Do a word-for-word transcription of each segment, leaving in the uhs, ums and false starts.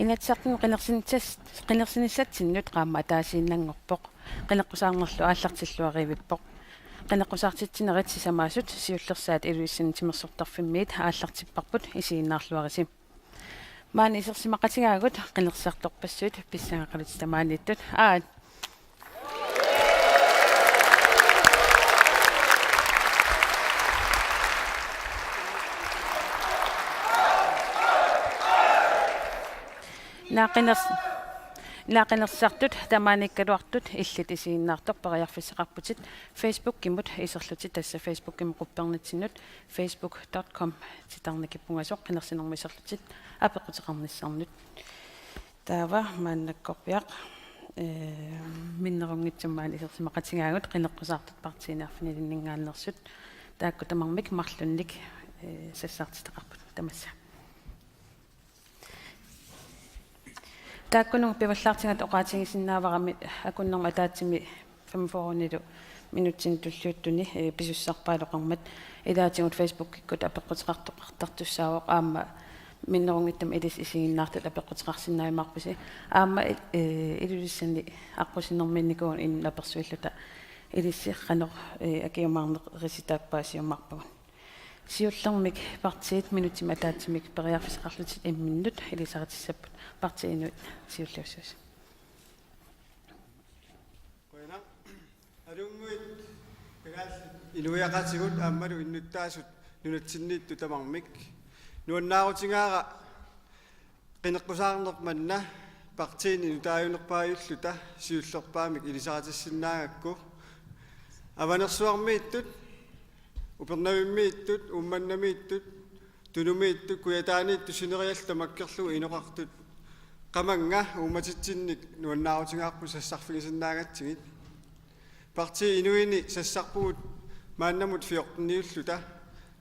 Inatsisartuni qinersinissas-, qinersinissatsinnut qaammat ataasiinnanngorpoq. Qineqqusaarnerlu aallartilluarivippoq. Qineqqusaartitsinerit sisamaasut siullersaat Ilulissani timersortarfimmiit aallartipparput, isiginnaarluarisi. Maani isersimaqatigaagut qinersisartorpassuit pissangaqalutit tamaaniittut. Aat. Naaqiners-, naaqiners-, sartut tamaaniikkaluartut illit isiginnaartoq periarfissaqarputit Facebookimut iserlutit, tassa Facebookimi quppernitsinnut facebook dot com titarnikippungasoq qinersinermi iserlutit apeqquteqarnissannut. Taava maannakkorpiaq, ee, minnerunngitsumik maani isersimaqatigaagut qineqqusaartut partiini arfinilinninngaanneersut, taakku tamarmik marlunnik, ee, sassartitaqarput tamassa. Taakkununnga pivallaartinnata oqaatigisinnaavarami akunnermi ataatsimi femogfyrrenilu minutsini tulliuttuni, ee, pisussarpaaloqarmat, ilaatigut Facebookikkut apeqquteqartoqartartussaavoq, aamma minnerunngitsumik ilissi isiginnaartut apeqquteqarsinnaajumaarpasi. Aamma, ee, Ilulissani aqqusinermiinnikuuvugut inunnut apersuilluta ilissi qanoq, ee, akiumaarneq risitaappaasiumaarpagut. Siullermik partiit minutsimik ataatsimik periarfissaqarlutit imminnut ilisaritissapput, Partii Inuit siulliussuusi. Qujanaq. Alunnguit kalaallit inuiaqatigiit aammalu innuttaasut nunatsinniittut tamarmik. Nuannaarutigaara qineqqusaarneq manna partiini nutaajunerpaajulluta siullerpaamik ilisaritissinnaagakku. Avanersuarmiittut, Upernavimmiittut, Uummannamiittut, Tunumiittut, Kujataaniittut sineriallit tamakkerlugu inoqartut qamannga uummatitsinnik nuannaarutigaarput sassarfigisinnaagatsigit. Partii Inuini sassarpugut maannamut fjorteniulluta,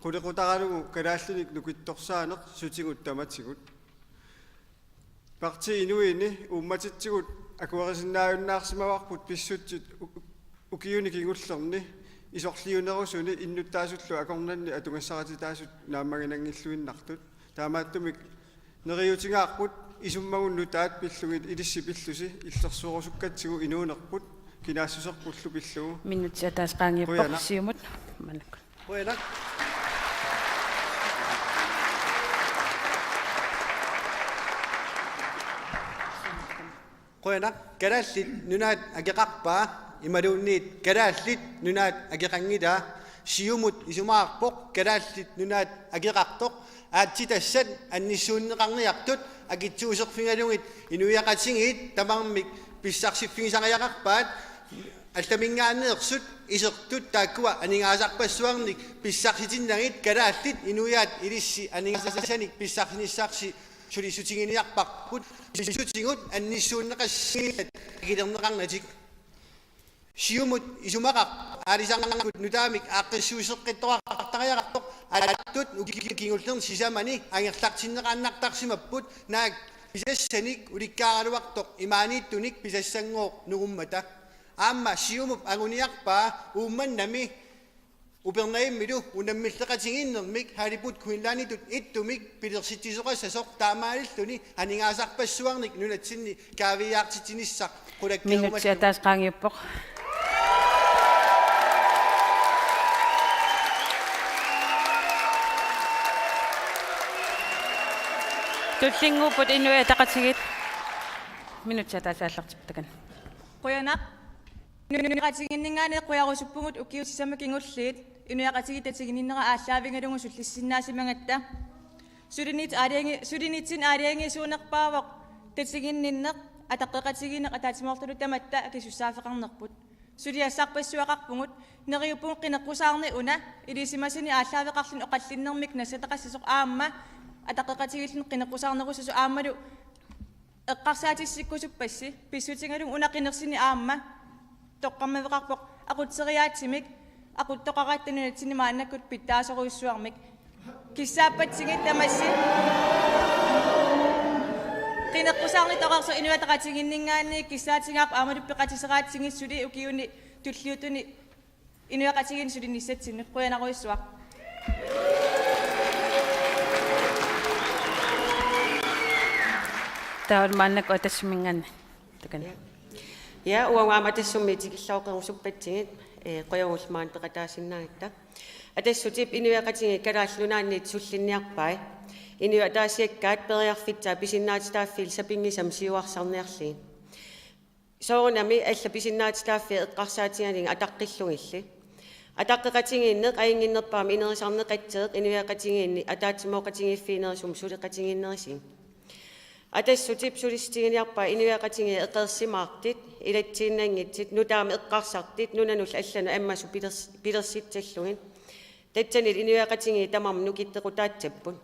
qulequtaralugu kalaallinik nukittorsaaneq sutigut tamatigut. Partii Inuini uummatitsigut akuerisinnaajunnaarsimavarput pissutsit u-, ukiuni kingullerni isorliunerusuni innuttaasullu akornanni atugassarititaasut naammaginanngilluinnartut. Taamaattumik neriuutigaarput isummagut nutaat pillugit, ilissi pillusi illersuerusukkatsigu inuunerput kinaassuserpullu pillugu. Minutsit ataaseq qaangiuppoq. Qujanaq. Siumut. Maannakkut. Qujanaq. Qujanaq. Kalaallit Nunaat akeqarpaa, imaluunniit Kalaallit Nunaat akeqanngilaa. Siumut isumaqarpoq Kalaallit Nunaat akeqartoq. Aatsitassat annissuunneqarniartut akitsuuserfigalugit inuiaqatigiit tamarmik pissarsiffigisariaqarpaat. Allaminngaanneersut isertut taakkua aningaasarpassuarnik pissarsitinnagit, kalaallit inuiaat ilissi aningaasanik pissarsinissarsi sulissutiginiarparput, pissutigut annissuunneqassanngillat akilerneqarnatik. Siumut isumaqarpoq aalisarnermut nutaamik aaqqissuusseqqittoqartariaqartoq, alaattut ukiuni kingullerni sisamani angerlartinneqaannartarsimapput, naak pisassanik ulikkaaraluartoq imaaniittunik pisassanngooq nugummata. Aamma Siumup anguniarpaa Uummannami Upernavimmilu unammilleqatigiinnermik Halibut Greenlanditut ittumik pilersitsisoqassasoq, taamaalilluni aningaasarpassuarnik nunatsinni kaaviiaartitsinissaq qulakkeerumallugu. Minutsit ataaseq qaangiuppoq. Tullinnguupput Inuit Ataqatigiit. Minutsit ataaseq aallartippoq takanna. Qujanaq. Inuiaqatigiinninngaanniit qujarusuppugut ukiut sisamat kingulliit inuiaqatigiit tatiginninnera aallaavigalugu sullissinnaasimagatta. Sulinit aalajangi-, sulinitsinni aalajangiisuunerpaavoq tatiginninneq, ataqqeqatigiinneq ataatsimoorluni tamatta akisussaaffeqarnerput. Suliassarpassuaqarpugut, neriuppugut qineqqusaarneq una ilisimasani aallaaveqarluni oqallinnermik nassataqassasoq aamma ataqqeqatigiilluni qineqqusaarnerussasoq aammalu eqqarsaatissikkusuppassi, pissutigalugu una qinersineq aamma toqqammaveqarpoq aqutseriaatsimik, aquttoqaratta nunatsinni maannakkut pitsaasorujussuarmik. Kissaappatsigit tamassi. Qineqqusaarnittoqarsoq Inuit Ataqatigiinninngaanniit kissaatigaarput aammalu peqatiseraatsigit suli ukiuni tulliuttuni inuiaqatigiinni sulinissatsinnut. Qujanarujussuaq. Taava maannakkut Atassuminngaanniit. Takanna. Ja, uagut aamma Atassummi tikilluaqqusarusuppatsigit, ee, qujanarlu maani peqataasinnaagatta. Atassutip inuiaqatigiit Kalaallit Nunaanniit sullinniarpai. Inuit ataasiakkaat periarfissaat pisinnaatitaaffiillu sapinngisamik siuarsarniarlugit. Soorunami allat pisinnaatitaaffii eqqarsaatigalugit ataqqillugillu. Ataqqeqatigiinneq ajunnginnerpaamik inerisarneqassaaq inuiaqatigiinni ataatsimooqatigiiffiginerusumik suleqatigiinnerisigut. Atassutip sulissutiginiarpai inuiaqatigiit eqeersimaartut, ilatsiinnanngitsut, nutaamik eqqarsartut, nunanullu allanut ammasut pilers-, pilersitsallugit. Tassanilu inuiaqatigiit tamarmik nukittoqutaassapput.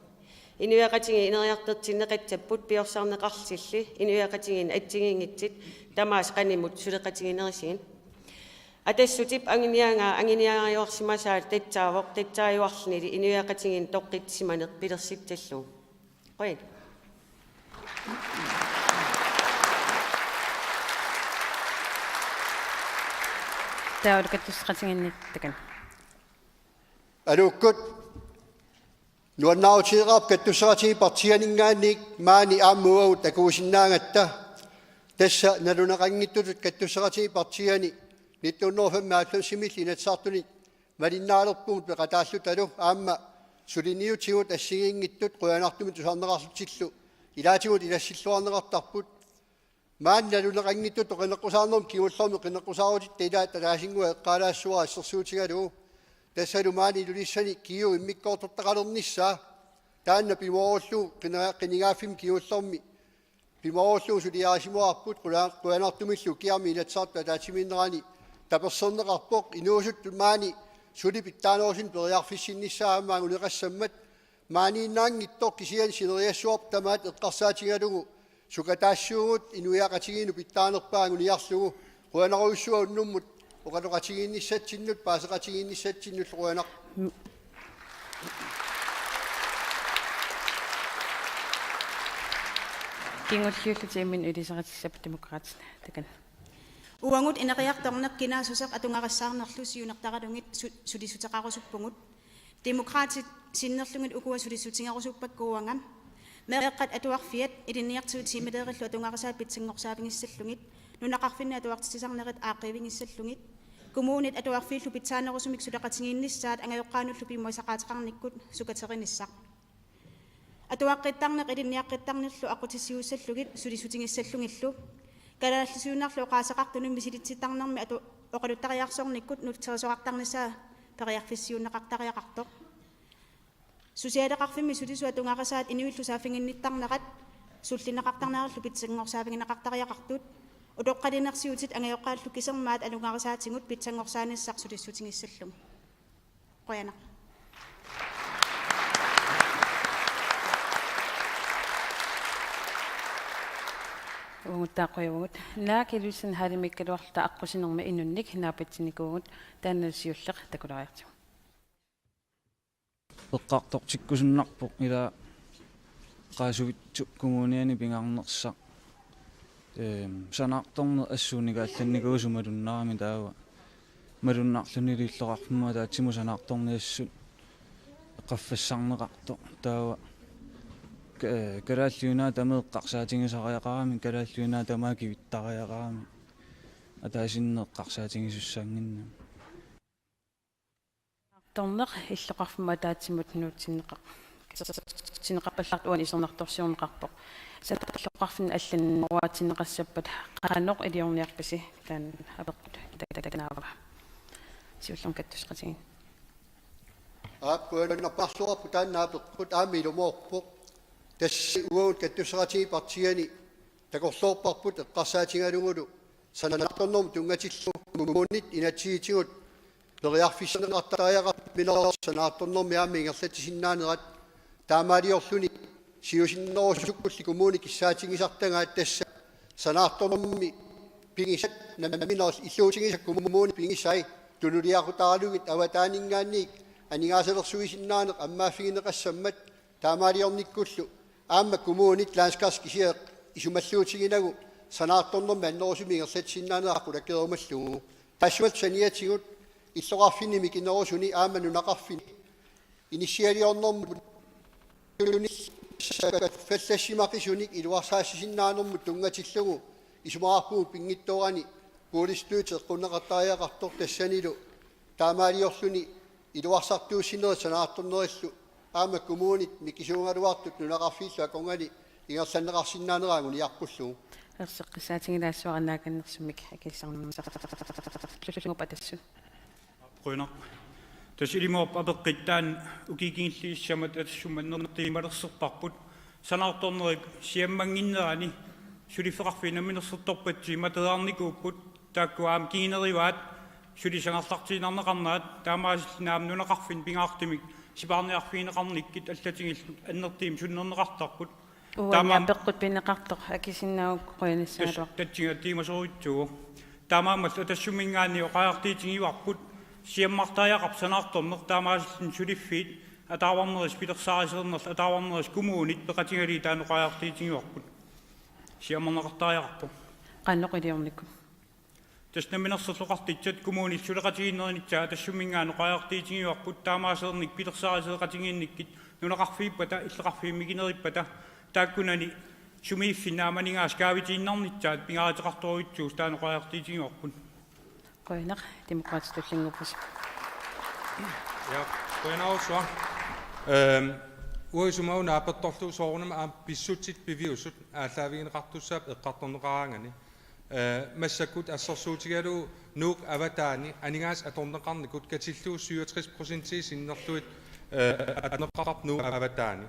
Inuiaqatigiit ineriartortinneqassapput piorsarneqarlutillu, inuiaqatigiinnut assigiinngitsut tamaasa qanimut suleqatiginerisut. Atassutip anguniagaa anguniagajuarsimasaalu tassaavoq, tassaajuarlunilu inuiaqatigiinnut toqqissisimaneq pilersitsallugu. Qujan. Taava kattusseqatigiinniit takanna. Aluukkut nuannaarutigeqaarput kattusseqatigiit partiianinngaanniit maani aamma uagut takusinnaagatta. Tassa naluneqanngitsutut kattusseqatigiit partiiani nitten hundrede og femoghalvfemsimillu Inatsisartuni malinnaalerpugut peqataallutalu aamma suliniutigut assigiinngitsut qujanartumik tusarneqarlutillu ilaatigut ilassilluarneqartarput. Maani naluneqanngitsutut qineqqusaarnermut kingullermik qineqqusaarutitta ilaat ataasinnguaq eqqaalaassavara assersuutigalugu. Tassalu maani Ilulissani G U immikkoortortaqalernissaa taanna pimoorullugu qinera-, qinigaaffimmi kingullermi pimoorullugu suliarisimavarput qula-, qujanartumillu ukiarmi Inatsisartut ataatsimiinnerani taperserneqarpoq inuusuttut maani suli pitsaanerusunik periarfissinnissaat aamma anguneqassammat. Maaniinnaanngitsoq kisianni sineriassuarput tamaat eqqarsaatigalugu sukataassaagut inuiaqatigiinnut pitsaanerpaaq anguniarlugu. Qujanarujussuaq unnummut oqaloqatigiinnissatsinnut paaseqatigiinnissatsinnullu qujanaq. Kingulliullutik imminut ilisaritissapput Demokraatit. Takanna. Uagut ineriartorneq kinaassuseq atugarissaarnerlu siunertaralugit su-, sulissuteqarusuppugut. Demokraatit sinnerlugit ukua sulissutigerusuppakka uanga. Meeqqat atuarfiat ilinniartigut tiimaleerillu atugarisaat pitsanngorsaaffigissallugit. Nunaqarfinni atuartitsisarnerit aaqqiivigissallugit. Kommunit atuarfiillu pitsaanerusumik suleqatigiinnissaat angajoqqaanullu piumasaqaateqarnikkut sukaterinissaa. Atuaqqittarneq ilinniaqqittarnerlu aqqutissiuussallugit sulissutigissallugillu. Kalaallisuinnarlu oqaaseqartunut misilitsittarnermi atu-, oqaluttariarsornikkut nutsersoqartarnissaa periarfissiuunneqartariaqartoq. Susialeqarfimmi sulisut atugarisaat inuillu saaffiginnittarnerat sullinneqartarnerallu pitsanngorsaavigineqartariaqartut. Utoqqalinersiutit angajoqqaallu kisermaat atugarisaatigut pitsanngorsaanissaa sulissutigissallugu. Qujanaq. Uagut taava qujavugut. Naak Ilulissanit hallimiikkaluarluta aqqusinermi inunnik naapitsinikuuvugut, taanna siulleq takulaariartigu. Eqqartortikkusunnarpoq ila Qaasuitsup Kommuniani pingaarnersoq. Ehm, sanaartorneq assuunikaallannikuusoq malunnarami taava. Malunnarlunilu illoqarfimmut ataatsimut sanaartorneq assut qaffassarneqartoq taava. Ka-, Kalaallit Nunaat tamaat eqqarsaatigisariaqarami, Kalaallit Nunaat tamaat kivittariaqarami. Ataasinneq eqqarsaatigisussaannginnami. Torneq illoqarfimmut ataatsimut nuutsinneqar-, nuutsinneqarpallaartoq uani isornartorsiorneqarpoq. Sanaartorneq illoqarfinni allanngoriaatinneqassappat qanoq iliorniarpisi taanna apeqqut ita-, ita-, ita-, naava. Siullermik kattusseqatigiit. Aap, qujanarpaarluarpoq taanna apeqqut aamma ilumoorpoq. Tassa uagut kattusseqatigiit partiiani takorloorparput eqqarsaatigalugulu sanaartornermut tunngatillugu kommunit inatsisitigut periarfissinneqartariaqarput minnerusut sanaartornermi aamma ingerlatsisinnaanerat taamaaliorluni siusinnerusukkulli kommunit kissaatigisartagaat tassa sanaartornermi pigisat nammineq illuutigisat kommunit pigisai tunuliaqutaalugit avataaninngaanniit aningaasalersuisinnaaneq ammaaffigineqassammat taamaaliornikkullu aamma kommunit landskassi kisiat isumalluutiginagu sanaartornermi annerusumik ingerlatsisinnaanerat qulakkeerumallugu. Taassumalu saniatigut illoqarfinni mikinerusuni aamma nunaqarfinni inissialiornermut unit Tassa fallassimaqisunik iluarsaassisinnaanermut tunngatillugu isumaqarpunga pinngitsoorani boligstøtte eqqunneqartariaqartoq tassanilu taamaaliorluni iluarsartuussinerit sanaartornerillu aamma kommunit mikisuugaluartut nunaqarfiillu akornanni ingerlanneqarsinnaanera anguniarpullugu. Erseqqissaatigilaassavara naakannersummik akissarnersaarlugu patassut. Qujanaq. Tassa ilimorp apeqqit taanna ukiut kingulliit sisamat Atassummi annertuumik malersorparput. Sanaartornerup siammannginnerani suliffeqarfiit namminersortorpassuit materialinikuupput, taakku aamma kingunerivaat suli sangerlartiinnarneqarnerat, taamaasilluni aamma nunaqarfinni pingaartumik sipaarniarfigineqarnikkut allatigullu annertuumik sunnerneqartarput. Uani taamaam- apeqqut pineqartoq akisinnaagukku qujanassaagaluarpoq. Tassa tatsiatiimasorujuuvoq. Taamaammallu Atassumminngaanniit oqariartuutigivarput siammartariaqarpoq sanaartorneq, taamaasilluni suliffiit ataavarnerisa pilersaarisiornerlu ataavarnerisa kommunit peqatigalugit taanna oqariartuutigivarput. Siammarneqartariaqarpoq. Qanoq iliornikkut? Tassa Namminersorlutik Oqartussat kommunillu suleqatigiinnerinnissaat Atassumminngaanniit oqariartuutigivarput, taamaasiornikkut pilersaarusioqatigiinnikkut nunaqarfiuppata illoqarfiit mikinerippata taakkunani sumiiffinni aamma aningaasat kaavitiinnarnissaat pingaaruteqartorujussuusoq taanna oqariartuutigivarput. Qujanaq, Demokraatit tullinnguuppusi. Ja, qujanarsuaq. Ehm, uanga isumaga naapertorlugu soorunami aamma pissutsit piviusut aallaavigineqartussaapput eqqartorneqaraangami. Eh, massakkut assersuutigalugu Nuuk avataani aningaasat atorneqarnikut katillugu syvogtres procentii sinnerlugit, eh, atorneqartarput Nuuk avataani.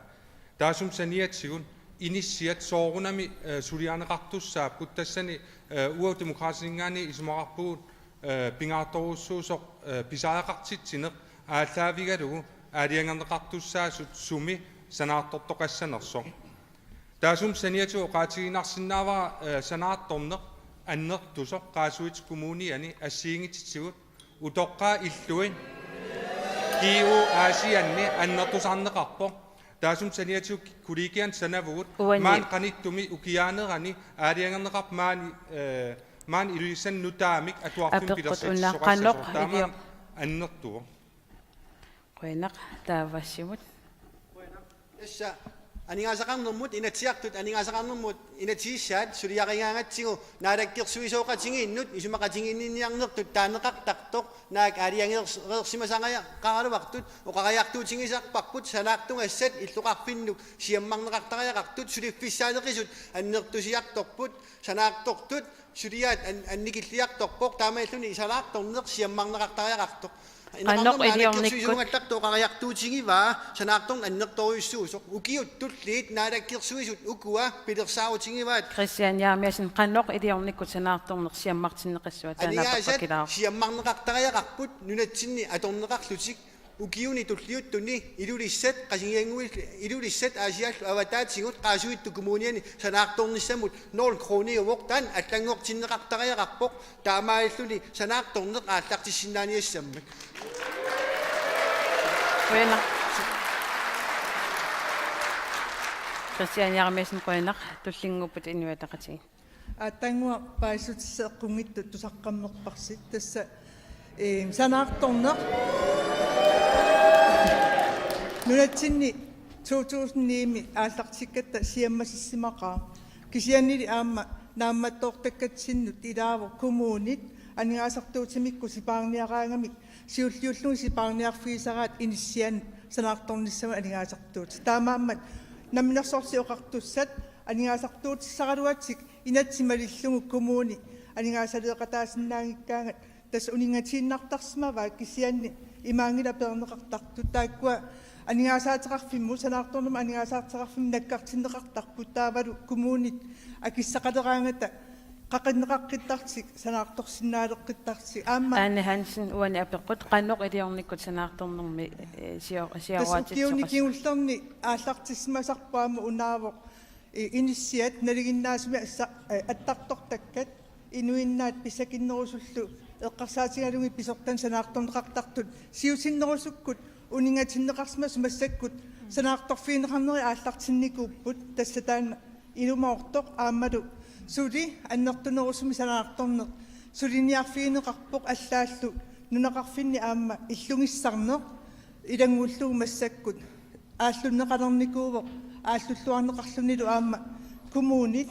Taassuma saniatigut inissiat soorunami, eh, suliarineqartussaapput, tassani, eh, uagut Demokraatininngaanniit isumaqarpugut, eh, pingaartorujussuusoq, eh, pisariaqartitsineq aallaavigalugu aalajangerneqartussaasut sumi sanaartortoqassanersoq. Taassuma saniatigut oqaatigiinnarsinnaavara, eh, sanaartorneq annertusoq Qaasuitsup Kommuniani assigiinngitsutigut utoqqaat illui G U Aasianni annertusarneqarpoq. Taassuma saniatigut kollegianut sanavugut. Uani. Maani qanittumi ukiaanerani aalajangerneqarpoq maani, eh, maani Ilulissani nutaamik atuarfimmi apeqqut una qanoq pilersitsisoqassasoq. Taamaammat ilio- annertuvoq. Qujanaq, taavassimut. Tassa aningaasaqarnermut, Inatsisartut aningaasaqarnermut inatsisissaat suliarigaangatsigu naalakkersuisooqatigiinnut isumaqatigiinniarnertut taaneqartartoq, naak aalajangereersimasariaqaraluartut oqariartuutigisarparput, sanaartugassat illoqarfinnut siammarneqartariaqartut, suliffissaaneqisut annertusiartorput, sanaartortut suliaat an-, annikilliartorpoq, taamaalilluni sanaartorneq siammarneqartariaqartoq. Qanoq iliornikkut? Naalakkersuisuugallartoq oqariartuutigivaa sanaartorneq annertoorujussuusoq. Ukiut tulliit naalakkersuisut ukua pilersaarutigivaat. Christian Jeremiassen, qanoq iliornikkut sanaartorneq siammartinneqassava? Taanna aningaasat apeqqut ilaavoq. Siammarneqartariaqarput nunatsinni atorneqarlutik. Ukiuni tulliuttuni Ilulissat Qasigiannguit, Ilulissat Aasiallu avataatigut Qaasuitsup Kommuniani sanaartornissamut nul kroniuvoq, taanna allanngortinneqartariaqarpoq, taamaalilluni sanaartorneq aallartissinnaaniassammat. Qujanaq. Christian Jeremiassen, qujanaq, tullinnguupput Inuit Ataqatigiit. Aatsaannguaq paasissutissat eqqunngitsut tusaqqammerparsi. Tassa, ee, sanaartorneq nunatsinni to tusind ni-mi aallartikkatta siammasissimaqaaq. Kisiannili aamma naammattoortakkatsinnut ilaavoq kommunit aningaasartuutimikkut sipaarniaraangamik siulliullugit sipaarniarfigisaraat inissianik sanaartornissamut aningaasartuutit. Taamaammat Namminersorlutik Oqartussat aningaasartuutissaraluatik inatsit malillugu kommuni aningaasaleeqataasinnaanngikkaangat tassa uninngatiinnartarsimavaat, kisianni imaanngilaq peerneqartartut. Taakkua aningaasaateqarfimmut, sanaartornermut aningaasaateqarfimmut nakkartinneqartarput, taavalu kommunit akissaqaleraangata qaqinneqaqqittartik, sanaartorsinnaaleqqittartik. Aamma Ane Hansen, uani apeqqut, qanoq iliornikkut sanaartornermi, eh, sio-, tassa ukiuni siaruatitsoqas- kingullerni aallartissimasarput aamma unaavoq, eh, inissiat nalinginnaasumik assa-, eh, attartortakkat inuinnaat pissakinnerusullu eqqarsaatigalugit pisortanit sanaartorneqartartut siusinnerusukkut uninngatinneqarsimasut massakkut sanaartorfigineqarnerit aallartinnikuupput, tassa taanna ilumoortoq aammalu suli annertunerusumik sanaartorneq suliniarfigineqarpoq allaallu nunaqarfinni aamma illugissarneq ilanngullugu massakkut aallunneqalernikuuvoq aallulluarneqarlunilu aamma kommunit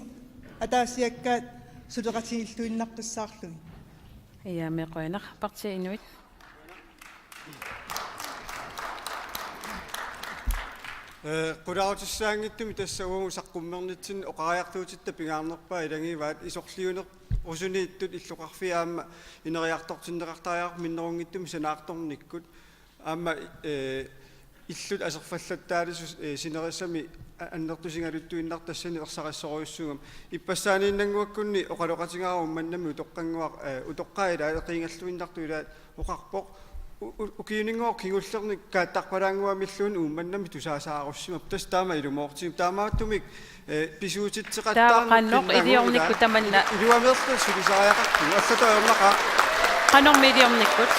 ataasiakkaat suleqatigiilluinnaqqissaarlugit. Iammi qujanaq, Partii Inuit. Ee, qulaarutissaanngitsumik tassa uagut saqqummernitsinni oqariartuutitta pingaarnerpaat ilagivaat isorliunerusuniittut illoqarfiit aamma ineriartortinneqartariaqarput minnerunngitsumik sanaartornikkut. Aamma, ee, illut aserfallattaalisut, ee, sinerissami a-, annertusigaluttuinnartoq tassani ersarissorujussuugami. Ippassaaniinnannguakkunni oqaloqatigaara Uummannami utoqqannguaq, ee, utoqqaat ilaat eqiigalluinnartut ilaat oqarpoq. U-, u-, ukiuninnguaq kingullerni kaattarpalaannguamilluunniit Uummannami tusaasaarussimapput. Tassa taama ilumoortigu. Taamaattumik, ee, pisuutitseqattaarneq. Taava qanoq iliornikkut tamanna? Iluameerluta sulisariaqarpugut. Allatut ajornaqaaq. Qanormi iliornikkut?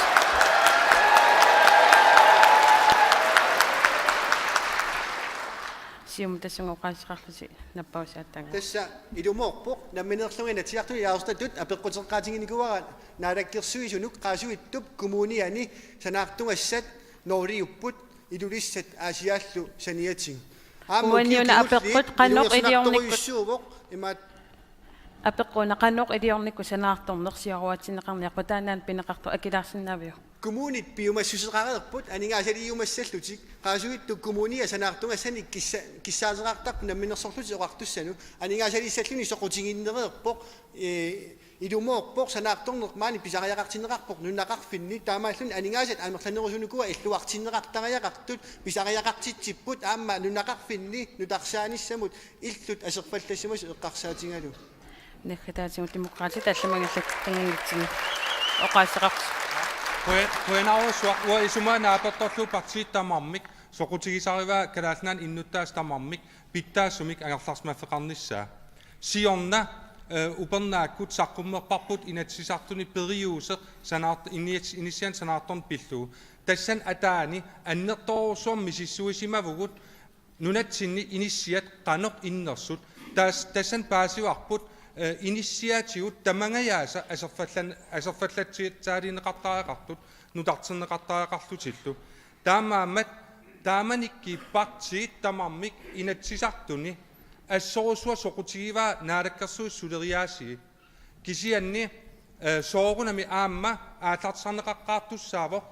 Siumut tassunga oqaaseqarlusi nappaasaatanga. Tassa ilumoorpoq, nammineerlunga Inatsisartuni ilaasortatut apeqquteqqaatiginikuuara naalakkersuisunut Qaasuitsup kommuniani sanaartugassat nooriupput, Ilulissat Aasiaallu saniatigut. Aamma ukiut kingulliit apeqqut qanoq iliornikkut? Iluarsinnartorujussuuvoq imaat. Apeqquna qanoq iliornikkut sanaartorneq sioruatsinneqarniarpat taannaana pineqartoq akilaarsinnaaviuk? Kommunit piumassuseqareerput aningaasaliiumassallutik. Qaasuitsup kommunia sanaartugassanik kissa-, kissaateqartarpoq namminersorlutik oqartussanut. Aningaasaliissalluni soqutiginnereerpoq, ee, ilumoorpoq sanaartorneq maani pisariaqartinneqarpoq nunaqarfinni, taamaalilluni aningaasat amerlanerusunikuuaat illuartinneqartariaqartut pisariaqartitsipput aamma nunaqarfinni nutarsaanissamut illut aserfallassimasut eqqarsaatigalugu. Naggataatigut Demokraatit tallimangerlakkanngitsinni oqaaseqarpoq. Quja-, qujanarujussuaq, uanga isumaga naapertorlugu partiit tamarmik soqutigisarivaa Kalaallit Nunaanni innuttaasut tamarmik pitsaassumik angerlarsimaffeqarnissaa. Siorna, eh, upernaakkut saqqummerparput Inatsisartuni periuseq sanaart-, iniat-, inissianik sanaartorneq pillugu. Tassani ataani annertoorujussuarmik misissuisimavugut nunatsinni inissiat qanoq innersut. Tas-, tassani paasivarput, eh, inissiaatigut tamangajaasa aserfallan-, aserfallatsiaalineqartariaqartut nutarterneqartariaqarlutillu. Taamaammat taamanikkut partiit tamarmik Inatsisartuni assorujussuaq soqutigivaa Naalakkersuisut suleriaasii. Kisianni, eh, soorunami aamma aallartisarneqaqqaartussaavoq,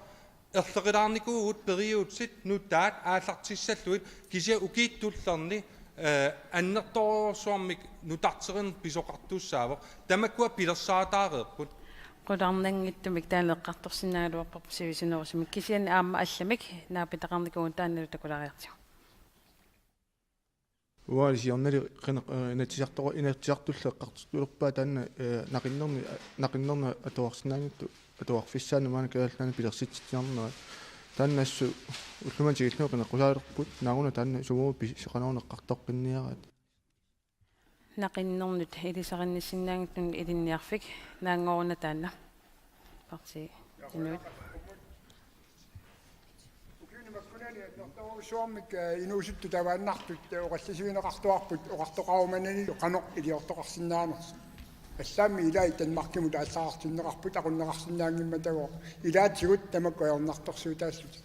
erlerilaarnikuuvugut periuseq nutaat aallartissallugit, kisianni ukiut tullerni, eh, annertoorujussuarmik nutarterineq pisoqartussaavoq. Tamakkua pilersaataareerput. Qularnanngitsumik taanna eqqartorsinnaagaluarparput sivisunerusumik, kisianni aamma allamik naapitaqarnikuuvugut, taannalu takulaariartigu. Uanga siornali qina-, eh, Inatsisartoq-, Inatsisartullu eqqartortulerpaa taanna, eh, naqinnerni, naqinnerni atuarsinnaanngitsoq atuarfissaanut maani Kalaallit Nunaanni pilersitsitsinera. Taanna assut ullumimut tikillugu qineqqusaalerput, naaguna taanna suugu pis-, qanoq eqqartoqqinniaraat. Naqinnernut ilisarinnissinnaanngitsunut ilinniarfik, naanngoruna taanna. Partii Inuit. Ukiuni makkunani annertoorujussuarmik, eh, inuusuttut tamaannartut, eh, oqallisigineqartuarput oqartoqarumananilu qanoq iliortoqarsinnaanersoq. Allaammi ilaat Danmarkimut aallartinneqarput aqunneqarsinnaanngimmata, ilaatigut tamakku ajornartorsiutaallutik.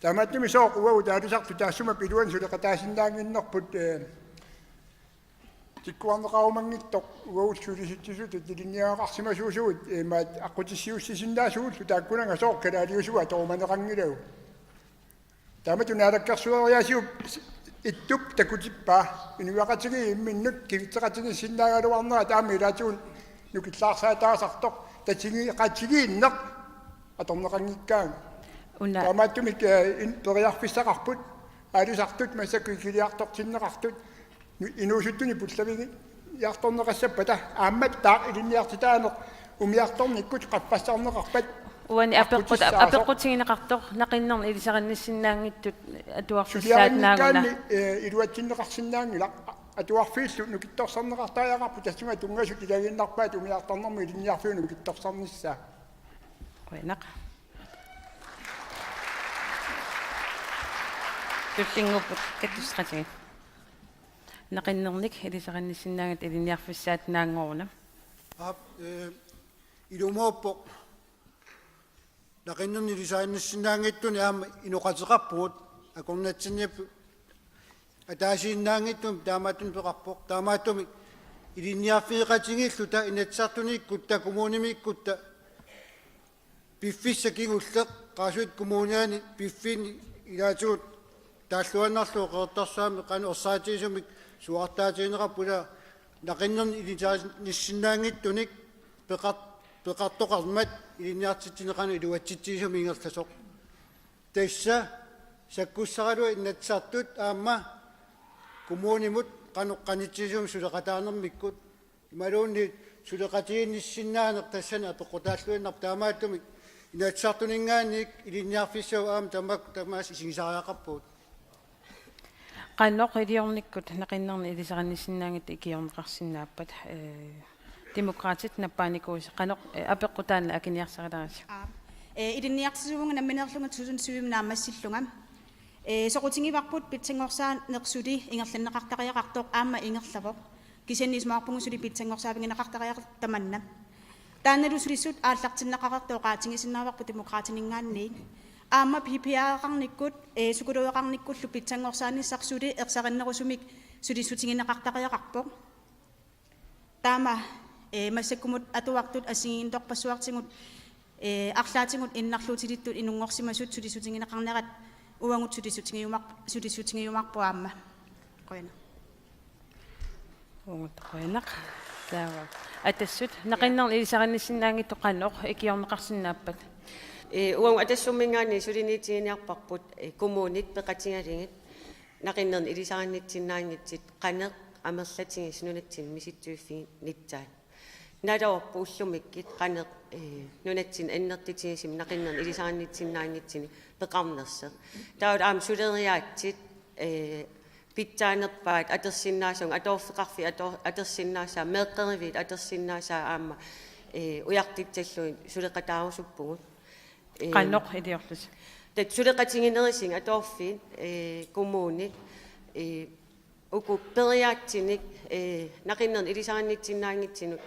Taamaattumik sooq uagut aalisartut taassuma iluani suleqataasinnaannginnerput, eh, tikkuarneqarumanngitsoq uagullu sulisitsisutut ilinniagaqarsimasuusugut, imaat aqqutissiuussisinnaasugut taakkunannga sooq kalaaliusugut atorumaneqanngilagut. Taamatut naalakkersueriaasiup ittup takutippaa inuiaqatigiit imminnut kivitseqatigiissinnaagaluarnerat aamma ilaatigut nukillaarsaataasartoq tatigeqatigiinneq atorneqanngikkaangat. Una. Taamaattumik, eh, in-, periarfissaqarput aalisartut massakkut ikiliartortinneqartut nu-, inuusuttunik pullavigiartorneqassappata aammattaaq ilinniartitaaneq umiartornikkut qaffassarneqarpat. Uani apeqqut-, aqqutissaassaaq. Apeqqutigineqartoq naqinnerni ilisarinnissinnaanngitsut atuarfissaat naaguna. Suliarinngikkaanni, eh, iluatsinneqarsinnaanngilaq, atuarfiillu nukittorsarneqartariaqarput tassunga tunngasut ilagiinnarpaat umiartornermut ilinniarfiup nukittorsarnissaa. Qujanaq. Tullinnguupput kattusseqatigiit. Naqinnernik ilisarinnissinnaanngitsut ilinniarfissaat naanngoruna. Aap, eh, ilumoorpoq. Naqinnernik ilisarinnissinnaanngitsunik aamma inoqateqarpugut. akornatsinniippoq ataasiinnaanngitsumik taamaattumik peqarpoq. Taamaattumik ilinniarfeqatigiilluta Inatsisartuniikkutta kommunimiikkutta piffissaq kingulleq Qaasuitsup Kommuniani piffinni ilaatigut taalluinnarlugu Qeqertarsuarmi qanoq ersaatigisumik suaartaatigineqarpoq, ila naqinnernik ilisarinissinnaanngitsunik peqar-, peqartoqarmat ilinniartitsineq qanoq iluatsitsigisumik ingerlasoq. Tassa sakkussaraluaq Inatsisartut aamma kommunimut qanoq qanitsigisumik suleqataanermikkut imaluunniit suleqatigiinnissinnaaneq tassani apeqqutaalluinnarpoq. Taamaattumik Inatsisartuninngaanniit ilinniarfissavut aamma tamakku tamaasa isigisariaqarpagut. Qanoq iliornikkut naqinnernik ilisarinissinnaanngitsut ikiorneqarsinnaappat, ee, Demokraatit nappaanikuusi qanoq, ee, apeqqut taanna akiniarsarilaarisi? Aap. Ee, ilinniartitsivunga nammineerlunga tusind syvimi naammassillunga. Ee, soqutigivarput pitsanngorsaaneq suli ingerlanneqartariaqartoq aamma ingerlavoq. Kisianni isumaqarpunga suli pitsanngorsaavigineqartariaqartoq tamanna. Taannalu sulissut aallartinneqareersoq oqaatigisinnaavarput Demokraatininngaanniit. Aamma P P R-eqarnikkut, ee, psykologeqarnikkullu pitsanngorsaanissaa suli ersarinnerusumik sulissutigineqartariaqarpoq. Taama, ee, massakkumut atuartut assigiinngitsorpassuartigut, ee, arlaatigut innarluutilittut inunngorsimasut sulissutigineqarnerat uagut sulissutigiumar-, sulissutigiumaarpoq aamma. Qujanaq. Uagut qujanaq. Taava. Atassut, naqinnernik ilisarinissinnaanngitsut qanoq ikiorneqarsinnaappat? Ee, uagut Atassumminngaanniit suliniutiginiarparput, ee, kommunit peqatigalugit naqinnernik ilisarinissinnaanngitsut qanoq amerlatigisut nunatsinni misissuiffiginissaat. Naluarput ullumikkut qanoq, ee, nunatsinni annertutigisumik naqinnernik ilisarinissinnaanngitsunik peqarnersoq. Taavalu aamma suleriaatsut, ee, pitsaanerpaat atorsinnaasaat, atuarfeqarfiit ator-, atorsinnaasaat, meeqqeriviit atorsinnaasaat aamma, ee, ujartussallugit suleqataarusuppugut. Ee, qanoq iliorlusi? Tassa suleqatiginerusut atuarfiit, ee, kommunit, ee, uku periaatsinik, ee, naqinnernik ilisarinissinnaanngitsunut,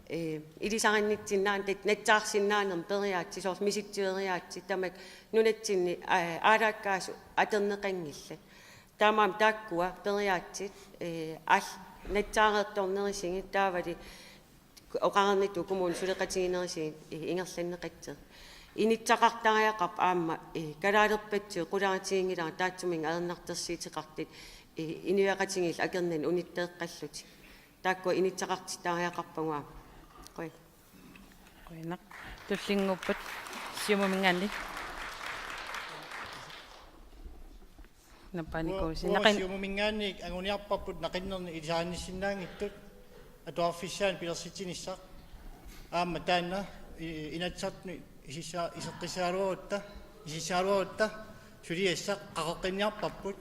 ee, ilisarinissinnaanngitsut nassaarsinnaanermut periaatsik, soorlu misissueriaatsik, tamakku nunatsinni, aa, aalaakkaasut atorneqanngillat. Taamaammat taakkua periaatsut, ee, aal-, nassaareertornerusut taavalu oqarnittut kommunit suleqatiginerusut, ee, ingerlanneqassaaq. Inissaqartariaqarpoq aamma, ee, kalaalerpassuit qularutiginngilara taassuminnga ajornartorsiuteqartut, ee, inuiaqatigiillu akornanni unittoqqallutik. Taakkua inissaqartittariaqarpagut aamma. Qujan. Qujanaq. Tullinnguuppat Siumuminngaanniit. Nappaanikuusi. Uagut naqin- Siumuminngaanniit anguniarparput naqinnernik ilisarinissinnaanngitsut atuarfissaannik pilersitsinissaq. Aamma taanna i-, Inatsisartuni isissa-, iseqqissagaluarutta, isissagaluarutta suliassaq qaqeqqinniarparput.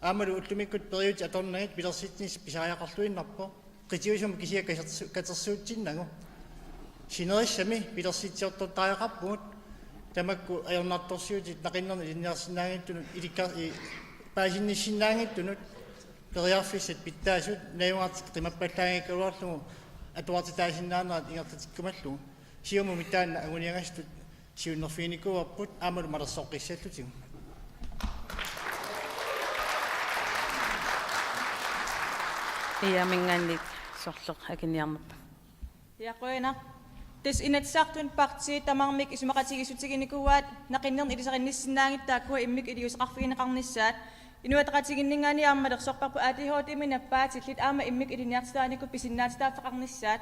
Aammalu ullumikkut periuseq atornagit pilersitsinissaq pisariaqarluinnarpoq. Qitiusumik kisiat katersu-, katersuutsinnagu. Sinerissami pilersitsiortortariaqarpugut. Tamakku ajornartorsiutit naqinnernik ilinniarsinnaanngitsunut ilikka-, i-, paasinnissinnaanngitsunut periarfissat pitsaasut najugaqartut qimappallaanngikkaluarlugu atuartitaasinnaanerat ingerlatikkumallugu. Siumumi taanna anguniagassatut siunnerfiginikuuarput aammalu malersoqqissallutigu. Iaminngaanniit sorleq akiniarnerpa? Ja, qujanaq. Tassa Inatsisartuni partiit tamarmik isumaqatigiissutiginikuuaat naqinnernik ilisarinissinnaanngitsut taakkua immikkut iliuuseqarfigineqarnissaat. Inuit Ataqatigiinninngaanniit aamma malersorparput A D H D-mik nappaatillit aamma immikkut ilinniartitaanikkut pisinnaatitaaffeqarnissaat.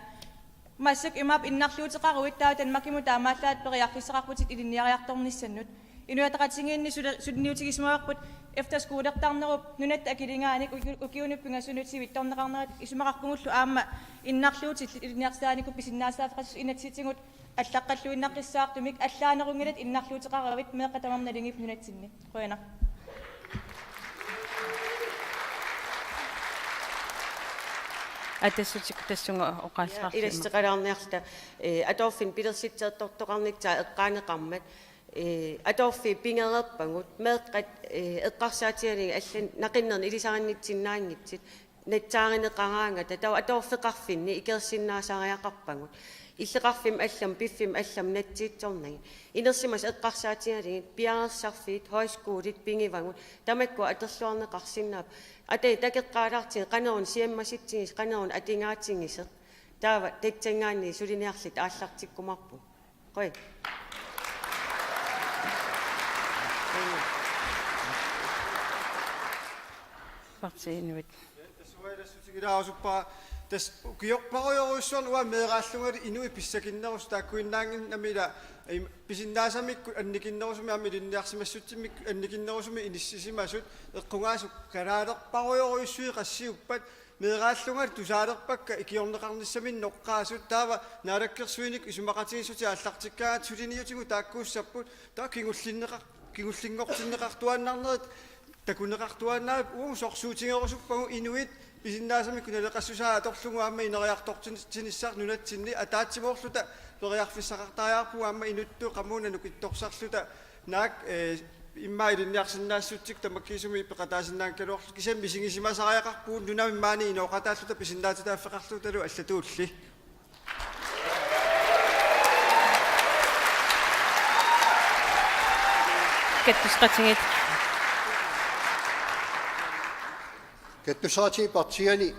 Massakkut imaappoq innarluuteqaruit taava Danmarkimut taamaallaat periarfissaqarputit ilinniariartornissannut. Inuit Ataqatigiinni suli-, suliniutigisimavarput efterskolertarnerup nunatta akiligaanik uki-, ukiunut pingasunut sivitsorneqarnerat, isumaqarpugullu aamma innarluutillit ilinniartitaanikkut pisinnaatitaaffeqassasoq inatsisitigut allaqqalluinnaqqissaartumik. Allaanerunngillat innarluuteqaruit, meeqqat tamarmik naligiipput nunatsinni. Qujanaq. Atassutik tassunga oqaaseqarsimasoq. Ilassaqalaarniarta, ee, atuarfinni pilersitsiortortoqarnissaa eqqaaneqarmat, ee, atuarfiit pigereerpagut, meeqqat, ee, eqqarsaatigalugit allanut naqinnernik ilisarinissinnaanngitsut nassaarineqaraangata, taava atuarfeqarfinni ikeersinnaasariaqarpagut. Illoqarfimmi allami, piffimmi allami natsiuttornagit. Inersimasut eqqarsaatigalugit, piareersarfiit, højskolit pigivagut, tamakku atorluarneqarsinnaapput. Ata takoqqaalaartigu qanoruna siammasitsigusoq, qanoruna atugaatigisoq. Taava tassanngaanniit suliniarluta aallartikkumaarpugut. Qujan. Partii Inuit. Tassa uanga ilassutigilaarusuppa-, tassa ukiorparujorujussuarnik uanga meeraallungali inuit pissakinnerusoq taakkuinnaannginnami ila, im-, pisinnaasamikku annikinnerusumi aamma ilinniarsimassutsimik annikinnerusumi inissisimasut eqqugaasut kalaalerparujorujussuit qassiuppat meeraallungali tusaalerpakka ikiorneqarnissaminnik noqqaasut taava naalakkersuinikkut isumaqatigiissutit aallartikkaangatta suliniutigut taakkuussapput taava kingullinneqar-, kingullinngortinneqartuaannarnerit takuneqartuaannaapput uagut sorsuutigerusuppagut inuit pisinnaasamikku naleqassusaa atorlugu aamma ineriartortinissaq nunatsinni ataatsimoorluta periarfissaqartariaqarpugut aamma inuttut qamuuna nukittorsarluta naak, eh, immaqa ilinniarsinnaassutsikkut tamakkiisumik peqataasinnaanngikkaluarluta kisianni misigisimasariaqarpugut nunami maani inooqataalluta pisinnaatitaaffeqarlutalu allatuulli. Kattusseqatigiit. Kattusseqatigiit partiiani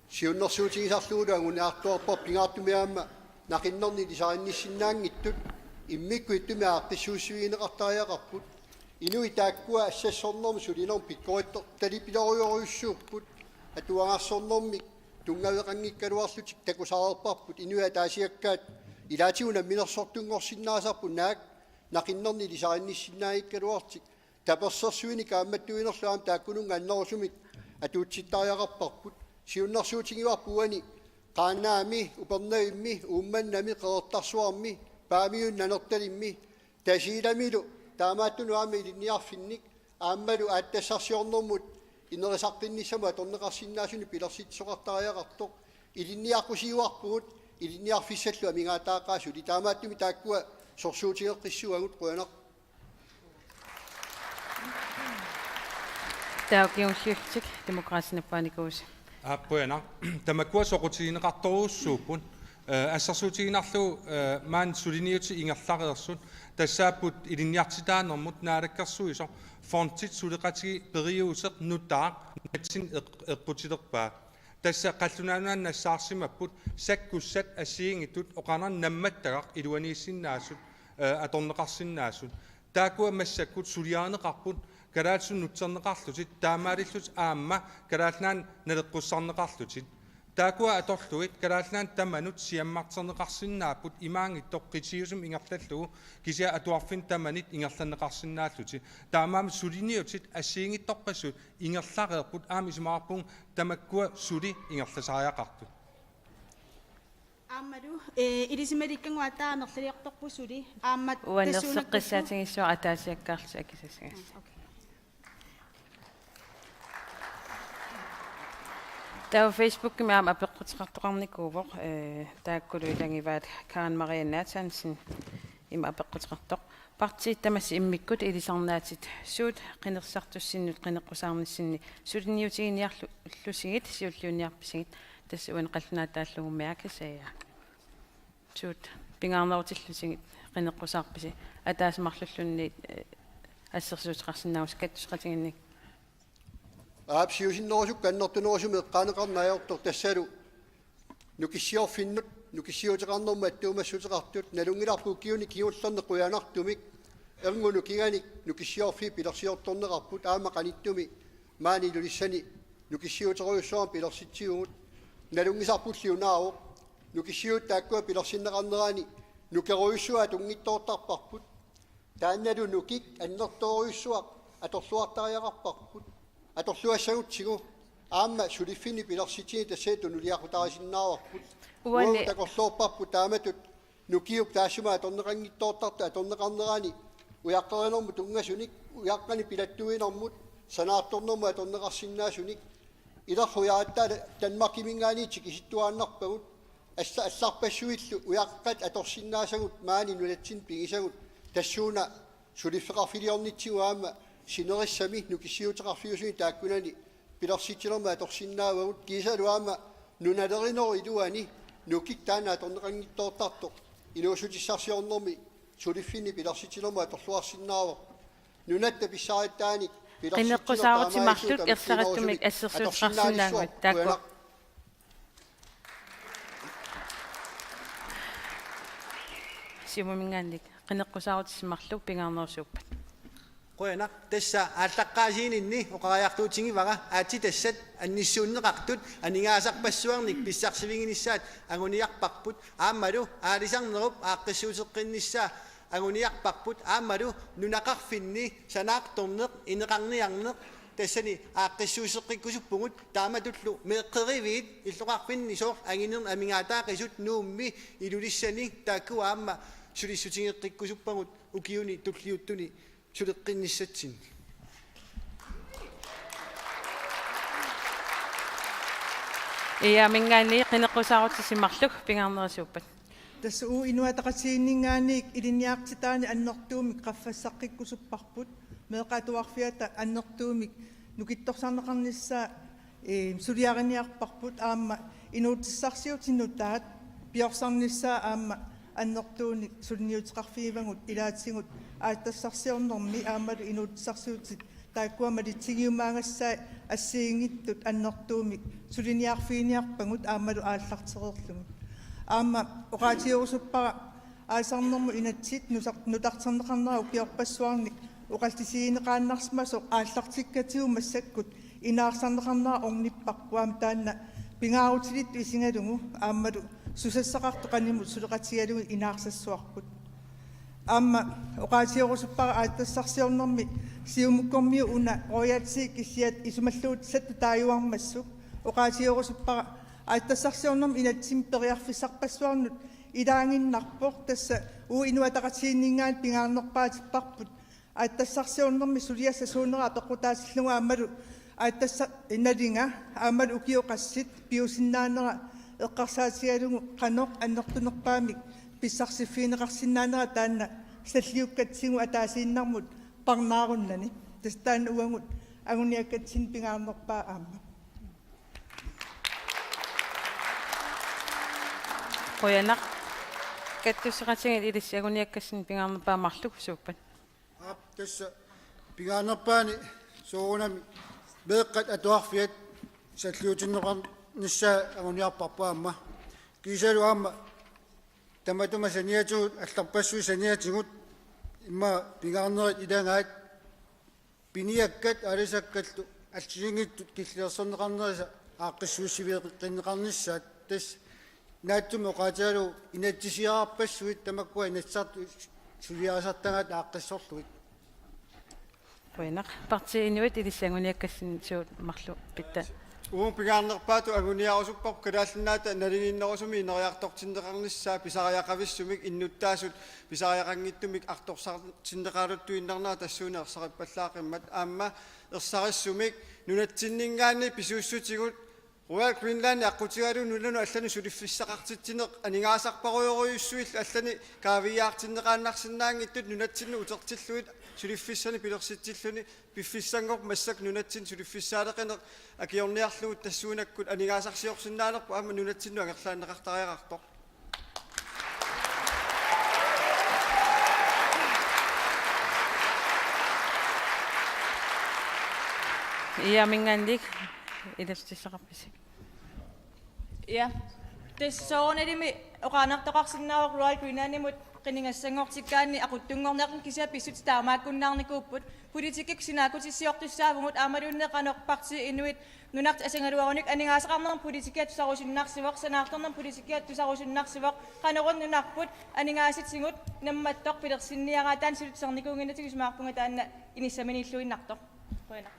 siunnersuutigisarlugulu anguniartuarparput pingaartumik aamma naqinnernik ilisarisinnaanngitsut immikkut ittumik aaqqissuussivigineqartariaqarput. Inuit taakkua assassornermik sulinermik pikkorittortalipilorujorujussuupput. Atuagarsornermik tunngaveqanngikkaluarlutik takusaqarparput inuit ataasiakkaat ilaatigut namminersortunngorsinnaasarput naak naqinnernik ilisarisinnaanngikkaluarlutik tapersersuinik kaammattuinerlu aamma taakkununnga annerusumik atuutsittariaqarparput. Siunnersuutigivarput uani Qaanaami, Upernavimmi, Uummannami, Qeqertarsuarmi, Paamiuni Nanortalimmi, Tasiilamilu, taamaattunut aamma ilinniarfinnik, aammalu aatsitassarsiornermut inerisaqqinnissamut atorneqarsinnaasunik pilersitsisoqartariaqartoq, ilinniaqqusiuarpugut, ilinniarfissallu amigaataaqaaq suli, taamaattumik taakkua sorsuutigeqqissavagut, qujanaq. Taava kingulliullutik Demokraatit nappaanikuusi. Aap, qujanaq. Tamakkua soqutigineqartorujussuupput. Eh, assersuutigiinnarlugu, eh, maani suliniutit ingerlareersut tassaapput ilinniartitaanermut naalakkersuisoq, fondit, suleqatigiit, periuseq, nutaaq, nunatsinni eq-, eqqutilerpaat. Tassa qallunaat nunaannut nassaarsimapput sakkussat assigiinngitsut oqarnanni nammattagaq iluaniissinnaasut, eh, atorneqarsinnaasut. Taakkua massakkut suliarineqarput kalaallisut nutserneqarlutik taamaalillutik aamma Kalaallit Nunaanni naleqqussarneqarlutik. Taakkua atorlugit Kalaallit Nunaannut tamanut siammarterneqarsinnaapput imaanngitsoq qitiusumik ingerlallugu kisianni atuarfinnut tamanit ingerlanneqarsinnaallutik. Taamaammat suliniutit assigiinngitsorpassuit ingerlareerput aamma isumaqarpunga tamakkua suli ingerlasariaqartut. Aammalu, eh, ilisimalikkagut aatsaat amerlaliartorput suli. Aamma tassuunakkut uanerseqqissaatigissuara ataasiakkaarluta akisassagassat. Okay. Taava Facebookimi aamma apeqquteqartoqarnikuuvoq, eh, taakkulu ilagivaat Karen Marie Nathansen ima apeqquteqartoq. Partiit tamassi immikkut ilisarnaatit suut qinersisartussinnut qineqqusaarnissinni suliniutiginiarlu-, -llusigit siulliunniarpisigit, tassa uani qallunaatut taallugummi, Aaja Sager. Suut pingaarnerutillusigit qineqqusaarpisi ataaseq marluulluunniit, eh, assersuuteqarsinnaavusi? Kattusseqatigiinnik. Aap, siusinnerusukkut annertunerusumik eqqaaneqarneq ajortoq tassalu nukissiorfinnut nukissiuteqarnermut attuumassuteqartut. Nalunngilarput ukiuni kingullerni qujanartumik erngup nukinganik nukissiorfiit pilersiortorneqarput, aamma qanittumi maani Ilulissani nukissiuterujussuarmik pilersitsivugut. Nalunngisarpulli unaavoq, nukissiuutit taakkua pilersinneqarnerani nukerujussuaq atunngitsoortarparput. Taannalu nukik annertoorujussuaq atorluartariaqarparput. Atorluassagutsigu aamma suliffinnik pilersitsineq tassalu tunuliaqutarisinnaasarput. Uani. Uagut takorloorparput taamatut nukiup taassuma atorneqanngitsoortartoq atorneqarnerani ujaqqerinermut tunngasunik, ujaqqanik pilattuinermut sanaartornermut atorneqarsinnaasunik. Ilerrujaattaa Danmarkiminngaanniit tikisittuaannarpagut, alla-, allarpassuillu ujaqqat atorsinnaasagut maani nunatsinni pigisagut, tassuuna suliffeqarfiliornitsigut aamma sinerissami nukissiuteqarfiusuni taakkunani pilersitsinermi atorsinnaavagut, kiisalu aamma nunalerinerup iluani Nukik taanna atorneqanngitsoortartoq inuussutissarsiornermi suliffinni pilersitsinermut atorluarsinnaavoq. Nunatta pissariaataanik pilersitsinera taamaallugu qineqqusaarutissimarluk ersarissummik assersuuteqarsinnaavugut. Takusinnaanissuaq. Taakku. Qujanaq. Siumuminngaanniit qineqqusaarutissimarluk pingaarnerusuuppat. Qujanaq, tassa aallaqqaasiininni oqariartuutigivara aatsitassat annissuunneqartut aningaasarpassuarnik pissarsiviginissaat anguniarparput aammalu aalisarnerup aaqqissuusseqqinnissaa anguniarparput aammalu nunaqarfinni sanaartorneq, ineqarniarneq tassani aaqqissuusseqqikkusuppugut taamatullu meeqqeriviit illoqarfinni soorlu anginerni amigaataaqisut Nuummi Ilulissani taakku aamma sulissutigeqqikkusuppagut ukiuni tulliuttuni suleqqinnissatsinni. Iiaminngaanniit qineqqusaarutissimarluk pingaarnerusuuppat. Tassa uagut Inuit Ataqatigiinninngaanniit ilinniartitaaneq annertuumik qaffassaqqikkusupparput, meeqqat atuarfiata annertuumik nukittorsarneqarnissaa, ee, suliariniarparput aamma inuussutissarsiutit nutaat piorsarnissaa aamma annertuunik suliniuteqarfigivagut ilaatigut aatsitassarsiornermi aammalu inuussutissarsiutit taakkua malitsigiumaagassaat assigiinngitsut annertuumik suliniarfiginiarpagut aammalu aallartereerlugit. Aamma oqaatigerusuppara aalisarnermut inatsit nusar-, nutarterneqarnera ukiorpassuarni oqallisigineqaannarsimasoq aallartikkatsigu massakkut inaarsarneqarnera ornipparput aamma taanna pingaarutilittut isigalugu aammalu susassaqartoq qanimut suleqatigalugu inaarsassuarput. Aamma oqaatigerusuppara aatsitassarsiornermi Siumukkormiut una royalty kisiat isumalluutissatut taajuarmassuk oqaatigerusuppara aatsitassarsiornermi inatsimmi periarfissarpassuarnut ilaaginnarpoq tassa uagut Inuit Ataqatigiinninngaanniit pingaarnerpaatipparput aatsitassarsiornermi suliassat suunerat apeqqutaatillugu aammalu aatsitassat nalinga aammalu ukiut qassit piusinnaanera eqqarsaatigalugu qanoq annertunerpaamik pissarsiffigineqarsinnaanera taanna salliukkatsigu ataasiinnarmut parnaarunnani. Tassa taanna uagut anguniakkatsinnut pingaarnerpaaq aamma. Qujanaq. Kattusseqatigiit ilissi anguniakkatsinnut pingaarnerpaaq marluk suuppat. Aap, tassa pingaarnerpaani soorunami meeqqat atuarfiat salliutinneqarnissaa anguniarparput aamma. Kiisalu aamma tamatuma saniatigut allarpassuit saniatigut immaqa pingaarnerit ilagaat piniakkat aalisakkallu assigiinngitsut killilersorneqarnerisa aaqqissuussiveeqqinneqarnissaat tassa naatsumik oqaatigalugu inatsisiarpassuit tamakkua Inatsisartut suliarisartagaat aaqqissorlugit. Qujanaq. Partii Inuit ilissi anguniakkatsinnut suut marluk pitsaat. Uagut pingaarnerpaatut anguniarusupparput Kalaallit Nunaata nalinginnerusumik ineriartortinneqarnissaa pisariaqavissumik innuttaasut pisariaqanngitsumik artorsartinneqaraluttuinnarnera tassuuna ersarippallaaqimmat aamma ersarissumik nunatsinninngaanniit pisuussutigut Royal Greenland aqqutigalugu nunanut allanut suliffissaqartitsineq aningaasarparujorujussuillu allanik kaaviiaartinneqaannarsinnaanngitsut nunatsinnut utertillugit suliffissanik pilersitsilluni piffissanngorpat massakkut nunatsinni suliffissaaleqineq akiorniarlugu tassuunakkut aningaasarsiorsinnaanerput aamma nunatsinnut angerlaanneqartariaqartoq. Iiaminngaanniit ilaasortaqarpisi. Ja. Tassa soorunalimi oqaannartoqarsinnaavoq Royal Greenlandimut qinigassanngortikkaanni aquttunngorniarneq kisianni pissutsit taamaakkunnaarnikuupput. Politikkikkut sinaakkuutissiortussaavugut aammaluunniit qanoq partii Inuit Nunartut asagaluarunik aningaasaqarnermut politikkiat tusarusunnarsivoq, sanaartornermut politikkiat tusarusunnarsivoq, qanoruna nunarput aningaasatigut nammattoq pilersinniaraat taanna siulittut tusarnikuunnginnatsigit isumaqarpunga taanna inissaminiilluinnartoq. Qujanaq.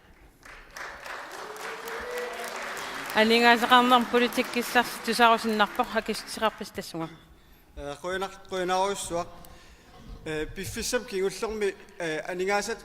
Aningaasaqarnermut politikkissarsi tusarusunnarpoq akissuteqarpisi tassunga. Ee, qujanaq-, qujanarujussuaq. Ee, piffissami kingullermi, ee, aningaasat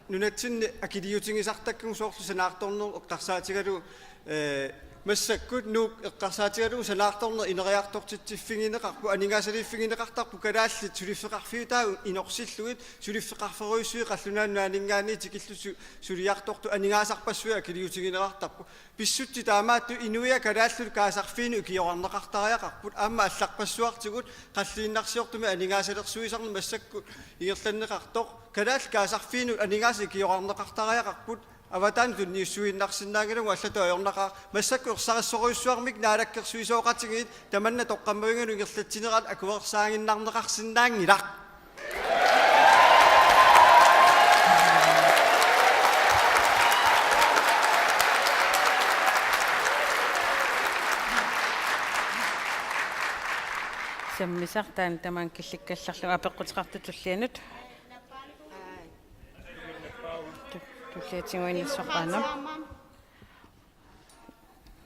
nunatsinni akiliutigisartakkagut soorlu sanaartornerup eqqarsaatigalugu, ee, Massakkut Nuuk eqqarsaatigalugu sanaartorneq ineriartortitsiffigineqarpoq, aningaasaliiffigineqartarpoq, kalaallit suliffeqarfiutaat inorsillugit, suliffeqarferujussuit qallunaat nunaanninngaanniit tikillugu su-, suliartortut aningaasarpassuit akiliutigineqartarput. Pissutsit taamaattut inuiaat kalaallit kaasarfiinut ikiorarneqartariaqarput, aamma allarpassuartigut qalliinnarsiortumik aningaasalersuisarneq massakkut ingerlanneqartoq, kalaallit kaasarfiinut aningaasat ikiorarneqartariaqarput, avataani tunniussuiinnarsinnaanngilagut, allatut ajornaqaaq. Massakkut ersarissorujussuarmik naalakkersuisooqatigiit tamanna toqqammavigalugu ingerlatsinerat akuersaaginnarneqarsinnaanngilaq. Sammisaq taanna tamaanga killikkallarlugu apeqquteqartoq tullianut. Tu-, tulliatigut inissaqaana.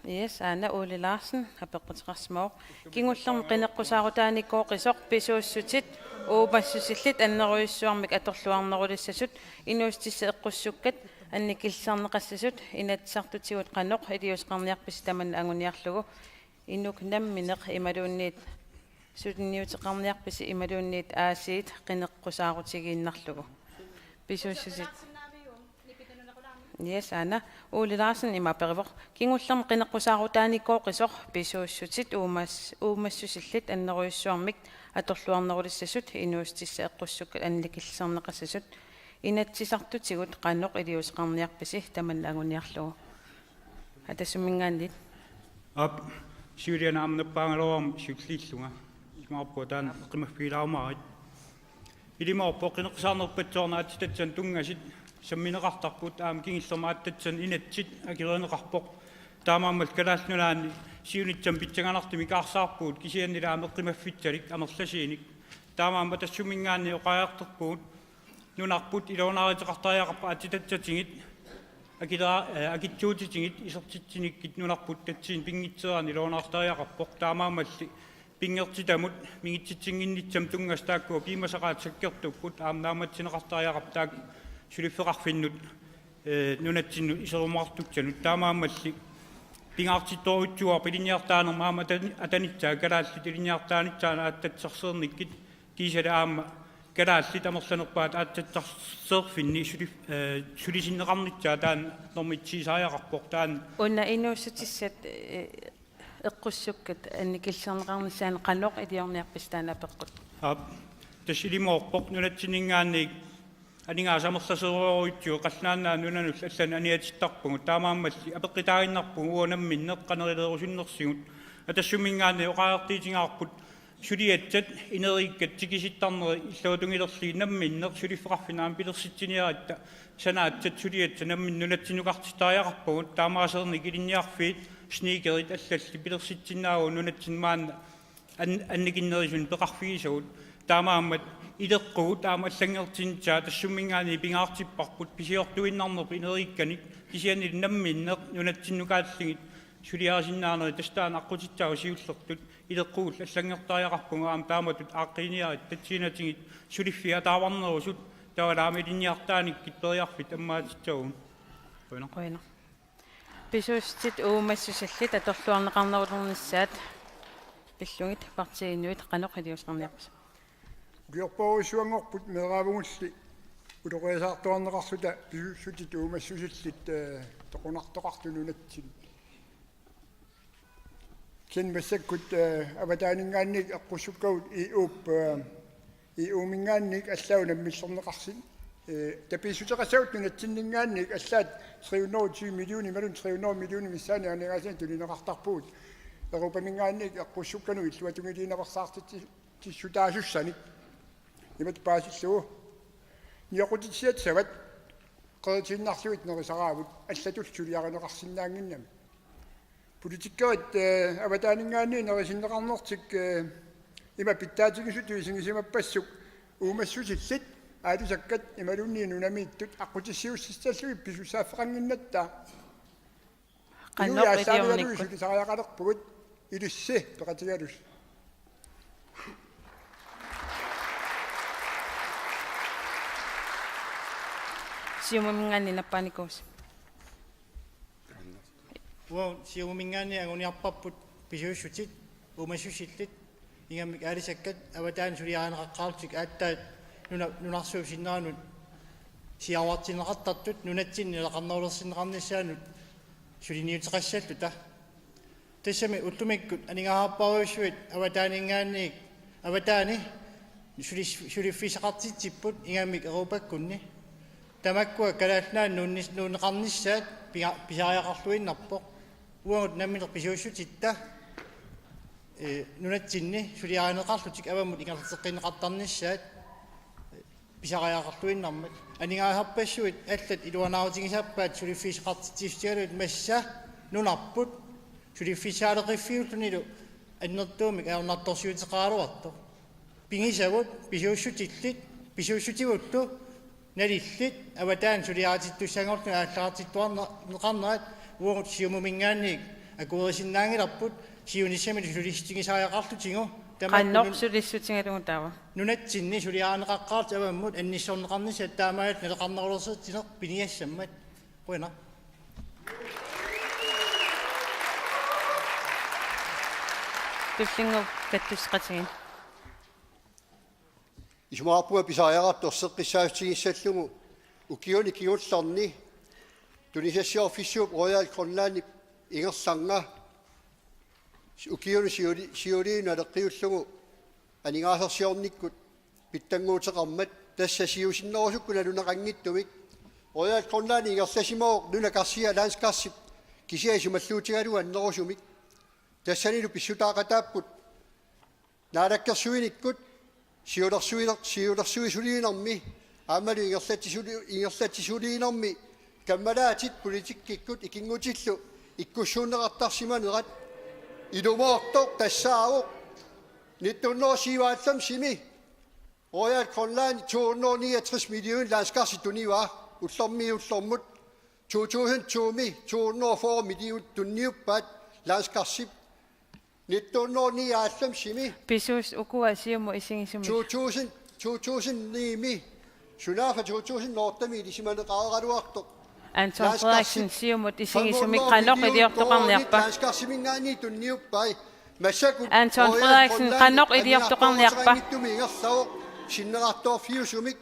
Yes, aana Ole Larsen, apeqquteqarsimavoq. Kingullermik qineqqusaarutaanikooqisoq pisuussutit uumassusillit annerujussuarmik atorluarnerulissasut inuussutissat eqqussukkat annikillisarneqassasut inatsisartutigut qanoq iliuuseqarniarpisi tamanna anguniarlugu, inuk nammineq imaluunniit suliniuteqarniarpisi imaluunniit aasiit qineqqusaarutigiinnarlugu? Pisuussutit. Yes, aana. Ole Larsen ima aperivoq. Kingullermik qineqqusaarutaanikooqisoq pisuussutit uumas-, uumassusillit annerujussuarmik atorluarnerulissasut inuussutissat eqqussukkat annikillisarneqassasut inatsisartutigut qanoq iliuuseqarniarpisi tamanna anguniarlugu? Atassumminngaanniit. Aap, siuliani aamma nappaagaluarama siulliullunga. Isumaqarpunga taanna eqqimaffigilaarumaarput. Ilimaarpoq qineqqusaarnerpassuarnik aatsitassanik tunngasut sammineqartarput, aamma kingullermik aatsitassanik inatsit akerineqarpoq. Taamaammat Kalaallit Nunaanni siunissami pissanganartumik ikaarsaarpugut, kisiannili aamma eqqimaffissalik amerlasuunik. Taamaammat Atassumminngaanniit oqariartorpugut nunarput iluanaaruteqartariaqarpoq aatsitassatigit, akilera-, eh, akitsuutitigit isertitsinikkit nunarput tassani pinngitsoorani iluanaartariaqarpoq. Taamaammalli pinngortitamut mingitsitsinnginnissamut tunngasut taakkua piumasaqaatit sakkortuupput, aamma naammassineqartariaqarpoq taakku suliffeqarfinnut, eh, nunatsinnut iserumaartussanut. Taamaammalli pingaartittorujussuuarput ilinniartitaanermut aamma atani-, atanissaa kalaallit ilinniartitaanissaannut aatsitassarsiornikkut, kiisalu aamma kalaallit amerlanerpaat aatsitassarsarfinni suli-, eh, sulisinneqarnissaa taanna normitsiisariaqarpoq taanna. Una inuussutissat, eh, eqqussukkat annikillisarneqarnissaanut qanoq iliorniarpisi taanna apeqqut? Aap, tassa ilimaarpoq nunatsinninngaanniit aningaasat amerlasoorujussuit qallunaat nunanullu allanut aniatittarpagut, taamaammalli apeqqutaaginnarpugut uagut namminneq qanoq iliuuserusunnersugut. Atassumminngaanniit oqariartuutigaarput suliassat ineriikkat tikisittarnerat illuatungilerlugit namminneq suliffeqarfinnut aamma pilersitsiniaratta sanaatsat suliassat namminneq nunatsinnukartitariaqarpagut, taamaasiornikkut ilinniarfiit sneakerit allallu pilersitsinnaavagut nunatsinni maanna an-, annikinnerusuni peqarfigisagut. Taamaammat ileqqugut aamma allanngortinnissaat Atassumminngaanniit pingaartipparput pisiortuinnarnerput ineriikkanik, kisiannili namminneq nunatsinnukaallugit suliarisinnaanerit, tassa taanna aqqutissaagut siullertut. Ileqqugullu allanngortariaqarpugut aamma taamatut aaqqiiniarit tassaniitigut suliffiit ataavarnerusut, taavalu aamma ilinniartitaanikkut periarfissat ammaassissagut. Qujanaq. Qujanaq. Pisuussutit uumassusillit atorluarneqarnerulernissaat pillugit partiinit qanoq iliuuseqarniarpisi? Ukiorpassuanngorput meeraavugulli uloriasaartuarneqarluta pisuussutit uumassusillit, eh, toqunartoqartut nunatsinni. Kisianni massakkut, eh, avataaninngaanniit eqqussukkagut E U-p, eh, E U-minngaanniit allaat unammillerneqarsinnaavoq. Eh, tapiissuteqassagut nunatsinninngaanniit allaat tre hundrede og tyve millioner imaluunniit tre hundrede millioner missaani aningaasanik tunineqartarpugut. Europaminngaanniit eqqussukkanut illuatungiliinaveersaartitsi-, tissutaasussanik. Imatut paasillugu. Nioqqutissiassavat qeritiinnarlugit nerisaraavut allatullu suliarineqarsinnaannginnami. Politikerit, eh, avataaninngaanniit nerisinneqarnertik, eh, ima pitsaatigisutut isigisimappassuit uumassusillit aalisakkat imaluunniit nunamiittut aqqutissiuussissallugit pisussaaffeqannginnatta. Qanoq inuit aallaavigalugit iliornikkut? Sulisariaqalerpugut ilissi peqatigalugit. Siumuminngaanniit nappaanikuusi. Uagut Siumuminngaanniit anguniarparput pisuussutit uumassusillit ingammik aalisakkat avataani suliarineqaqqaarlutik aatsaat nuna-, nunarsuup sinneranut siaruartinneqartartut nunatsinni naleqarnerulersinneqarnissaannut suliniuteqassalluta. Tassami ullumikkut aningaasarpassuit avataaninngaanniit avataani sulis-, suliffissaqartitsipput ingammik Europakkunni. Tamakkua Kalaallit Nunaanni nuunnis-, nuunneqarnissaat pinga-, pisariaqarluinnarpoq. Uagut nammineq pisuussutitta, eh, nunatsinni suliarineqarlutik avammut ingerlateqqinneqartarnissaat pisariaqarluinnarmat. Aningaasarpassuit allat iluanaarutigisarpaat suliffissaqartitsissutigalugit massa nunarput suliffissaaleqiffiullunilu annertuumik ajornartorsiuteqaraluartoq. Pigisavut pisuussutillit, pisuussutigullu nalillit avataani suliaritittussanngorlugit aallartittuarneqarnerat uagut Siumuminngaanniit akuerisinnaanngilarput siunissami sulissutigisariaqarlutigu. Tamakku qanoq nun-, sulissutigalugu taava? Nunatsinni suliarineqaqqaarlutik avammut annissorneqarnissaat taamaalillutik naleqarnerulersitsineq piniassammat. Qujanaq. Tullinnguup kattusseqatigiit. Isumaqarpunga pisariaqartoq erseqqissaatigissallugu ukiuni kingullerni tunisassiorfissuup Royal Greenlandip ingerlanera ukiuni siuli-, siuliini naleqqiullugu aningaasarsiornikkut pitsannguuteqarmat, tassa siusinnerusukkut nalunaqanngitsumik. Royal Greenland ingerlasimavoq nuna karsia, landskarsi, kisiat isumalluutigalugu annerusumik. Tassanilu pissutaaqataapput naalakkersuinikkut siulersuiler-, siulersuisuliinermi aammalu ingerlatsisuli-, ingerlatsisuliinermi kammalaatit politikkikkut ikinngutillu ikkussuunneqartarsimanerat. Ilumoortoq tassaavoq nitten hundrede og syvoghalvfemsimi Royal Greenland to hundrede og niogtres million landskarsi tunivaa, ullormiit ullormut. To tusind to-mi to hundrede og fyrre million tunniuppaat landskarsip. Nitten hundrede og nioghalvfemsimi. Pisuussut ukua Siumup isigisumik. To tusind, to tusind ni-mi. Sunaaffa to tusind otte-mi ilisimaneqareeraluartoq. Anton Frederiksen, Siumut isigisumik qanoq iliortoqarniarpa? Landskarsimingaanniit tunniuppai. Massakkut Anton Frederiksen, qanoq iliortoqarniarpa? Ingerlavoq sinnerartoorfiusumik.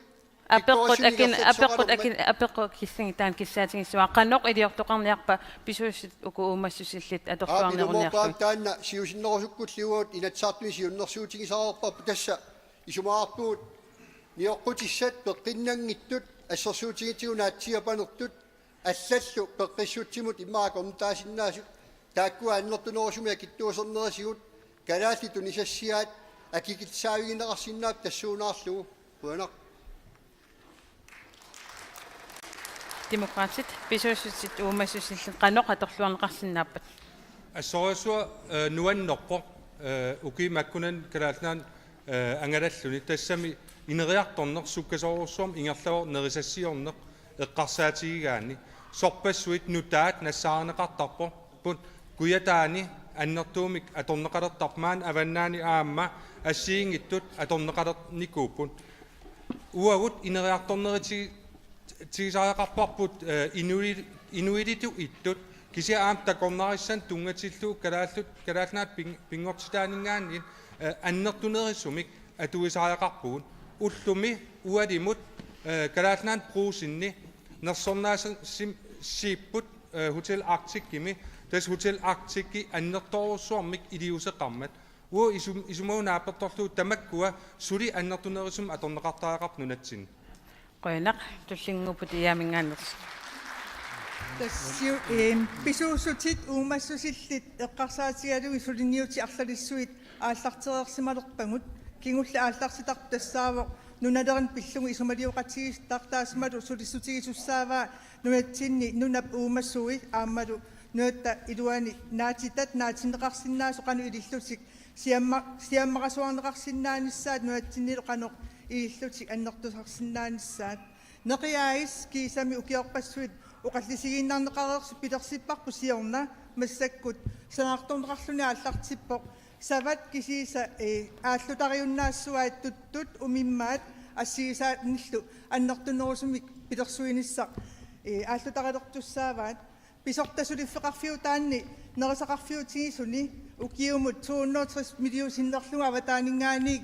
Apeqqut akin-, apeqqut akin-, apeqqut killingit taanna kissaatigissuara. Qanoq iliortoqarniarpa pisuussut uku uumassusillit atorluarneruniarlugit? Taanna siusinnerusukkulli uagut Inatsisartuni siunnersuutigisariaqarparput, tassa isumaqarpugut nioqqutissat peqqinnanngitsut assersuutigitsigu naatsiiapanertut allallu peqqissutsimut immaqa akornutaasinnaasut taakkua annertunerusumik akitsuusernerisigut kalaallit tunisassiaat akikillisaavigineqarsinnaapput tassuunaarlugu. Qujanaq. Demokraatit, pisuussutit uumassusillit qanoq atorluarneqarsinnaappat? Assorsuaq, eh, nuannerpoq, eh, ukiut makkunani Kalaallit Nunaat, eh, angalalluni. Tassami ineriartorneq sukkasoorujussuarmik ingerlavoq nerisassiorneq eqqarsaatigigaanni. Sorpassuit nutaat nassaarineqartarput, put, Kujataani annertuumik atorneqalertarput, maani avannaani aamma assigiinngitsut atorneqalernikuupput. Uagut ineriartorneriti-, tigisariaqarparput, eh, inuit-, inuilitut ittut, kisianni aamma takornarissat tunngatillugu kalaallit, Kalaallit Nunaat ping-, pinngortitaaninngaanniit, eh, annertunerusumik atuisariaqarpugut. Ullumi ualimut, eh, Kalaallit Nunaanni Brugsenimi nersornaasim-, sipput, eh, Hotel Arcticimi, tassa Hotel Arctic annertoorujussuarmik iliuuseqarmat. Uagut isum-, isumaga naapertorlugu tamakkua suli annertunerusumik atorneqartariaqarput nunatsinni. Qujanaq, tullinnguupput Iiaaminngaanneersoq. Tassa, eem, pisuussutit uumassusillit eqqarsaatigalugit suliniutit arlalissuit aallartereersimalerpagut. Kingulleq aallartitartoq tassaavoq nunalerineq pillugu isumalioqatigiittartaasimasoq sulissutigisussaavat nunatsinni nunap uumasui aammalu nunatta iluani naatitat naatinneqarsinnaasut qanoq ilillutik siamma-, siammarasuarneqarsinnaanissaat nunatsinnilu qanoq ilillutik annertusarsinnaanissaat. Neqiaasat kiisami ukiorpassuit oqallisigiinnarneqareersut pilersipparput siorna massakkut sanaartorneqarluni aallartippoq. Savat kisiisa, eh, aallutariunnaassuaat tuttut umimmaat assigisaannillu annertunerusumik pilersuinissaq, eh, aallutarilertussaavaat. Pisortaq suliffeqarfiutaanni nerisaqarfiutigisuni ukiumut to hundrede og tres millioner sinnerlugu avataaninngaanniit,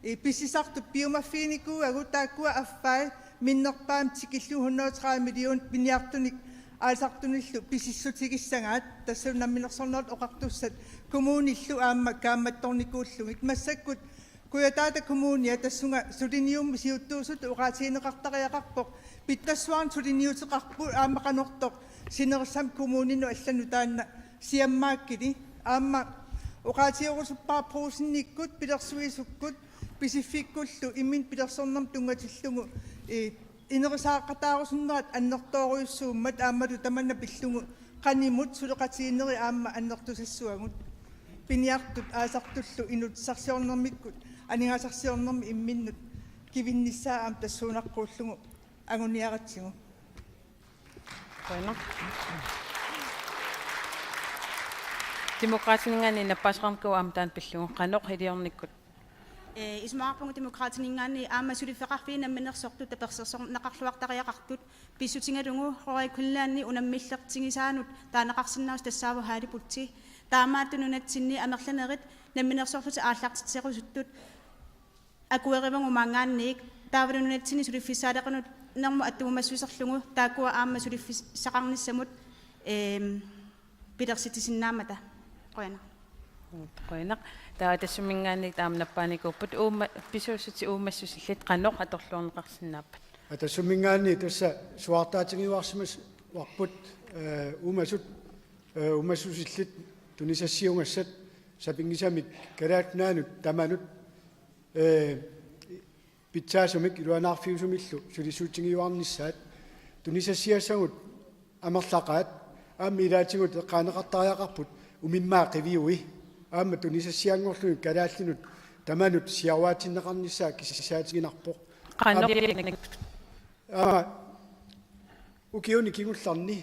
eh, pisisartut piumaffiginikuuagut, taakkua affai minnerpaamik tikillugu hundrede og tredive millioner piniartunik aalisartunillu pisissutigissagaat, tassalu Namminersornerata Oqartussat kommunillu aamma kaammattornikuullugit. Massakkut Kujataata Kommunia tassunga suliniummik siuttuusutut oqaatigineqartariaqarpoq, pitsaassuarnik suliniuteqarput aamma qanortoq sinerissamik kommuninut allanut taanna siammaakkili. Aamma oqaatigerusuppara Brugsennikkut, pilersuisukkut, Pisiffikkullu imminut pilersornermut tunngatillugu, eh, ineriartortitaarusunnerat annertoorujussuummat, aammalu tamanna pillugu qanimut suleqatigiinnerit aamma annertusassavagut. Piniartut aalisartullu inuutissarsiornermikkut aningaasarsiornermi imminnut kivinnissaa aamma tassuunaqquullugu anguniaratsigu. Qujanaq. Demokraatininngaanniit nappaasoqarnikuuvoq aamma taanna pillugu, qanoq iliornikkut. Ee, isumaqarpunga Demokraatininngaanniit aamma suliffeqarfiit namminersortut tapersersorneqarluartariaqartut, pissutigalugu Royal Greenlandip unammillertigisaanut taaneqarsinnaasut tassaavoq Harry Potti. Taamaattoq nunatsinni amerlanerit namminersorlutik aallartitserusuttut akuerivagut maanngaanniit, taavalu nunatsinni suliffissaaleqinermut attuumassuserlugu taakkua aamma suliffissaqarnissamut, eem, pilersitsisinnaammata. Qujanaq. Qujanaq. Taava tassuminngaanniit aamma nappaanikuupput uuma-, pisuussutit uumassusillit qanoq atorluarneqarsinnaappat. Aa, tassuminngaanniit tassa suaartaatigiuarsimassavarput, ee, uumasut, ee, uumassusillit tunisassiugassat sapinngisamik Kalaallit Nunaannut tamanut, ee, pitsaasumik iluanaarfiusumillu sulissutigiuarnissaat. Tunisassiassagut amerlaqaat, aamma ilaatigut eqqaaneqartariaqarput umimmaat qiviui, aamma tunisassianngorlugit kalaallinut tamanut siaruaatsinneqarnissaa kissaatiginarpoq. Qanoq? Aamma ukiuni kingullerni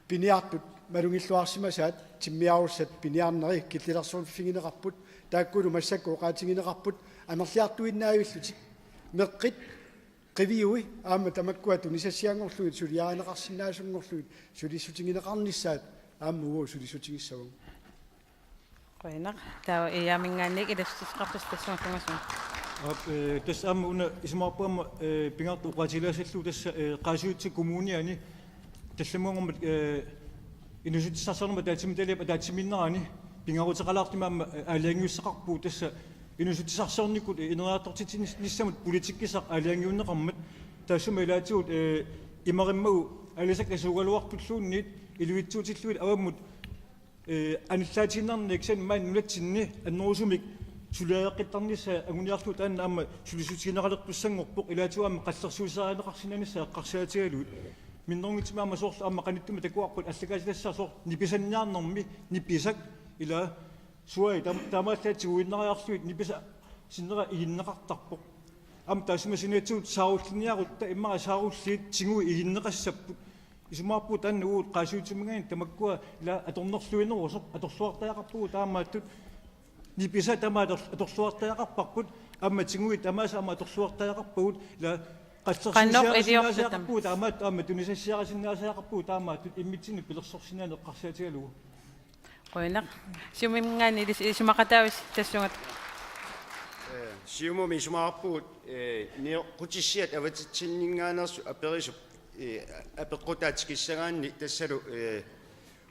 piniartut malugilluarsimasaat timmiarussat piniarneri killilersorfigineqarput, taakkulu massakkut oqaatigineqarput amerliartuinnaavillutik, meqqit qiviui aamma tamakkua tunisassianngorlugit suliarineqarsinnaasunngorlugit sulissutigineqarnissaat aamma uagut sulissutigissavagut. Qujanaq. Taava Iiaaminngaanniit ilassutisaqartussat tassunga tunngasumik. Aap, ee, tassa aamma una isumaqarpunga aamma, ee, pingaartoq oqaatigilaassallugu tassa, ee, Qaasuitsup Kommuniani tallimanngormat, ee, inuussutissarsiornermut ataatsimiititaliap ataatsimiinnerani pingaaruteqalaartumik aamma, ee, aalajangiussaqarpugut tassa inuussutissarsiornikkut, ee, ineriartortitsinissamut politikkisaq aalajangiunneqarmat, taassuma ilaatigut, ee, imarimmagu aalisakkat suugaluartulluunniit iluitsuutillugit avammut, ee, anillaatiinnarnik kisianni maani nunatsinni annerusumik suliareqqittarnissaa anguniarlugu taanna aamma sulissutigineqalertussanngorpoq, ilaatigut aamma qallersuisarineqarsinnaanissaa eqqarsaatigalugit. Minnerunngitsumik aamma soorlu aamma qanittumi takuarput allakaatitassaat soorlu nipisanniarnermi, nipisak, ilaa, suai tam-, taamaallaat tiguinnariarlugit nipisaq sinnera iginneqartarpoq. Aamma taassuma saniatigut saarulliniarutta immaqa saarulliit tiguit iginneqassapput. Isumaqarpunga taanna uagut Qaasuitsuminngaanniit tamakkua ilaa atornerluinerusoq atorluartariaqarpugut taamaattut. Nipisat tamaat ator-, atorluartariaqarparput, aamma tiguit tamaasa aamma atorluartariaqarpagut, ilaa, qanoq iliorluta qallersuisiarisinnaasariaqarpugut taamaattut, aamma tunisassiarisinnaasariaqarpugut taamaattut, immitsinnut pilersorsinnaaneq eqqarsaatigalugu. Qujanaq. Siumuminngaanniit ilis-, isumaqataavisi tassunga. Ee, Siumumi isumaqarpugut, ee, nioqqutissiat avatitsinninngaanneersut aperisup, ee, apeqqutaa tikissagaanni tassalu, ee,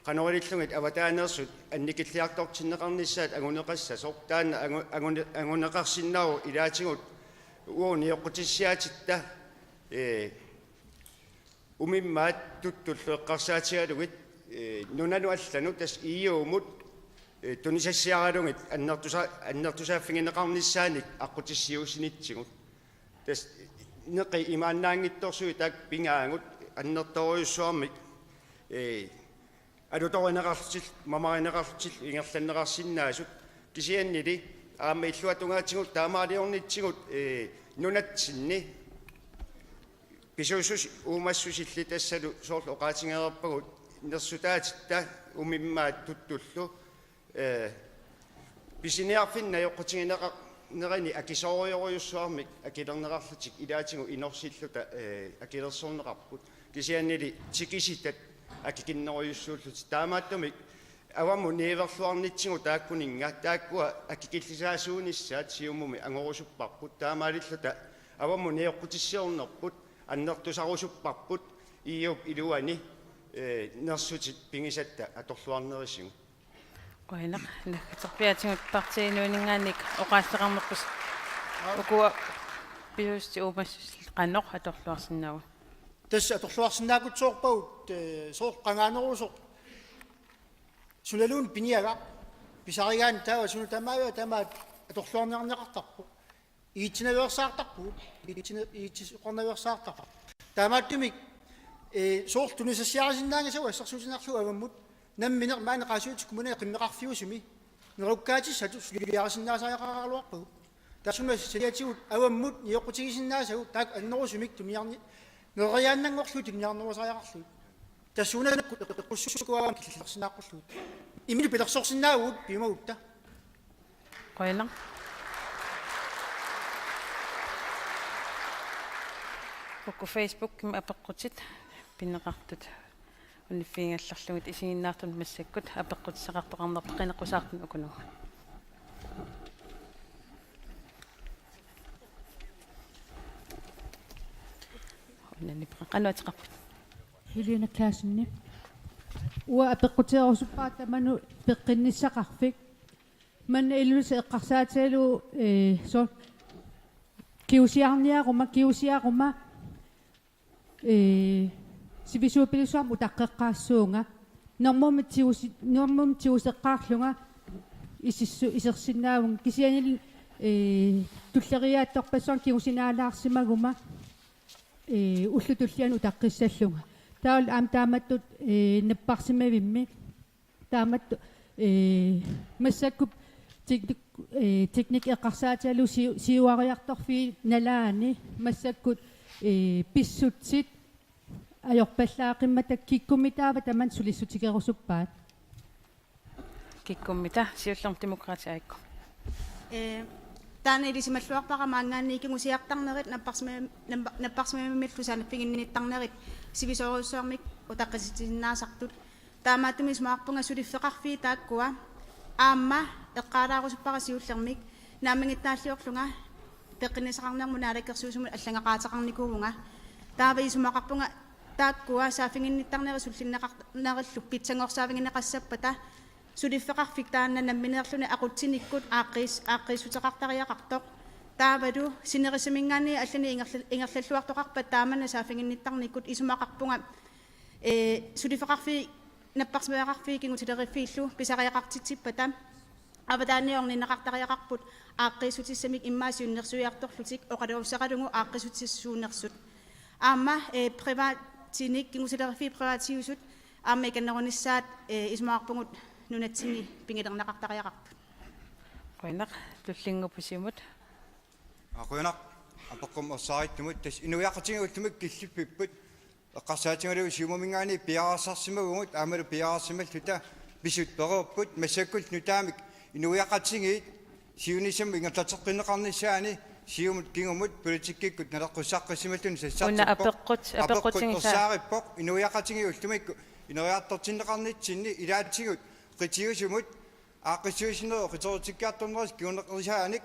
qanoq ilillugit avataaneersut annikilliartortinneqarnissaat anguneqassasoq. Taanna angu-, angune-, anguneqarsinnaavoq ilaatigut uagut nioqqutissiaatitta, ee, umimmaat tuttullu eqqarsaatigalugit, ee, nunanut allanut tassa E U-mut, ee, tunisassiaralugit annertusa-, annertusaaffigineqarnissaanik aqqutissiuussinitsigut. Tassa neqi imaannaanngitsorsuit taakku pingaagut annertoorujussuarmik, ee, alutorineqarlutillu, mamarineqarlutillu ingerlanneqarsinnaasut, kisiannili aamma illuatungaatigut taamaaliornitsigut, ee, nunatsinni pisuussuseq uumassusillit tassalu soorlu oqaatigereerpagut nersutaatitta umimmaat tuttullu, ee, pisiniarfinni najoqqutigineqarnerini akisoorujorujussuarmik akilerneqarlutik ilaatigut inorsilluta, ee, akilersorneqarput. Kisiannili tikisitat akikinnerujussuullutik. Taamaattumik avammut niuerluarnitsigut taakkuninnga taakkua akikillisaasuunissaat Siumumi angorusupparput, taamaalilluta avammut nioqqutissiornerput annertusarusupparput E U-p iluani, eh, nersutit pigisatta atorluarnerisigut. Qujanaq, naggaterpiaatigut Partii Inuuninngaanniit oqaaseqarnerput ukua pisuussutsit uumassusillit qanoq atorluarsinnaagut? Tassa atorluarsinnaakutsoorpagut, eh, soorlu qangaanerusoq. Sunaluunniit piniagaq pisarigaanni taava suna tamaavaa tamaat atorluarniarneqartarpoq. Iitsinaveersaartarpugut, iitsina-, iitsisoqarnaveersaartarpoq. Taamaattumik, eh, soorlu tunisassiarisinnaanngisagut assersuutigiinnarlugu avammut nammineq maani Qaasuitsup Kommunia qimmeqarfiusumi nerukkaatissatut suliarisinnaasariaqaraluarpagut. Taassuma saniatigut avammut nioqqutigisinnaasagut taakku annerusumik tuniarni-, neriaannanngorlugit tuniarnerusariaqarlugit. Tassuunakkut eqqussuugaluarlugit killilersinnaaqqullugu. Imminut pilersorsinnaavugut piumagutta. Qujanaq. Uku Facebookimi apeqqutit pineqartut uniffigigallarlugit isiginnaartunut massakkut apeqqutissaqartoqarnerput qineqqusaartunut ukununnga. Unanippa qanoq ateqarpit? Helena Clausen. Uanga apeqquteerusuppara tamanut peqqinnissaqarfik. Manna Ilulissat eqqarsaatigalugu, eh, soorlu kingusiarniaruma, kingusiaruma, eh, sivisuupilussuarmik utaqqeqqaassuunga. Normummi tigusi-, normummi tiguseqqaarlunga isissu-, isersinnaavunga. Kisiannili, eh, tulleriiaattorpassuarnik kingusinaalaarsimaguma, eh, ullut tulliani utaqqissallunga. Taavalu aamma taamatut, eh, napparsimavimmi. Taamatut, eh, massakkut teknik-, eh, teknik eqqarsaatigalugu siu-, siuariartorfiit nalaani massakkut, eh, pissutsit ajorpallaaqimmata kikkummitaava tamanna sulissutigerusuppaat? Kikkummita, siullermik Demokraatit Aajakku. Eh, taanna ilisimalluarpara maanngaanniit kingusiartarnerit napparsima-, nampa-, napparsimavimmilu saaffiginnittarnerit sivisoorujussuarmik utaqqisitsisinnaasartut. Taamaattumik isumaqarpunga suliffeqarfiit taakkua aamma eqqaalaarusuppara siullermik naammagittaalliorlunga peqqinnissaqarnermut naalakkersuisumut allagaqaateqarnikuuvunga. Taava isumaqarpunga taakkua saaffiginnittarnerit sullinneqarnerillu pitsanngorsaavigineqassappata suliffeqarfik taanna nammineerluni aqutsinikkut aaqqiis-, aaqqiissuteqartariaqartoq. Taavalu sinerissaminngaanniit allanik ingerla-, ingerlalluartoqarpat taamani saaffiginnittarnikkut isumaqarpunga, eh, suliffeqarfiit napparsimavaqarfiit kingutileriffiillu pisariaqartitsippata avataaniit orninneqartariaqarput aaqqiissutissamik immaqa siunnersuiartorlutik oqaluusseralugu aaqqissutissat suunersut. Aamma, eh, privatinik kingutileriffiit privatiusut aamma ikinnerunissaat, eh, isumaqarpugut nunatsinni pigilerneqartariaqarput. Qujanaq, tullinnguuppoq Siumut. Aa, qujanaq, apeqqummut ersarittumut, tassa inuiaqatigiit ullumikkut killiffipput, eqqarsaatigalugu Siumuminngaanniit piareersarsimavugut, aammalu piareersimalluta pisut pereerput, massakkut nutaamik inuiaqatigiit siunissami ingerlateqqinneqarnissaanni Siumut kingumut politikkikkut naleqqussaqqissimalluni sassartippoq. Una apeqqut-, apeqqut apeqqutigisaa. Ersaarippoq, inuiaqatigiit ullumikkut ineriartortinneqarnitsinni ilaatigut qitiusumut aaqqissuussinerup qiterutikkiartornerisa kinguneqarisaanik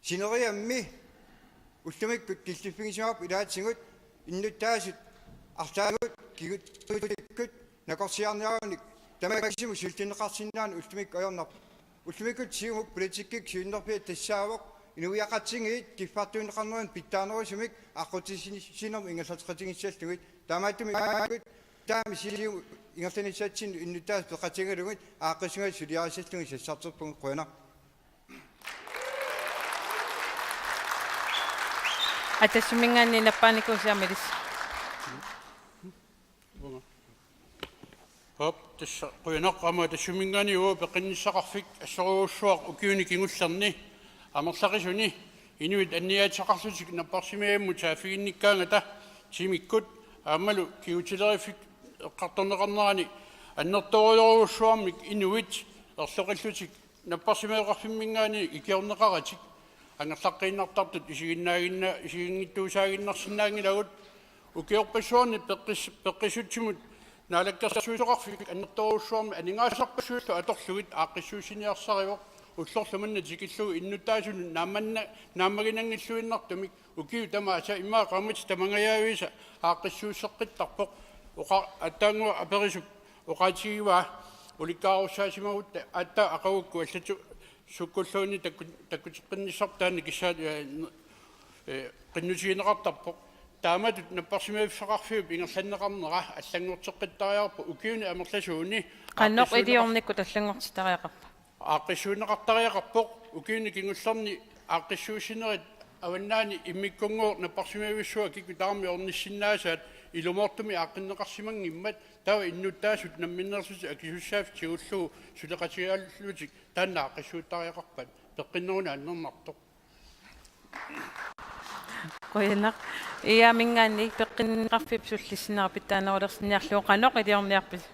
sineriammi ullumikkut killiffigisimavarput ilaatigut innuttaasut arlaatigut kigutikkukkut nakorsiarniarunik tamakkiisumik sullinneqarsinnaaneq ullumikkut ajornarpoq. Ullumikkut Siumup politikkikkut siunnerfiat tassaavoq inuiaqatigiit kiffartuunneqarneranut pitsaanerusumik aqqutissinermut ingerlateqatigissallugit. Taamaattumik taama Siumup ingerlanissatsinnut innuttaasut peqatigalugit aaqqissugassat suliarissallugit sassarterpugut. Qujanaq. Atassiminngaanniit nappaanikuusi aamma ilissi. Aap, tassa qujanaq. Aamma Atassiminngaanniit uagut peqqinnissaqarfik assorujussuaq ukiuni kingullerni amerlaqisuni inuit anniaataqarlutik napparsimavimmut saaffiginnikkaangata timikkut aammalu kigutileriffik eqqartorneqarnerani annertoorujorujussuarmik inuit erloqillutik napparsimmaveqarfimminngaanniit ikiorneqaratik angerlaqqiinnartartut isiginnaaginna-, isiginngitsuusaaginnarsinnaanngilagut. Ukiorpassuarni peqqis-, peqqissutsimut Naalakkersuisoqarfik annertoorujussuarmik aningaasarpassuillu atorlugit aaqqissuussiniarsarivoq, ullorlu manna tikillugu innuttaasunut naammanna-, naammaginanngilluinnartumik ukiut tamaasa immaqa qaammatit tamangajaviisa aaqqissuusseqqittarpoq. Oqa-, aatsaannguaq aperisup oqaatigivaa ulikkaarussaassimagutta aatsaat aqagukku allatut sukkulluunniit takku-, takkuteqqinnissarput taanna kissaat, ee, ee, qinnutigineqartarpoq. Taamatut napparsimmaffeqarfiup ingerlanneqarnera allanngorteqqittariaqarpoq ukiuni amerlasuuni. Qanoq aaqqissuunneqar-, iliornikkut allanngortittariaqarpa? Aaqqissuunneqartariaqarpoq ukiuni kingullerni aaqqissuussinerit avannaani immikkunngooq napparsimmavissuaq kikkut tamarmik ornissinnaasaat ilumoortumik aaqqinneqarsimanngimmat, taava innuttaasut namminneerlutik akisussaaffik tigullugu suleqatigillutik taanna aaqqissuuttariaqarpat peqqinneruna annernartoq. Qujanaq. Iiaaminngaanniit peqqinneqarfik sullissineq pitsaanerulersinniarlugu, qanoq iliorniarpisi?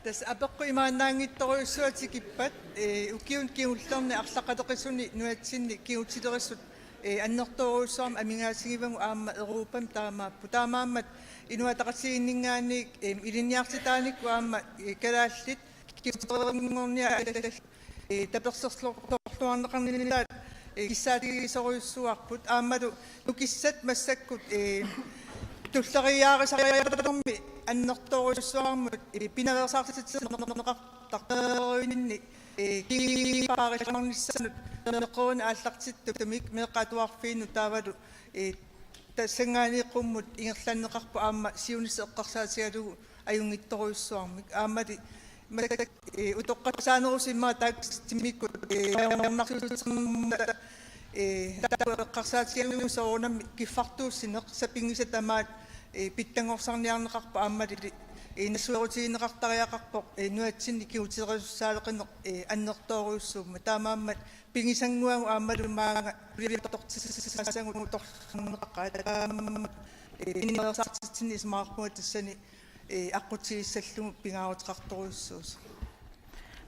Tassa apeqqut imaannaanngitsorujussuaq tikippat, ee, ukiuni kingullerni arlaqaleqisuni nunatsinni kingutilerisut, ee, annertoorujussuarmik amigaatigivavut aamma Europami taamaapput. Taamaammat Inuit Ataqatigiinninngaanniit, ee, ilinniartitaanikkut aamma, ee, kalaallit kingutilerunngorniaat ee, tapersersorluarneqarnissaat, ee, kissaatigisorujussuuarput. Aammalu nukissat massakkut, ee, tulleriiaarisariaqarnermi annertoorujussuarmut, ee, pinaveersaartitsineqartartuinni, ee, kiipaarilaarnissaannut meeqqerivut aallartittumik meeqqat atuarfiinnut taavalu, ee, tassanngaanniit qummut ingerlanneqarpoq aamma siunissaq eqqarsaatigalugu ajunngitsorujussuarmik. Aammali massakkut, ee, utoqqatsaanerusumik immaqa taakku timikkut, ee, ajornartorsiuteqarnermut, ee, taakku eqqarsaatigalugu soorunami kiffartuussineq sapinngisat tamaat, ee, pitsanngorsarniarneqarpoq aammali, ee, nassuerutigineqartariaqarpoq, ee, nunatsinni kingutilerussaaleqineq, ee, annertoorujussuummat. Taamaammat pigisannguagut aammalu maanga suliatortissagut utorneqaqaat, taamaammat, ee, pinaveersaartitsineq isumaqarpunga tassani, ee, aqqutigissallugu pingaaruteqartorujussuusoq.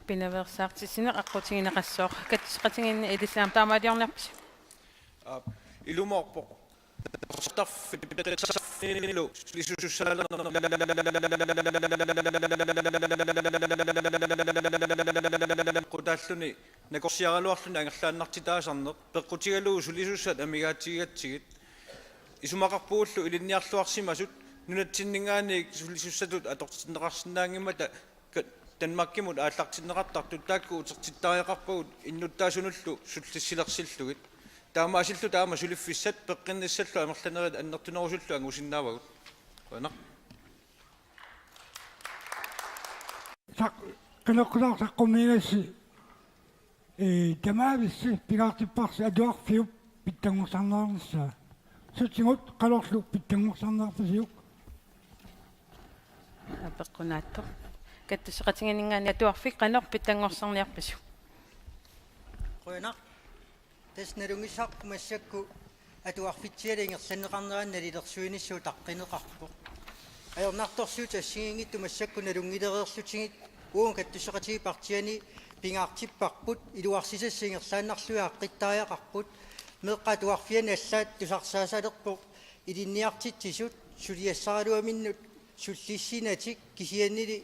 Pinaveersaartitsineq aqqutigineqassooq. Katsoqatigiinni Elisami taamaaliorniarpisi? Aap, ilumoorpoq. Tarfinilu sulisussaalerneq qutaalluni nakorsiaraluarluni angerlaannartitaasarneq peqqutigalugu sulisussat amigaatigigatsigit. Isumaqarpugullu ilinniarluarsimasut nunatsinninngaanniit sulisussatut atortinneqarsinnaanngimmata ka-, Danmarkimut aallartinneqartartut taakku utertittariaqarpagut innuttaasunullu sullissilersillugit. Taamaasilluta aamma suliffissat peqqinnissallu amerlanerit annertunerusullu angusinnaavagut. Qujanaq. Saq-, qineqqusaaq saqqummiigassi, ee, tamaavissi pingaartipparsi atuarfiup pitsanngorsarneqarnissaa. Sutsigut qanorlu pitsanngorsarniarpisiuk? Apeqqunaattoq. Katsoqatigiinninngaanniit atuarfik qanoq pitsanngorsarniarpisiuk? Qujanaq. Tassa nalunngilaq massakkut atuarfitsiallu ingerlanneqarnerani nalilersuinissaq utaqqineqarpoq. Ajornartorsiutit assigiinngitsut massakkut nalunngilereerlutigit uagut katsoqatigiit partiiani pingaartipparput, iluarsisassat ingerlaannarlugit aaqqittariaqarput, meeqqat atuarfianni allaat tusarsaasalerpoq ilinniartitsisut suliassaraluaminnut sullissinatik kisiannili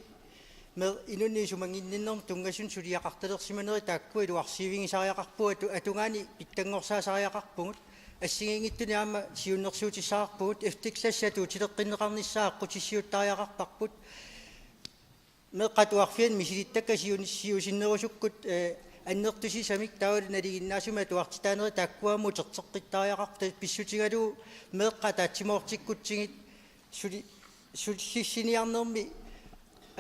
meeqqat inunnik isumaginninnermut tunngasunik suliaqartalersimanerit taakkua iluarsiivigisariaqarpugut, atu-, atugaanni pitsanngorsaarisariaqarpugut, assigiinngitsunik aamma siunnersuutissaqarpugut, F-klassi atuutileqqinneqarnissaa aqqutissiuuttariaqarparput. Meeqqat atuarfianni misilittakkat siun-, siusinnerusukkut, ee, annertusisamik taavalu nalinginnaasumik atuartitaanerit taakkua aamma uterteqqittariaqarput, pissutigalugu meeqqat ataatsimoortikkutsigit suli-, sullissiniarnermi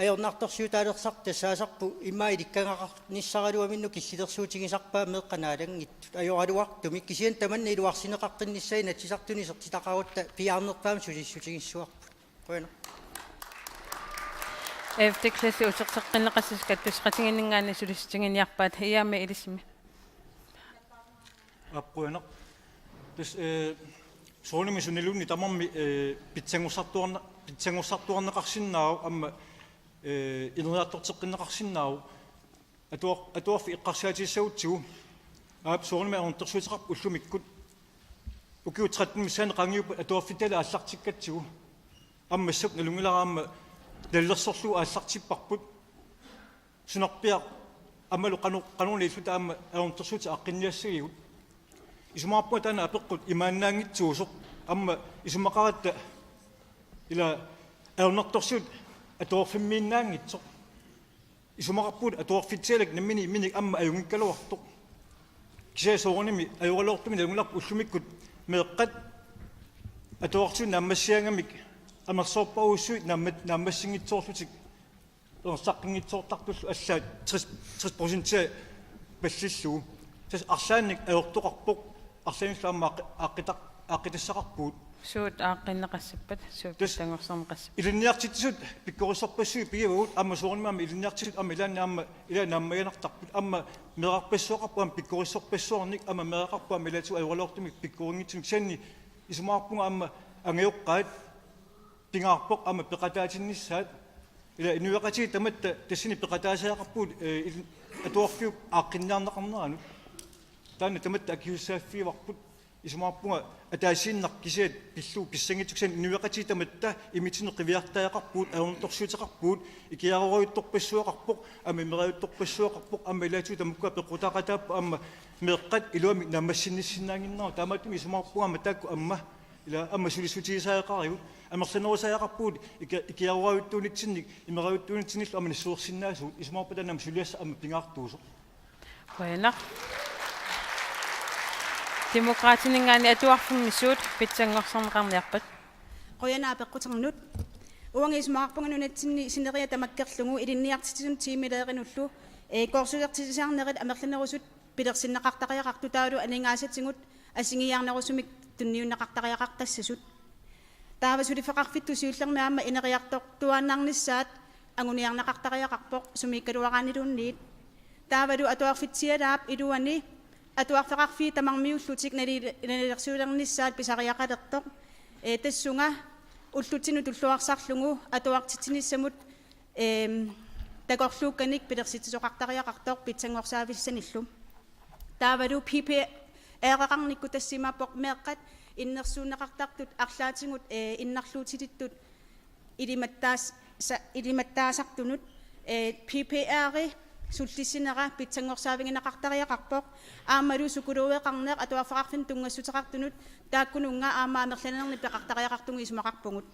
ajornartorsiutaalersartut tassaasarput immaqa ilikkagaqarnissaraluaminnut killilersuutigisarpaat meeqqat naalanngitsut ajoraluartumik, kisianni tamanna iluarsineqaqqinnissaa Inatsisartuni isertitaqarutta piaarnerpaamik sulissutigissavarput. Qujanaq. F-klassi uterteqqinneqassasoq katsoqatigiinninngaanniit sulissutiginiarpaat, Iiami Elisimi. Aap, qujanaq. Tassa, ee, soorunami suniluunniit tamarmik, ee, pitsanngorsartuarne-, pitsanngorsartuarneqarsinnaavoq aamma, ee, ineriartorteqqinneqarsinnaavoq. Atuar-, atuarfik eqqarsaatigissagutsigu. Aap, soorunami ajornartorsiuteqarpoq ullumikkut. Ukiut tretten missaanni qaangiupput atuarfittalu aallartikkatsigu. Aamma massakkut nalunngilara aamma nalilersorlugu aallartipparput. Sunarpiaq aammalu qano-, qanorliulluta aamma ajornartorsiutit aaqqinniassagigut. Isumaqarpunga taanna apeqqut imaannaanngitsuusoq, aamma isumaqaratta ila ajornartorsiut atorfimmiinnaanngitsoq. Isumaqarpugut atorfitsialak nammineq imminik aamma ajunngikkaluartoq. Kisianni soorunami ajoraluartumik nalunngilarput ullumikkut meeqqat atorfitsiallutik naammassigaangamik amerlasoorpassuit naamma-, naammassinngitsoorlutik ersaqqinngitsoortartullu allaat tres, tres procentia pallillugu. Tassa arlaannik ajortoqarpoq, arlaannik aamma aaqqi-, aaqqitaq-, aaqqitassaqarpugut. Suut aaqqinneqassappat, suut tassa pitsanngorsarneqassappat? Ilinniartitsisut pikkorissorpassuit pigivagut, aamma soorunami aamma ilinniartitsisut aamma ilaanni aamma ilaa naammaginartarput, aamma meerarpassuaqarpoq aamma pikkorissorpassuarnik, aamma meeraqarpoq aamma ilaatigut ajoraluartumik pikkorinngitsunik, kisianni isumaqarpunga aamma angajoqqaat pingaarpoq aamma peqataatinnissaat. Ila inuiaqatigiit tamatta tassani peqataasariaqarpugut, eh, il-, atuarfiup aaqqinniarneqarneranut. Taanna tamatta akisussaaffigivarput, isumaqarpunga ataasiinnaq kisiat pillugu pissanngitsunik, kisianni inuiaqatigiit tamatta imitsinnut qiviartariaqarpugut, ajornartorsiuteqarpugut, ikiaroorajuttorpassuaqarpoq, aamma imerajuttorpassuaqarpoq, aamma ilaatigut tamakkua peqqutaaqataapput, aamma meeqqat iluamik naammassinnissinnaannginnerat, taamaattumik isumaqarpunga aamma taakku aamma ila aamma sulissutigisariaqarigut, amerlanerusariaqarpugut, iki-, ikiaroorajuttuunitsinnik, imerajuttuunitsinnillu aamma nassuersinnaasugut, isumaqarpunga taanna aamma suliassaq aamma pingaartuusoq. Qujanaq. Demokraatininngaanniit atuarfimmi suut pitsanngorsarneqarniarpat? Qujanaq apeqquternut. Uanga isumaqarpunga nunatsinni sineriak tamakkerlugu ilinniartitsisunut tiimilerinnullu, eh, korsusertitsisarnerit amerlanerusut pilersinneqartariaqartut taavalu aningaasatigut assigiiarnerusumik tunniunneqartariaqartassasut. Taava suliffeqarfittut siullermik aamma ineriartortuaannarnissaat anguniarneqartariaqarpoq sumiikkaluaraanniluunniit. Taavalu atuarfitsialaap iluani atuarfeqarfiit tamarmiullutik nali-, nalilersuilernissaat pisariaqalertoq. Ee, tassunga ullutsinnut tulluarsarlugu atuartitsinissamut, eem, takorluukkanik pilersitsisoqartariaqartoq pitsanngorsaavissanillu. Taavalu P P R-eqarnikkut tassa imaappoq meeqqat innersuunneqartartut arlaatigut, ee, innarluutilittut ilimattaas-, sa-, ilimattaasartunut, ee, P P R-i sullissinera pitsanngorsaavigineqartariaqarpoq, aammalu psykologeqarneq atuarfeqarfinnut tunngassuteqartunut taakkununnga aamma amerlanernik peqartariaqartugut isumaqarpugut.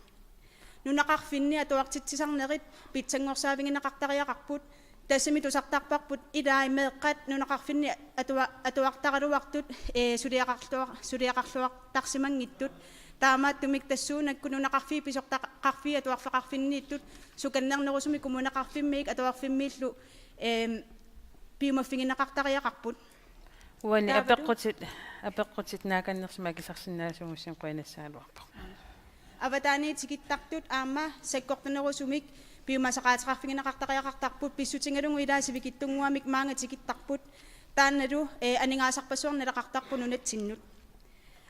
Nunaqarfinni atuartitsisarnerit pitsanngorsaavigineqartariaqarput, tassami tusartarparput ilai meeqqat nunaqarfinni atua-, atuartaraluartut, ee, suliaqarluar-, suliaqarluartarsimanngitsut. Taamaattumik tassuunakkut nunaqarfiit pisortaqarfiit atuarfeqarfinniittut sukannernerusumik kommuneqarfimmiit atuarfimmiillu, eem, piumaffigineqartariaqarput. Uani taavalu apeqqutit, apeqqutit naakannersumik akisarsinnaasuugussiuk qujanassaagaluarpoq. Avataaniit tikittartut aamma sakkortunerusumik piumasaqaateqarfigineqartariaqartarput, pissutigalugu ilaa sivikitsunnguamik maanga tikittarput. Taannalu, ee, aningaasarpassuarnik naleqartarpoq nunatsinnut.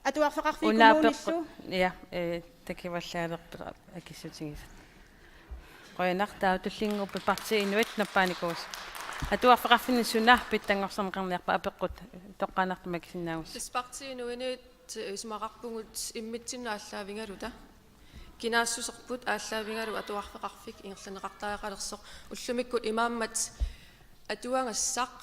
Atuarfeqarfiit una kommunillu apeqqut, ja, ee, takuallaalerput akissutigisat. Qujanaq, taava tullinnguuppat Partii Inuit nappaanikuusoq. Atuarfeqarfinni suna pitsanngorsarneqarniarpa, apeqqut toqqaannartumik akisinnaagussiuk. Tassa Partii Inuinit isumaqarpugut immitsinnut aallaavigaluta kinaassuserput aallaavigalugu atuarfeqarfik ingerlanneqartariaqalersoq, ullumikkut imaammat atuagassaq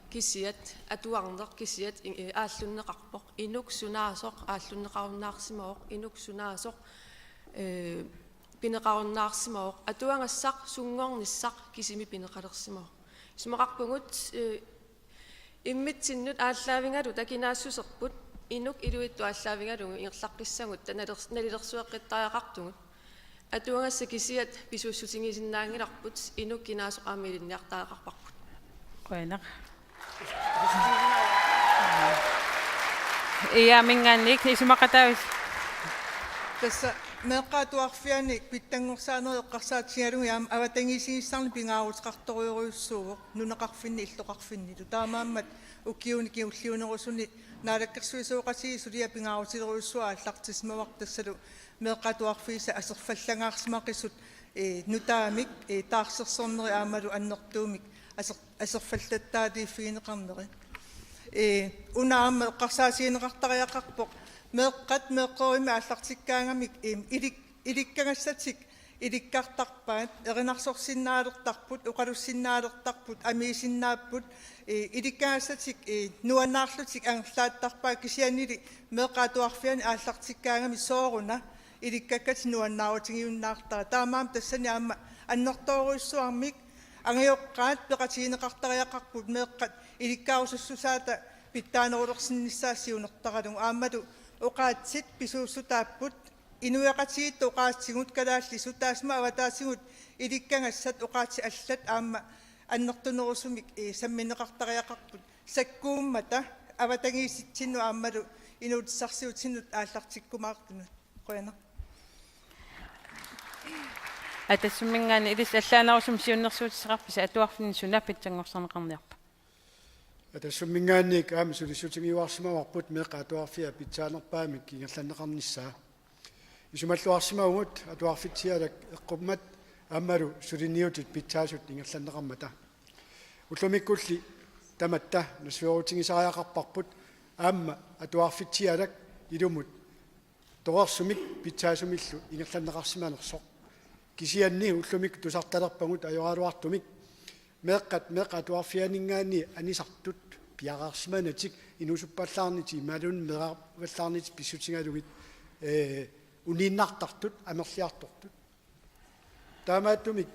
kisiat, atuarneq kisiat i-, aallunneqarpoq, inuk sunaasoq aallunneqarunnaarsimavoq, inuk sunaasoq, ee, pineqarunnaarsimavoq, atuagassaq sunngornissaq kisimi pineqalersimavoq. Isumaqarpugut, ee, immitsinnut aallaavigaluta kinaassuserput inuk iluitsoq aallaavigalugu ingerlaqqissagutta nalers-, nalilersueqqittariaqartugut. Atuagassat kisiat pisuussutigisinnaanngilarput, inuk kinaasoq aamma ilinniartariaqarparput. Qujanaq. Iammingaanniit isumaqataavit? Tassa meeqqat atuarfianni pitsanngorsaanerit eqqarsaatigalugit aamma avatangiisinissarnik pingaaruteqartorujorujussuuvoq nunaqarfinni illoqarfinnilu. Taamaammat ukiuni kingulliunerusuni naalakkersuisooqatigiit suliaq pingaarutilerisussuaq aallartissimavara, tassalu meeqqat atuarfiisa aserfallagaarsimaqisut, ee, nutaamik, ee, taarsersorneri aammalu annertuumik aser-, aserfallataaliffigineqarneri. Ee, una aamma eqqarsaatigineqartariaqarpoq meeqqat meeqqerivimmi aallartikkaangamik, ee, ilik-, ilikkagassatik ilikkartarpaat, erinarsorsinnaalertarput, oqalussinnaalertarput, amiisinnaapput, ee, ilikkagassat, ee, nuannaarlutik angerlaattarpaat, kisiannili meeqqat atuarfianni aallartikkaangami sooruna ilikkakkatik nuannaarutigiunnaartaraat. Taamaammat tassani aamma annertoorujussuarmik angajoqqaat peqatigineqartariaqarput meeqqat ilikkagaarusussusaata pitsaanerulersinnissaat siunertaralugu. Aammalu oqaatsit pisuussutaapput, inuiaqatigiittut oqaatsigut kalaallisut, taassuma avataatigut ilikkagassat oqaatsit allat aamma annertunerusumik, ee, sammineqartariaqarput sakkuummata avatangiisitsinnut aammalu inuutissarsiutinnut aallartikkumaartunut. Qujanaq. Atassumminngaanniit ilissi allaanerusumik siunnersuutissaqarpisi atuarfinni suna pitsanngorsarneqarniarpa? Atassumminngaanniit aamma sulissutigiuarsimavarput meeqqat atuarfiat pitsaanerpaamik ingerlanneqarnissaa. Isumalluarsimavugut atuarfitsialak eqqummat aammalu suliniutit pitsaasut ingerlanneqarmata. Ullumikkulli tamatta nassuerutigisariaqarparput aamma atuarfitsialak ilumut torersumik pitsaasumillu ingerlanneqarsimanersoq. Kisianni ullumikkut tusartalerpagut ajoraluartumik meeqqat, meeqqat atuarfianinngaanniit anisartut piareersimanatik inuusuppallaarnatik imaluunniit meeraavallaarnatik pissutigalugit, ee, uniinnartartut amerliartortut. Taamaattumik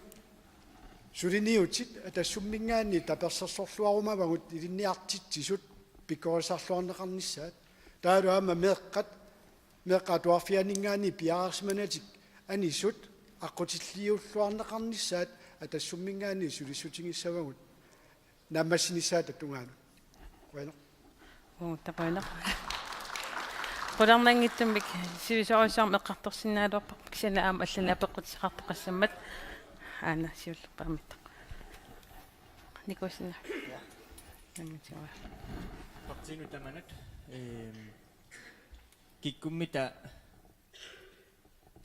suliniutit Atassumminngaanniit tapersersorluarumavagut ilinniartitsisut pikkorissarluarneqarnissaat. Taavalu aamma meeqqat, meeqqat atuarfianinngaanniit piareersimanatik anisut aqqutilliulluarneqarnissaat Atassumminngaanniit sulissutigissavagut naammassinissaata tungaanut. Qujanaq. Uutta qujanaq. Qularnanngitsumik sivisoorujussuarmik eqqartorsinnaalerparput kisianni aamma allanik apeqqutissaqartoqassammat. Aana siullerpaammittoq. Nikuusinna. Nammitsiua. Partiinut tamanut, ehm, kikkummita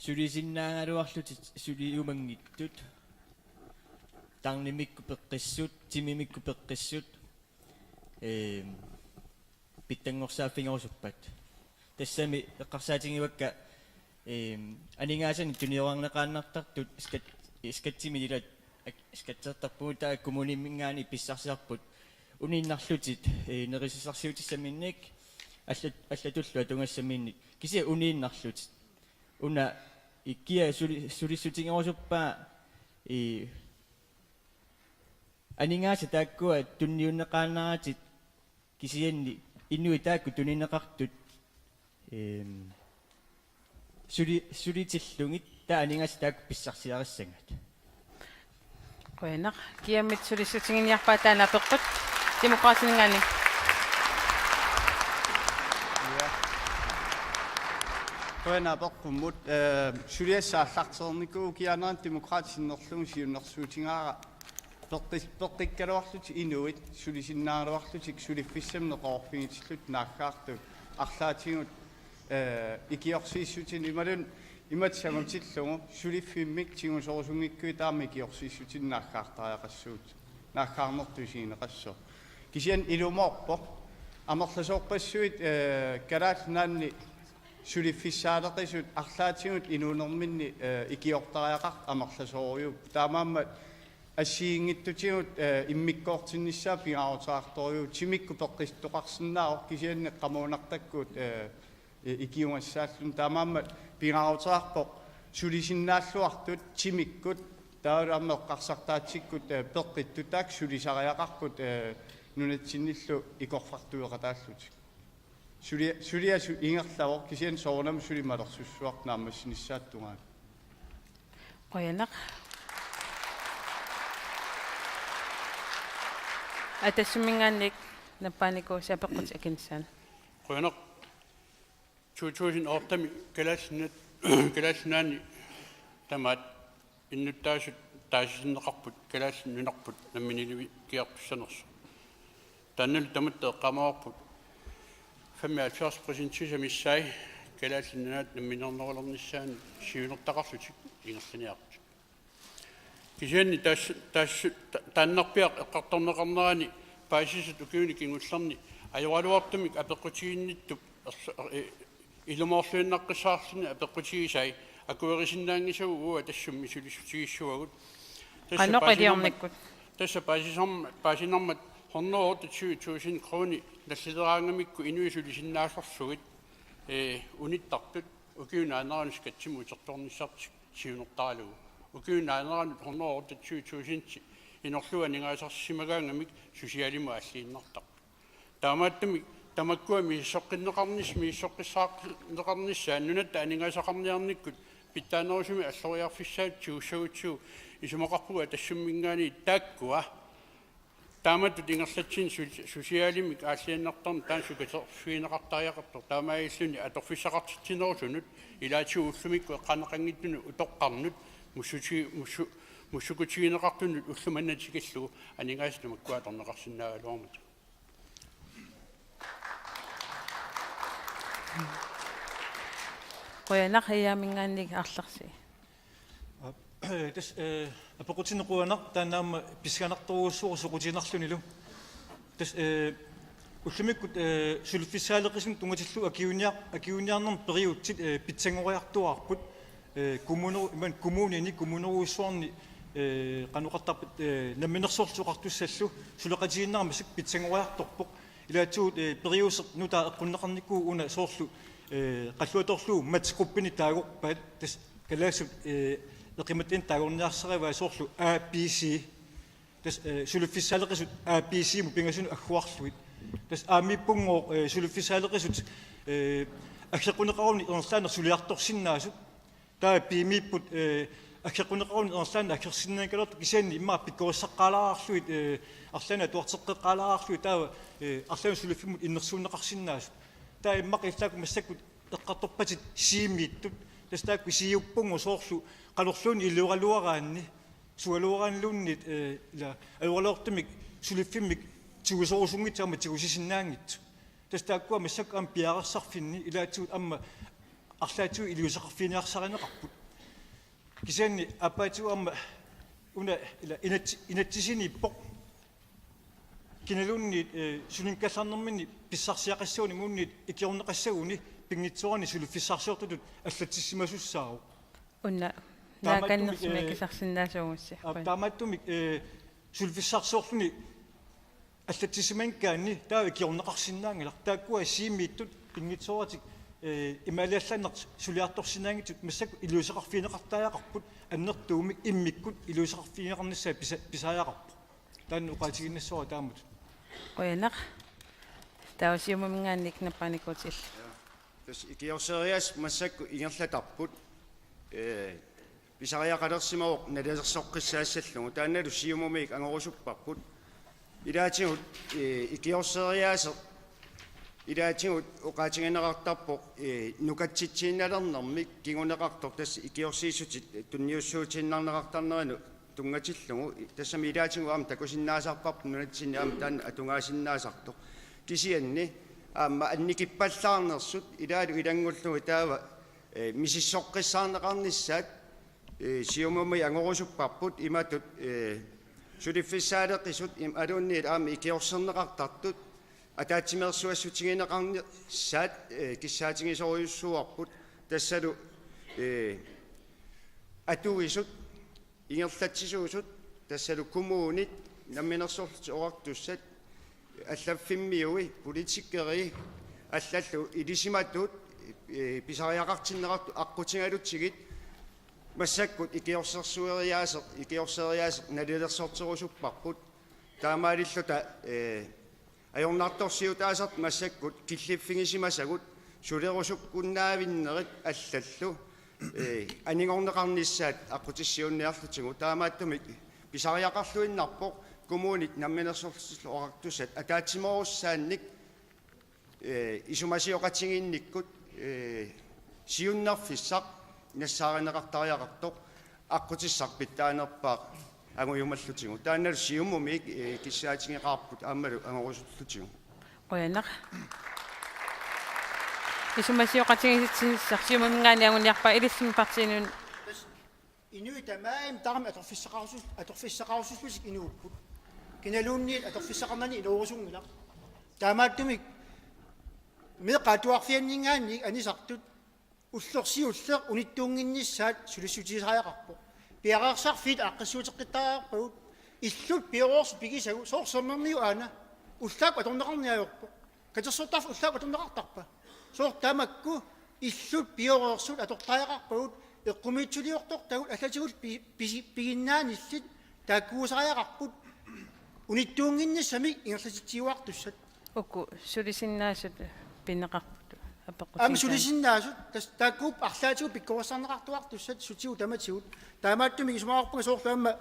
sulisinnaagaluarlutit suliumanngitsut, tarnimikkut peqqissut, timimikkut peqqissut, ehm, pitsanngorsaaffigirusuppat. Tassami eqqarsaatigivakka, ehm, aningaasanik tuniorarneqaannartartut skat-, skattimik ilaat ak-, skattertarpugut, taava kommuniminngaanniit pissarsiarput uniinnarlutik, eh, nerisasarsiutissaminnik allat-, allatullu atugassaminnik. Kisianni uniinnarlutik. Una ikia suli-, sulissutigerusuppaa, eh, aningaasat taakkua tunniunneqaannaratik kisianni inuit taakku tunineqartut, ehm, suli-, sulitillugit taava aningaasat taakku pissarsiarissagipput. Qujanaq. Kiammit sulissutiginiarpaa taanna apeqqut Demokraatininngaanniit. Ja. Qujanaq apeqqummut, eh, suliassaq aallartereernikuuvoq, kianerani Demokraatit sinnerlugu siunnersuutigaara peqqis-, peqqikkaluarlutik inuit sulisinnaagaluarlutik suliffissamik neqeroorfigitillutik naaggaartut arlaatigut, eh, ikiorsiissutinik imaluunniit imatut sangutillugu suliffimmik tigusorusunngikkuit taama ikiorsiissutinik naaggaartariaqassuugut, naaggaarnertut isigineqassaaq. Kisianni ilumoorpoq amerlasoorpassuit, eh, Kalaallit Nunaanni suliffissaaleqisut arlaatigut inuunerminni, eh, ikiortariaqartut amerlasoorujuupput. Taamaammat assigiinngitsutigut, eh, immikkoortinnissaa pingaaruteqartorujuuvoq, timikkut peqqissutoqarsinnaavoq kisianni qamuunartakkut, eh, eh, ikiugassaalluni. Taamaammat pingaaruteqarpoq sulisinnaalluartut timikkut, taavalu aamma eqqarsartaatsikkut, eh, peqqittut taakku sulisariaqarput, eh, nunatsinnillu ikorfartueqataallutik. Suli-, suliassaq ingerlavoq kisianni soorunami suli malersussuartut naammassinissaata tungaanut. Qujanaq. Atassumminngaanniit nappaanikuusi apeqqutit akinissaanut. Qujanaq. To tusind otte-mi Kalaallit Nunaat, Kalaallit Nunaanni tamaat innuttaasut taasitinneqarput Kalaallit Nunarput namminiilivikkiartussanersoq. Taannalu tamatta eqqaamavarput femoghalvfjerds procent sisamat missaat Kalaallit Nunaat namminernerulernissaanut siunertaqarlutik ingerlaniartut. Kisianni taas-, taas-, ta-, taannarpiaq eqqartorneqarnerani paasisat ukiuni kingullerni ajoraluartumik apeqqutiginnittup ersa-, eh, ilumoorluinnaqqissaarluni apeqqutigisai akuerisinnaanngisagut uagut Atassummi sulissutigissagut. Tassa Qanoq paasinermat, iliornikkut? Tassa paasisarm-, paasinermat hundrede otteogtyve tusind kroner nallileraangamikku inuit sulisinnaasarlugit, ee, unittartut ukiup naanerani skattimik utertornissartik siunertaralugu. Ukiup naanerani hundrede otteogtyve tusind inorlugu aningaasarsimagaangamik susialimut aalliinnartarput. Taamaattumik tamakkua misissoqqinneqarnis-, misissoqqissaarneqarnissaat nunatta aningaasaqarniarnikkut pitsaanerusumik alloriarfissaat tigussagutsigu isumaqarpugut Atassumminngaanniit taakkua taamatut ingerlatsineq su-, susialimik aalliinnartarneq taanna sukaterfigineqartariaqartoq, taamaalilluni atorfissaqartitsinerusunut ilaatigut ullumikkut eqqaaneqanngitsunut utoqqarnut mussuti-, mussu-, mussukkutigineqartunut ulloq manna tikillugu aningaasat tamakkua atorneqarsinnaagaluarmata. Qujanaq. Iiaminngaanniit Arlarsi. Aap, tassa, ee, apeqqutinik qujanaq, taanna aamma pissanganartorujussuuvoq soqutiginarlunilu. Tassa, ee, ullumikkut, ee, suliffissaaleqisunut tunngatillugu akiuiniar-, akiuiniarnermi periutsit, ee, pitsanngoriartuaarput, ee, kommuneru-, imaluunniit kommunini, kommunerujussuarni, ee, qanoq oqartarpat, ee, Namminersorlutik Oqartussallu suleqatigiinnera massakkut pitsanngoriartorpoq. Ilaatigut, ee, periuseq nutaaq eqqunneqarnikuuvoq una soorlu, ee, qallunatorlugu MAT-gruppini taagorpaat, tassa kalaallisut, ee, eqimattanit taagorniarsarivaat soorlu A B C. Tassa, ee, suliffissaaleqisut A B C-mut pingasunut agguarlugit. Tassa A-miippunngooq, ee, suliffissaaleqisut, ee, aggeqquneqaruni ingerlaannaq suliartorsinnaasut. Taava B-miipput, ee, aggeqquneqaruni ingerlaannaq aggersinnaanngikkaluartut, kisianni immaqa pikkorissaqqaalaarlugit, ee, arlaannik atuarteqqeqqaalaarlugit, taava, ee, arlaannut suliffimmut innersuunneqarsinnaasut. Taava immaqa illaakkut massakkut eqqartorpatit C-miittut. Tassa taakku C-uppunngooq soorlu qanorluunniit iliuugaluaraanni, sugaluaraanniluunniit, ee, ila ajoraluartumik suliffimmik tigusorusunngitsut aamma tigusisinnaanngitsut. Tassa taakkua massakkut aamma piareersarfinni ilaatigut aamma arlaatigut iliuuseqarfiginiarsarineqarput. Kisianni aappaatigut aamma una ila inatsi-, inatsisiniippoq. Kinaluunniit, ee, sulinikkallarnerminni pissarsiaqassaguni imaluunniit ikiorneqassaguni pinngitsoorani suliffissarsiortutut allatsissimasussaavoq. Una, taamaattumik, naakannersumik, ee, kisarsinnaasuugussi. Aap, taamaattumik, ee, suliffissarsiorluni allatsissimanngikkaanni taava ikiorneqarsinnaanngilaq. Taakkua C-miittut pinngitsooratik, ee, imaaliallaannaq suliartorsinnaanngitsut massakkut iliuuseqarfigineqartariaqarput, annertuumik immikkut iliuuseqarfigineqarnissaat pisa-, pisariaqarpoq. Taanna oqaatigiinnassavara taamatut. Qujanaq. Taava Siumuminngaanniit nappaanikuutillit. Tassa ikiorseeriaaseq massakkut ingerlatarput. Ee, pisariaqalersimavoq nalilersoqqissaassallugu. Taannalu Siumumiit angorusupparput. Ilaatigut, ee, ikiorseeriaaseq, ilaatigut oqaatigineqartarpoq, ee, nukatsitsiinnalernermik kinguneqartoq, tassa ikiorsiissutit tunniussuutiinnarneqartarnerinut tunngatillugu. Tassami ilaatigut aamma takusinnaasarparput nunatsinni aamma taanna atugaasinnaasartoq. Kisianni aamma annikippallaarnersut ilaalu ilanngullugit taava, ee, misissoqqissaarneqarnissaat, ee, Siumumiit angorusupparput imatut, ee, suliffissaaleqisut imaluunniit aamma ikiorserneqartartut ataatsimeersuassutigineqarnissaat, ee, kissaatigisorujussuuarput, tassalu, ee, atuisut, ingerlatsisuusut, tassalu kommunit, Namminersorlutik Oqartussat, allaffimmiui, politikerii, allallu ilisimatut, ee, pisariaqartinneqartut aqqutigalutsigit massakkut ikiorsersueriaaseq, ikiorseeriaaseq nalilersorterusupparput. Taamaalilluta, ee, ajornartorsiutaasartut massakkut killiffigisimasagut sulerusukkunnaavinnerit allallu, ee, anigorneqarnissaat aqqutissiuunniarlutigu. Taamaattumik pisariaqarluinnarpoq kommunit Namminersorlutik Oqartussat ataatsimoorussaannik, ee, isumasioqatigiinnikkut, ee, siunnerfissaq nassaarineqartariaqartoq aqqutissaq pitsaanerpaaq angujumallutigu. Taannalu Siumumiit, ee, kissaatigeqaarput aammalu angorusullutigu. Qujanaq. Isumasioqatigiissutissaq Siumuminngaanniit anguniarpaa, ilissinnut partiinut. Inuit tamarmik atorfissaqarusus-, atorfissaqarusullutik inuupput. Kinaluunniit atorfissaqarnani inuurusunngilaq. Taamaattumik meeqqat atuarfianninngaanniit anisartut Ullorsiulleq unittuunnginnissaat sulissutigisariaqarpoq. Piareersarfiit aaqqissuuteqqittariaqarpagut. Illut pioreersut pigisagut, soorlu sermermiut aana. Ullaakkut atorneqarneq ajorpoq. Katersortarfik ullaakkut atorneqartarpa? Soorlu tamakku illut pioreersut atortariaqarpagut, eqqumiitsuliortortagut allatigullu pi-, pisi-, piginnaanillit taakkuusariaqarput unittuunnginnissamik ingerlatitsiuartussat. Uku sulisinnaasut pineqarput apeqqutigisaat. Aamma sulisinnaasut, tas-, taakkuupput arlaatigut pikkorissarneqartuartussat sutigut tamatigut. Taamaattumik isumaqarpunga soorlu aamma,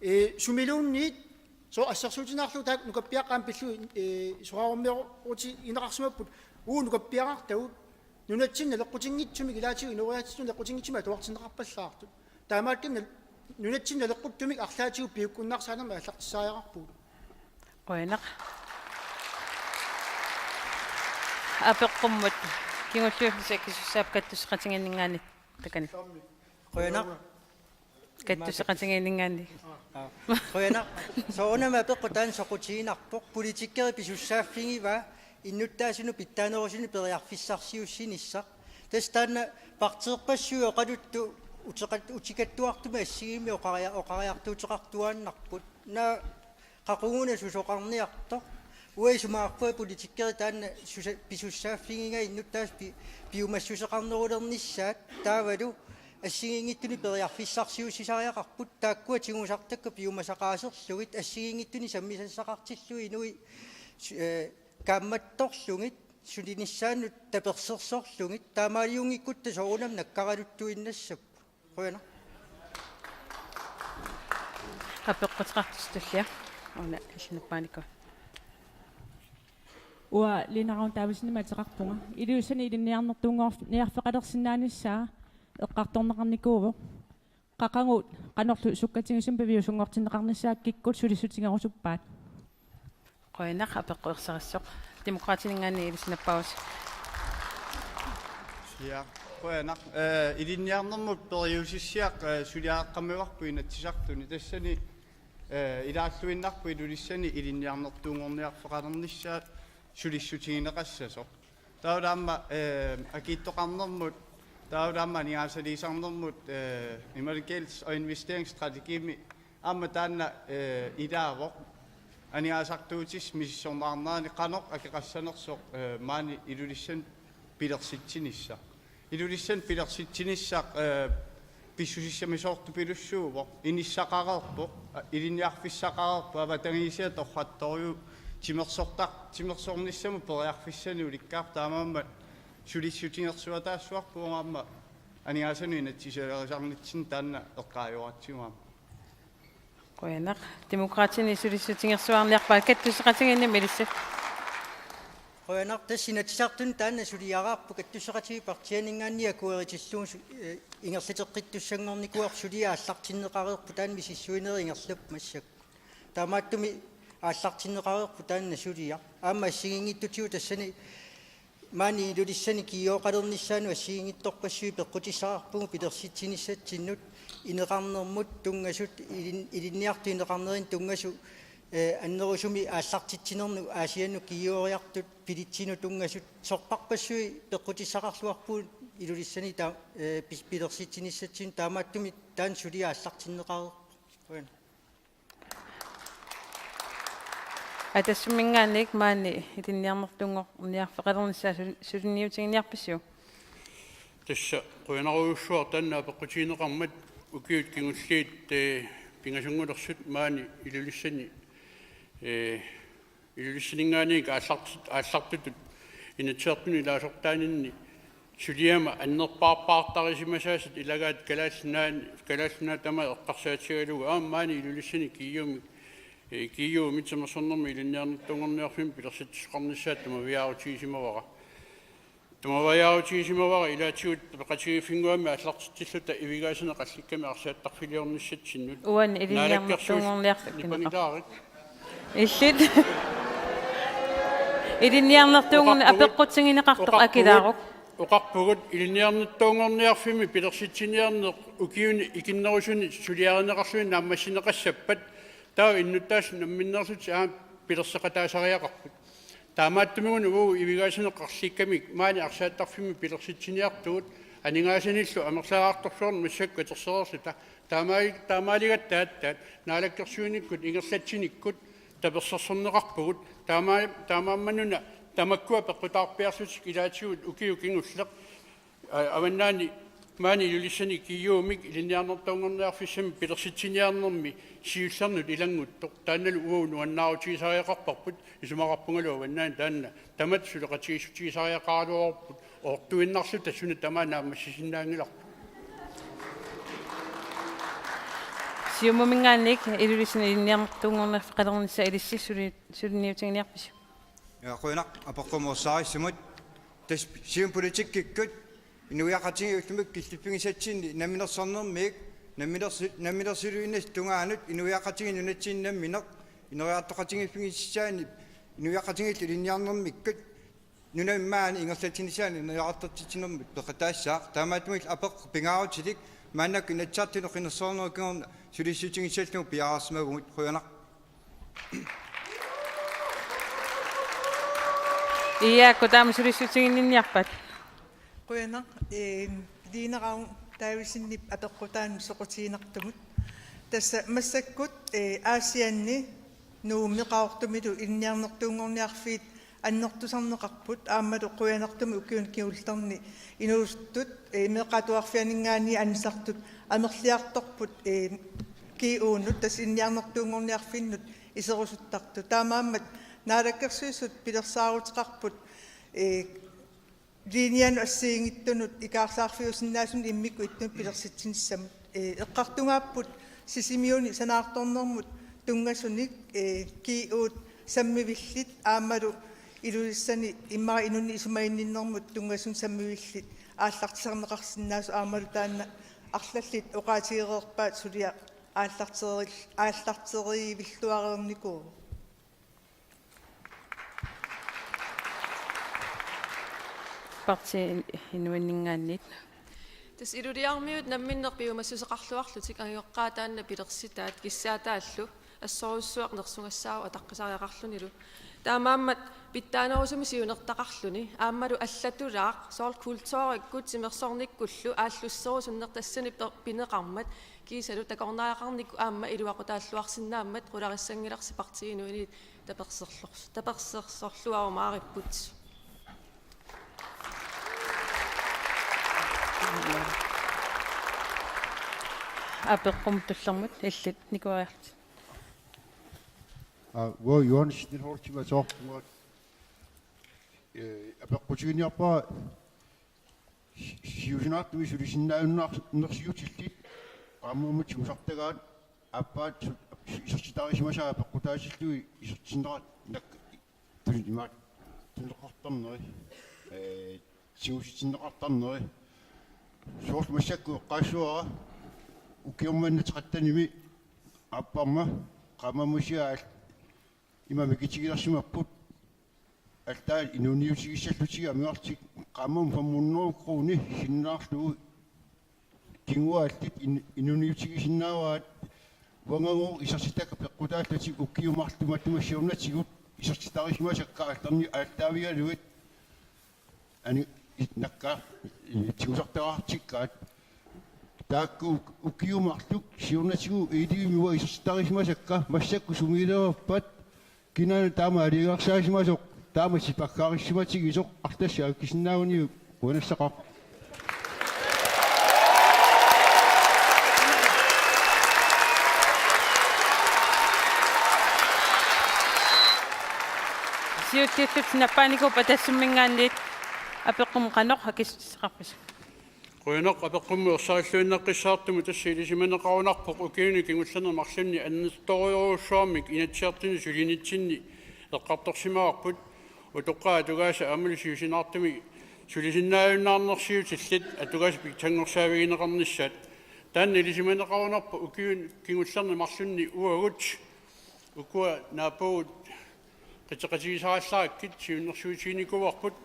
ee, sumiluunniit, soorlu assersuutigiinnarlugu taakku nukappiaqqat aamma pillugit, ee, soraarummeeruutigineqarsimapput, uagut nukappiarartagut nunatsinni naleqqutinngitsumik ilaatigut inooriaatsitut naleqqutinngitsumik atuartinneqarpallaartut. Taamaattumik nal-, nunatsinni naleqquttumik arlaatigut piukkunnarsaanermik aallartissariaqarpugut. Qujanaq. Apeqqummut kingulliullusi akisussaappat kattusseqatigiinninngaanniit takanna. Qujanaq. Kattusseqatigiinninngaanniit. Aa. Qujanaq. Soorunami apeqqut taanna soqutiginarpoq. Politikerit pisussaaffigivaa innuttaasunut pitsaanerusunut periarfissarsiussinissaq. Tassa taanna partiiorpassuit oqaluttut uteqat-, utikattuartumik assigiimmik oqaria-, oqariartuuteqartuaannarput. Naak qaqugu-una susoqarniartoq? Uanga isumaqarpunga politikerit taanna susa-, pisussaaffigigai innuttaasut pi-, piumassuseqarnerulernissaat, taavalu assigiinngitsunik periarfissarsiussisariaqarput, taakkua tigusartakka piumasaqaaserlugit assigiinngitsunik sammisassaqartillugit inuit su-, ee, kaammattorlugit sulinissaannut tapersersorlugit, taamaaliunngikkutta soorunami nakkaraluttuinnassapput. Qujanaq. Apeqquteqartussaq tullia. Una illinappaaniko. Uanga Lina Ravn Davidsenimik ateqarpunga. Ilulissani ilinniarnertuunngorniarfeqalersinnaanissaa eqqartorneqarnikuuvoq. Qaqugu qanorlu sukkatigisumik piviusunngortinneqarnissaa kikkut sulissutigerusuppaat? Qujanaq, apeqqut erserissoq. Demokraatininngaanniit ilissi nappaavusi. Ja, qujanaq. Ee, ilinniarnermut periusissiaq, ee, suliareqqammerparput Inatsisartuni. Tassani, ee, ilaalluinnarpoq Ilulissani ilinniarnertuunngorniarfeqalernissaa sulissutigineqassasoq. Taava aamma, ee, akiitsoqarnermut, taava aamma aningaasaliisarnermut, ee, imaluunniit gælds- og investeringsstrategimi aamma taanna, ee, ilaavoq. Aningaasartuutissat misissorneqarnerani qanoq akeqassanersoq, ee, maani Ilulissani pilersitsinissaq. Ilulissani pilersitsinissaq, ee, pissusissamisoortupilussuuvoq, inissaqareerpoq, a-, ilinniarfissaqareerpoq, avatangiisinut torrattorujuuvoq, timersortar-, timersornissamut periarfissanik ulikkaarpoq, taamaammat sulissutigersuataassuarput aamma aningaasanut inatsisilernisarnitsinni taanna eqqaajuaratsigu aamma. Qujanaq. Demokraatini sulissutigersuarniarpaat kattusseqatigiinnermut ilissi. Qujanaq, tassa Inatsisartuni taanna suliaraarput, kattusseqatigiit partiianinngaanniit akueritillugu su-, ee, ingerlateqqittussanngornikuuarput, suliaq aallartinneqareerpoq, taanna misissuinerit ingerlapput massakkut. Taamaattumik aallartinneqareerpoq taanna suliaq. Aamma assigiinngitsutigut tassani maani Ilulissani G H Q-qalernissaanut assigiinngitsorpassuit peqqutissaqarpugut pilersitsinissatsinnut ineqarnermut tunngasut, ilin-, ilinniartut ineqarnerinut tunngasut, ee, annerusumik aallartitsinernut Aasiannut G H Q-riartut bilitsinut tunngasut, sorpassuit peqqutissaqarluarpugut Ilulissani taa-, ee, pis-, pilersitsinissatsinnut, taamaattumik taanna suliaq aallartinneqareerpoq. Qujanaq. Atassumminngaanniit maani ilinniarnertuunngorniarfeqalernissaa sul-, suliniutiginiarpissiuk? Tassa qujanarujussuaq taanna apeqqutigineqarmat. Ukiut kingulliit, ee, pingasunngulersut maani Ilulissani, ee, Ilulissaninngaanniit aallartit-, aallartutut Inatsisartuni ilaasortaaninni suliama annerpaarpaartarisimasaasat ilagaat Kalaallit Nunaanni, Kalaallit Nunaat tamaat eqqarsaatigalugu aamma maani Ilulissani G H Q-mi, ee, G H Q-mi timersornermi ilinniarnertuunngorniarfimmi pilersitsisoqarnissaat tamaviaarutigisimavara. Tamaviaarutigisimavara ilaatigut peqatigiiffinnguamik aallartitsilluta ivigaasanik qallikkami arsaattarfiliornissatsinnut. Uani ilinniarnertuunngorniarfik pineqarpoq. Naalakkersuisut nipangilaarit. Illit. Ilinniarnertuunngorni- oqarpugut, apeqqutigineqartoq oqarpugut, akilaaruk. Oqarpugut ilinniarnertuunngorniarfimmi pilersitsiniarneq ukiuni ikinnerusuni suliarineqarluni naammassineqassappat, taava innuttaasut namminneerlutik aamma pilerseqataasariaqarput. Taamaattumik uagut ivigaasanik qallikkamik maani arsaattarfimmi pilersitsiniartugut, Aningaasanillu amerlasaartorsuarnik massakkut katersereerluta. Taamaali-, taamaaligatta aatsaat naalakkersuinikkut ingerlatsinikkut tapersersorneqarpugut. Taama-, taamaammanuna tamakkua peqqutaarpiarlutik ilaatigut ukioq kingulleq, a-, avannaani maani Ilulissani G U-mik ilinniarnertuunngorniarfissamik pilersitsiniarnermi siullernut ilannguttoq. Taannalu uagut nuannaarutigisariaqarparput, isumaqarpungalu avannaani taanna tamatta suleqatigiissutigisariaqaraluarparput oortuinnarluta suna tamaat naammassisinnaanngilarput. Siumuminngaanniit Ilulissani ilinniarnertuunngorniarfeqalernissaq ilissi suli-, suliniutiginiarpisiuk? Ja, qujanaq apeqqummut ersarissumut. Tassa Siumup politikkikkut inuiaqatigiit ullumikkut killiffigisatsinni namminersornermiit, namminersi-, namminersiluinnaasa tungaanut inuiaqatigiit nunatsinni nammineq ineriartoqatigiiffigisassaanni inuiaqatigiillu ilinniarnermikkut nunamit maani ingerlatsinissaanut ineriartortitsinermut peqataassaaq. Taamaattumillu apeqqut pingaarutilik maannakkut Inatsisartunut qinersinerup kingorna sulissutigissallugu piareersimavugut. Qujanaq. Iiaakku taama sulissutiginninniarpat? Qujanaq, ee, Line Ravn Davidsenip apeqqutaanut soqutiginartumut. Tassa massakkut, ee, Aasianni Nuummi Qaqortumilu ilinniarnertuunngorniarfiit annertusarneqarput, aammalu qujanartumik ukiuni kingullerni inuusuttut, ee, meeqqat atuarfianinngaanniit anisartut amerliartorput, ee, G U-nut, tassa ilinniarnertuunngorniarfinnut iserusuttartut. Taamaammat naalakkersuisut pilersaaruteqarput, ee, Linianut assigiinngitsunut ikaarsaarfiusinnaasunut immikkut ittunut pilersitsinissamut. Ee, eqqartugaapput Sisimiuni sanaartornermut tunngasunik, ee, G U-t sammivillit aammalu Ilulissani immaqa inunnik isumaginninnermut tunngasunik sammivillit aallartisarneqarsinnaasut aammalu taanna arlallit oqaatigereerpaat suliaq aallarteril-, aallarterivilluareernikuuvoq. Partii Inuanninngaanniit. Tassa Ilulissarmiut namminneq piumassuseqarluarlutik angajoqqaat taanna pilersitaat kissaataallu assorujussuaq nersugassaavoq ataqqisariaqarlunilu. Taamaammat pitsaanerusumik siunertaqarluni aammalu allatulaaq soorlu kulturikkut timersornikkullu aallusserusunneq tassani per-, pineqarmat kiisalu takornariaqarnikkut aamma iluaqutaalluarsinnaammat qularissanngilarsi Partii Inuit taperserlor-, tapersersorluarumaaripput. Apeqqummut tullermut illit nikuariarlutit. Aa, uanga Johannes Nielholtip ateqarpunga. Ee, apeqqutiginiarpara si-, siusinaartumik sulisinnaajunnaarnersiutillit qaammammut tigusartagaat aappaat su-, su-, isertitarissimasai apeqqutaatillugit isertinneqartarneq tun-, imaat tunineqartarneri, ee, tigusitinneqartarneri. Soorlu massakkut eqqaassavara ukioq manna tretten-imi aapparma qaammammut siaal ima mikitigilersimapput, allaat inuuniutigissallutigit amigartik qaammammut fem hundrede kroner sinnaarlugu kinguaallit in-, inuuniutigisinnaavaat. Uangagooq isertitakka peqqutaallatik ukiut marluk matuma siornatigut isertitarissimasakka aallarni aallaavigalugit ani-, i-, nakka, i-, tigusartagaartikkaat. Taakku uk-, ukiut marluk siornatigut E D-mi uanga isertitarissimasakka massakkut sumiilerpat kinaana taama aliagarsaasimasoq, taama sipaggarissimatigisoq arlassiaq akisinnaaguniuk. Qujanassaaq. Siuliullutik nappaanikuupput Atassumminngaanniit. Apeqqummut qanoq akissutissaqarpisi? Qujanaq apeqqummut ersarilluinnaqqissaartumut. Tassa ilisimaneqarunarpoq ukiuni kingullerni marlunni annertoorujussuarmik Inatsisartuni sulinitsinni eqqartorsimavarput, utoqqaat atugaasa aammalu siusinaartumik sulisinnaajunnaarnersiutillit atugaasa pitsanngorsaavigineqarnissaat. Taanna ilisimaneqarunarpoq ukiuni kingullerni marlunni uagut ukua naapugut qiteqatigisaraallarakkit siunnersuutiginikuuarput.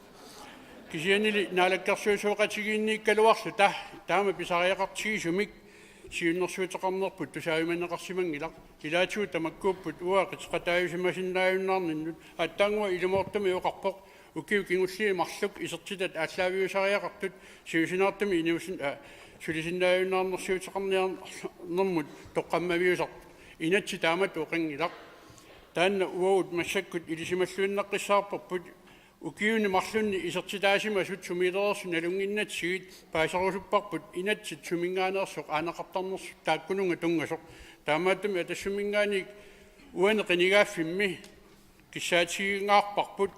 Kisiannili naalakkersuisooqatigiinniikkaluarluta taama pisariaqartigisumik siunnersuuteqarnerput tusaavimaneqarsimanngilaq. Ilaatigut tamakkuupput uanga qiteqataajusimasinnaajunnaarninnut. Aatsaannguaq ilumoortumik oqarpoq: Ukiut kingulliit marluk isertitat aallaaviusariaqartut siusinaartumik inuusin-, aa, sulisinnaajunnaarnersiuteqarniarnermut toqqammaviusarpoq. Inatsit taamatut oqanngilaq. Taanna uagut massakkut ilisimalluinnaqqissaarparput, ukiuni marlunni isertitaasimasut sumiilereersut nalunnginnatsigit paaserusupparput inatsit suminngaanneersoq aaneqartarnersut taakkununnga tunngasoq. Taamaattumik Atassumminngaanniit uani qinigaaffimmi kissaatigingaarparput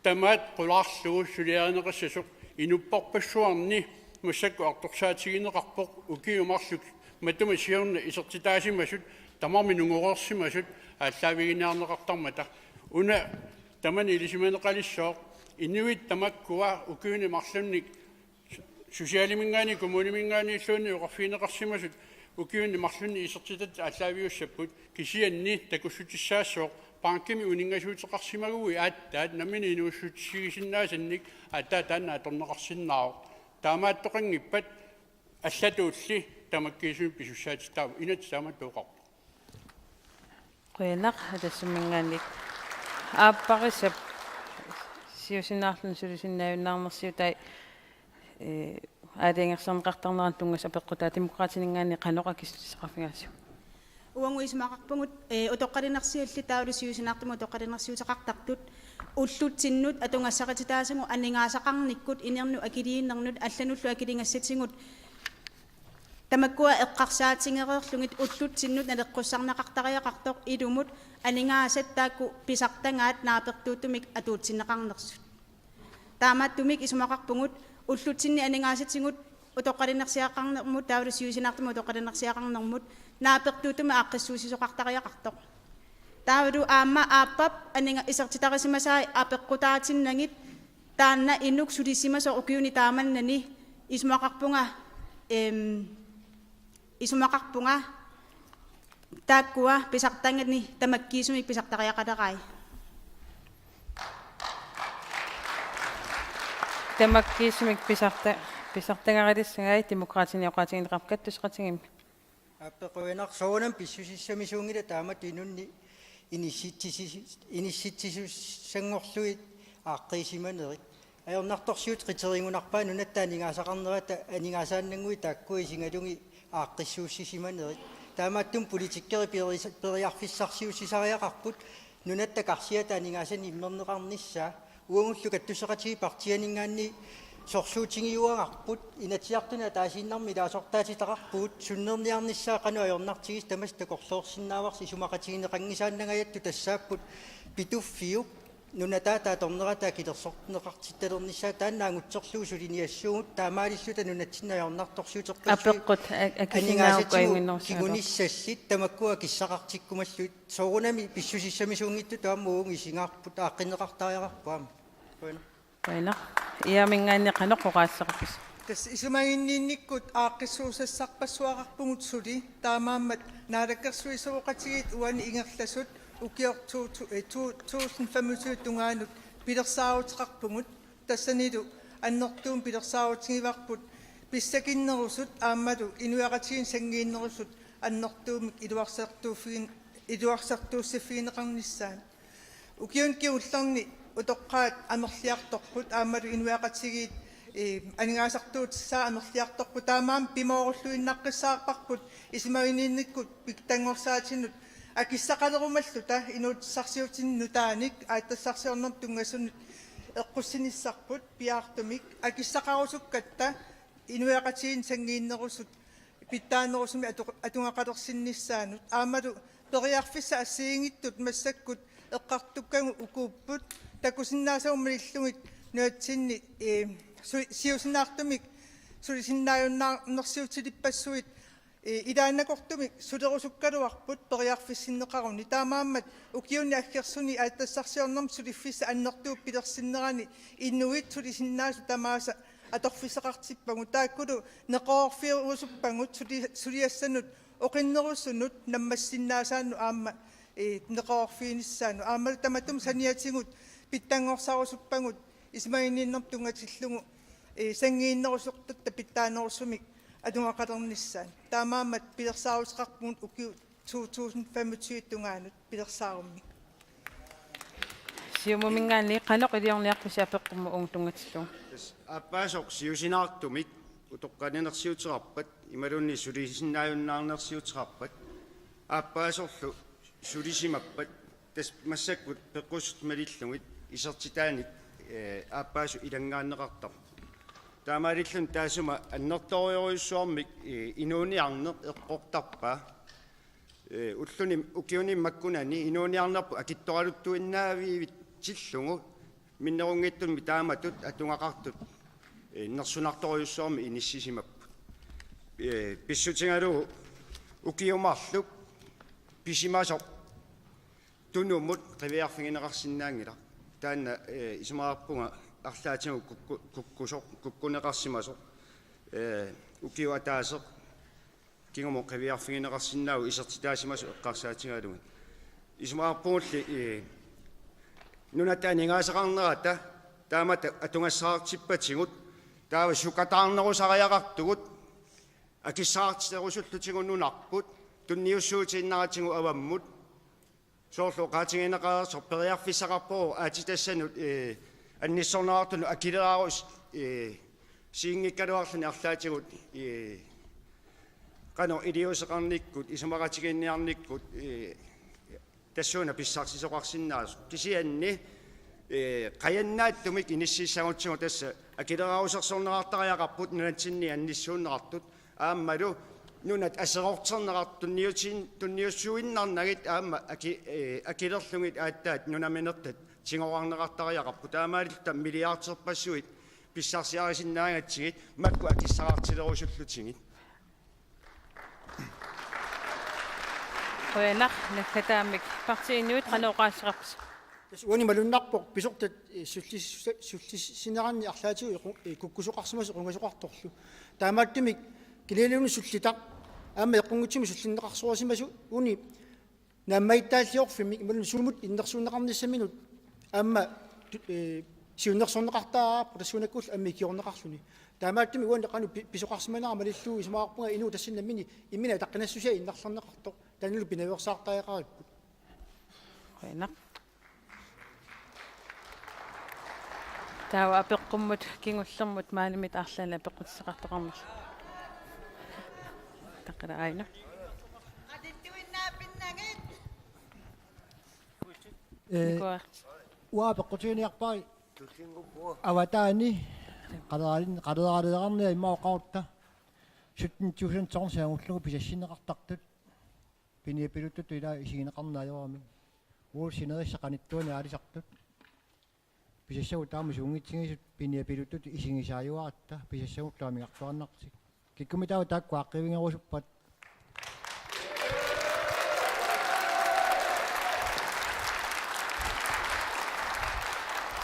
tamaat qulaarlugu suliarineqassasoq. Inuppassuarni massakkut artorsaatigineqarpoq ukiut marluk matuma siorna isertitaasimasut tamarmik nungoreersimasut aallaaviginiarneqartarmata. Una tamanna ilisimaneqalissooq, inuit tamakkua ukiuni marlunnik socialiminngaanniit kommuniminngaanniilluunniit oqarfigineqarsimasut ukiuni marlunni isertitat aallaaviussapput, kisianni takussutissaassaaq bankimi uninngasuuteqarsimaguit aatsaat nammineq inuussutisigisinnaassannik aatsaat taanna atorneqarsinnaavoq. Taamaattoqanngippat allatuulli tamakkiisumik pisussaatitaavoq, inatsit taamatut oqarpoq. Qujanaq. Atassumminngaanniit aapparisap siusinaarluni sulisinnaajunnaarnersiutai, ee, aalajangersineqartarneranut tunngasut apeqqutaa Demokraatininngaanniit qanoq akissutissaqarfigaasiuk? Uagut isumaqarpugut, ee, utoqqalinersiallit taavalu siusinaartumik utoqqalinersiuteqartartut ullutsinnut atugassaqartitaassagut aningaasaqarnikkut inernut akiliinernut allanullu akiligassatigut tamakkua eqqarsaatigereerlugit ullutsinnut naleqqussarneqartariaqartoq ilumut aningaasat taakku pisartagaat naapertuuttumik atuutsinneqarnersut. Taamaattumik isumaqarpugut ullutsinni aningaasatigut utoqqalinersiaqarnermut taavalu siusinaartumik utoqqalinersiaqarnermut naapertuuttumik aaqqissuussisoqartariaqartoq. Taavalu aamma aappap aninga-, isertitarisimasai apeqqutaatinnagit taanna inuk sulisimasoq ukiuni taamannani isumaqarpunga, em, isumaqarpunga taakkua pisartagani tamakkiisumik pisartariaqalerai. Tamakkiisumik pisarta-, pisartagarissagai Demokraatini oqaatigineqarpoq, kattusseqatigiimmi. Aap, qujanaq. Soorunami pissusissamisuunngilaq taamatut inunnik inissitsisi-, inissitsisussanngorlugit aaqqiisimanerit. Ajornartorsiut qiterigunerpaat nunatta aningaasaqarnerata aningaasaannannguit taakkua isigalugit aaqqissuussisimanerit. Taamaattumik politikerit peris-, periarfissarsiussisariaqarput nunatta karsiata aningaasanik immerneqarnissaa. Uagullu kattusseqatigiit partianinngaanniit sorsuutigiuagarput Inatsisartuni ataasiinnarmik ilaasortaatitaqarpugut, sunnerniarnissaa qanoq ajornartigisoq tamassi takorloorsinnaavarsi, isumaqatigineqanngisaannangajattut tassaapput Pituffiup nunataata atornerata akilersorneqartittalernissaa. Taanna angutserlugu suliniassuugut, taamaalilluta nunatsinni ajornartorsiuteqqissuit apeqqut a-, akisinnaagukku aningaasatigut ajunngitsorsuuvoq kingunissallit tamakkua akissaqartikkumallutik. Soorunami pissusissamisuunngitsutut aamma uagut isigaarput, aaqqinneqartariaqarpoq aamma. Qujanaq. Qujanaq. Iaminngaanniit qanoq oqaasissaqarpisi? Tassa isumaginninnikkut aaqqissuussassarpassuaqarpugut suli, taamaammat naalakkersuisooqatigiit uani ingerlasut ukior to tu-, eh, to tusind femogtyve tungaanut pilersaaruteqarpugut, tassanilu annertuumik pilersaarutigivarput pissakinnerusut aammalu inuiaqatigiinni sanngiinnerusut annertuumik iluarsartuuffigin-, iluarsartuussiffigineqarnissaat. Ukiuni kingullerni utoqqaat amerliartorput aammalu inuiaqatigiit, ee, aningaasartuutissaat amerliartorput, taamaammat pimoorulluinnaqqissaarparput isumaginninnikkut pikkuttanngorsaatinnut akissaqalerumalluta inuussutissarsiutini nutaanik aatsitassarsiornermut tunngasunut eqqussinissarput piaartumik akissaqarusukkatta inuiaqatigiinni sanngiinnerusut pitsaanerusumik atu-, atugaqalersinnissaannut aammalu periarfissat assigiinngitsut massakkut eqqartukkagut ukuupput takusinnaasavut malillugit nunatsinni, ee, su-, siusinaartumik sulisinnaajunnaarnersiutilippassuit, ee, ilaannakortumik sulerusukkaluarput periarfissinneqaruni. Taamaammat ukiuni aggersuni aatsitassarsiornermut suliffissap annertuup pilersinnerani inuit sulisinnaasut tamaasa atorfissaqartippagut. Taakkulu neqeroorfigerusuppagut suli-, suliassanut oqinnerusunut nammassinnaasaannut aamma, ee, neqeroorfiginissaannut. Aammalu tamatuma saniatigut pitsanngorsarusuppagut isumaginninnermut tunngatillugu, ee, sanngiinnerusortatta pitsaanerusumik atugaqalernissaat. Taamaammat pilersaaruteqarpugut ukiut to tusind femogtyve tungaanut pilersaarummik. Siumuminngaanniit qanoq iliorniarpisi apeqqummut uunga tunngatillugu? Tassa aappaasoq siusinaartumik utoqqalinersiuteqarpat imaluunniit sulisinnaajunnaarnersiuteqarpat aappaasorlu sulisimappat tassa massakkut peqqussutit malillugit isertitaanik, eh, aappaasoq ilanngaanneqartarpoq. Taamaalilluni taassuma annertoorujussuarmik, eh, inuuniarneq eqqortarpaa. Eh, ulluni ukiuni makkunani inuuniarnerput akitsoraluttuinnavitsillugu minnerunngitsumik taamatut atugaqartut, eh, nersunartorujussuarmik inissisimapput. Eh, pissutigalugu ukiut marluk pisimasoq Tunumut qiviarfigineqarsinnaanngilaq. Taanna, eh, isumaqarpunga arlaatigut kukku-, kukkusoq, kukkuneqarsimasoq, eh, ukiup ataaseq kingumut qiviarfigineqarsinnaavoq isertitaasimasoq eqqarsaatigalugit. Isumaqarpugulli, eh, nunatta aningaasaqarnerata taamatut atugassaqartippatigut taava sukataarnerusariaqartugut akissaqartiterusullutigu nunarput tunniussuutiinnaratigut avammut. Soorlu oqaatigineqareersoq periarfissaqarpoq aatsitassanut, eh, annissorneqartunut akileraarus, eh, siinngikkaluarluni arlaatigut, eh, qanoq iliuuseqarnikkut isumaqatigiinniarnikkut, eh, tassuuna pissarsisoqarsinnaasoq. Kisianni, eh, qajannaattumik inissiissagutsigu tassa akileraarusersorneqartariaqarput nunatsinni annissuunneqartut aammalu nunat aserorterneqartut tunniutin-, tunniussuinnarnagit aamma aki-, eh, akilerlugit aatsaat nunaminertat tigorarneqartariaqarput. Taamaalilluta milliarderpassuit pissarsiarisinnaagatsigit makku akissaqartilerusullutigit. Qujanaq, naggataamik. Partii Inuit, qanoq oqaaseqarpisi? Tassa uani malunnarpoq pisortat, eh, sullis-, sullisineranni arlaatigut equ-, eh, kukkusoqarsimasoq equngasoqartorlu. Taamaattumik kilialiunut sullitaq aamma eqqunngitsumik sullinneqarsorisimasoq uni naammagittaalliorfimmik imaluunniit sumut innersuunneqarnissaminut aamma tu-, eh, siunnersorneqartarpoq tassuunakkullu aamma ikiorneqarluni. Taamaattumik uani qanoq pi-, pisoqarsimanera malillugu isumaqarpunga inuup tassani nammineq imminut ataqqinassusia innarlerneqartoq taannalu pinaveersaartariaqaripput. Qujanaq. Taava apeqqummut kingullermut maanimit arlaannik apeqqutissaqartoqarnerlu. Taqqala Aino. Ee, Nikuarti. Uanga apeqqutiginiarpara avataani qaleralin-, qaleralereerniarlugu immaqa oqarutta sytten tusind tons angullugu pisassinneqartartut. Piniapiluttutut ila isigineqarneq ajoramik. Uagut sinerissap qanittuani aalisartut. Pisassagut taama suunngitsigisut piniapiluttutut isigisaajugaratta pisassagullu amigartuaannartik. Kikkummitaava taakku aaqqiivigerusuppat?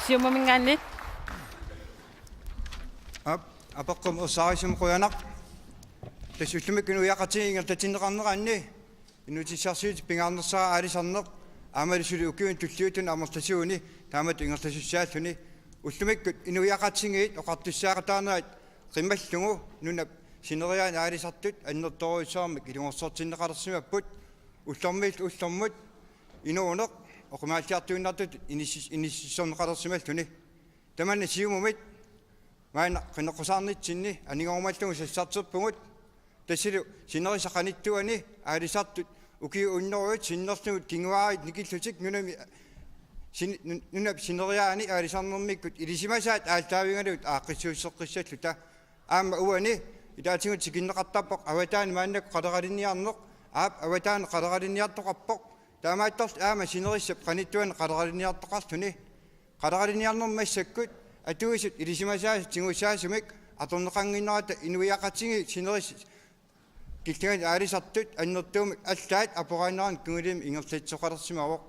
Siumuminngaanniit. Aap, apeqqummi ersaarisumik qujanaq. Tassa ullumikkut inuiaqatigiit ingerlatinneqarneranni inuutissarsiutit pingaarnersaat aalisarneq aammalu suli ukiuni tulliuttuni amerlasuuni taamatut ingerlasussaalluni. Ullumikkut inuiaqatigiit oqartussaaqataanerat qimallugu nunap sineriaanik aalisartut annertoorujussuarmik ilungersortinneqalersimapput ullormiit ullormut inuuneq oqimaalliartuinnartutut inissis-, inississorneqalersimalluni. Tamanna Siumumit maanna qineqqusaarnitsinni anigorumallugu sassarterpugut. Tassalu sinerissap qanittuani aalisartut ukiut hunnorujut sinnerlugit kinguaariit nikillutik nunami sin-, nun-, nunap sineriaani aalisarnermikkut ilisimasaat aallaavigalugit aaqqissuusseqqissalluta. Aamma uani ilaatigut tikinneqartarpoq avataani maannakkut qaleralinniarneq, aap, avataani qaleralinniartoqarpoq. Taamaattorli aamma sinerissap qanittuani qaleralinniartoqarluni. Qaleralinniarnermi massakkut atuisut ilisimasaasut tigussaasumik atorneqannginnerata inuiaqatigiit sinerissap killingani aalisartut annertuumik allaat aporaannerani kingullermi ingerlatsisoqalersimavoq.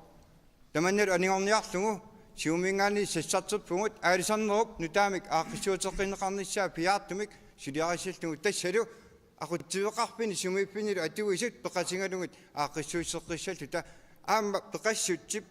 Tamannalu anigorniarlugu Siumuminngaanniit sassarterpugut aalisarnerup nutaamik aaqqissuuteqqinneqarnissaa piaartumik suliarissallugu tassalu aqutsiveqarfinni sumiiffinnilu atuisut peqatigalugit aaqqissuusseqqissalluta aamma peqassutsip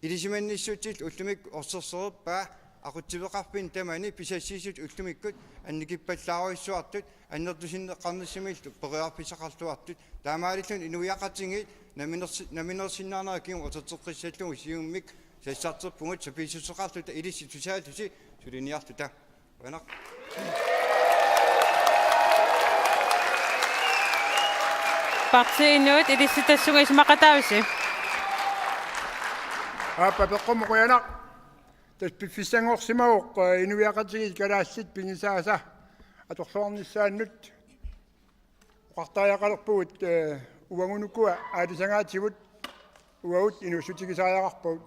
ilisimannissutsilu ullumikkut orsersereerpaa aqutsiveqarfinni tamani pisassiissutip ullumikkut annikippallaarujussuartut annertusinneqarnissamillu periarfissaqarluartut taamaalilluni inuiaqatigiit Namminersi-, namminersinnaanera kingumut atorteqqissallugu siumik sassarterpugut sapiissuseqarluta ilissi tusaallusi suliniarluta. Qujanaq. Partii Inuit, ilissi tassunga isumaqataavisi? Aap, apeqqummut qujanaq. Tassa piffissanngorsimavoq, eh, inuiaqatigiit kalaallit pigisaasa atorluarnissaannut. Oqartariaqalerpugut, eh, uagut ukua aalisagaatigut uagut inuussutigisariaqarpagut.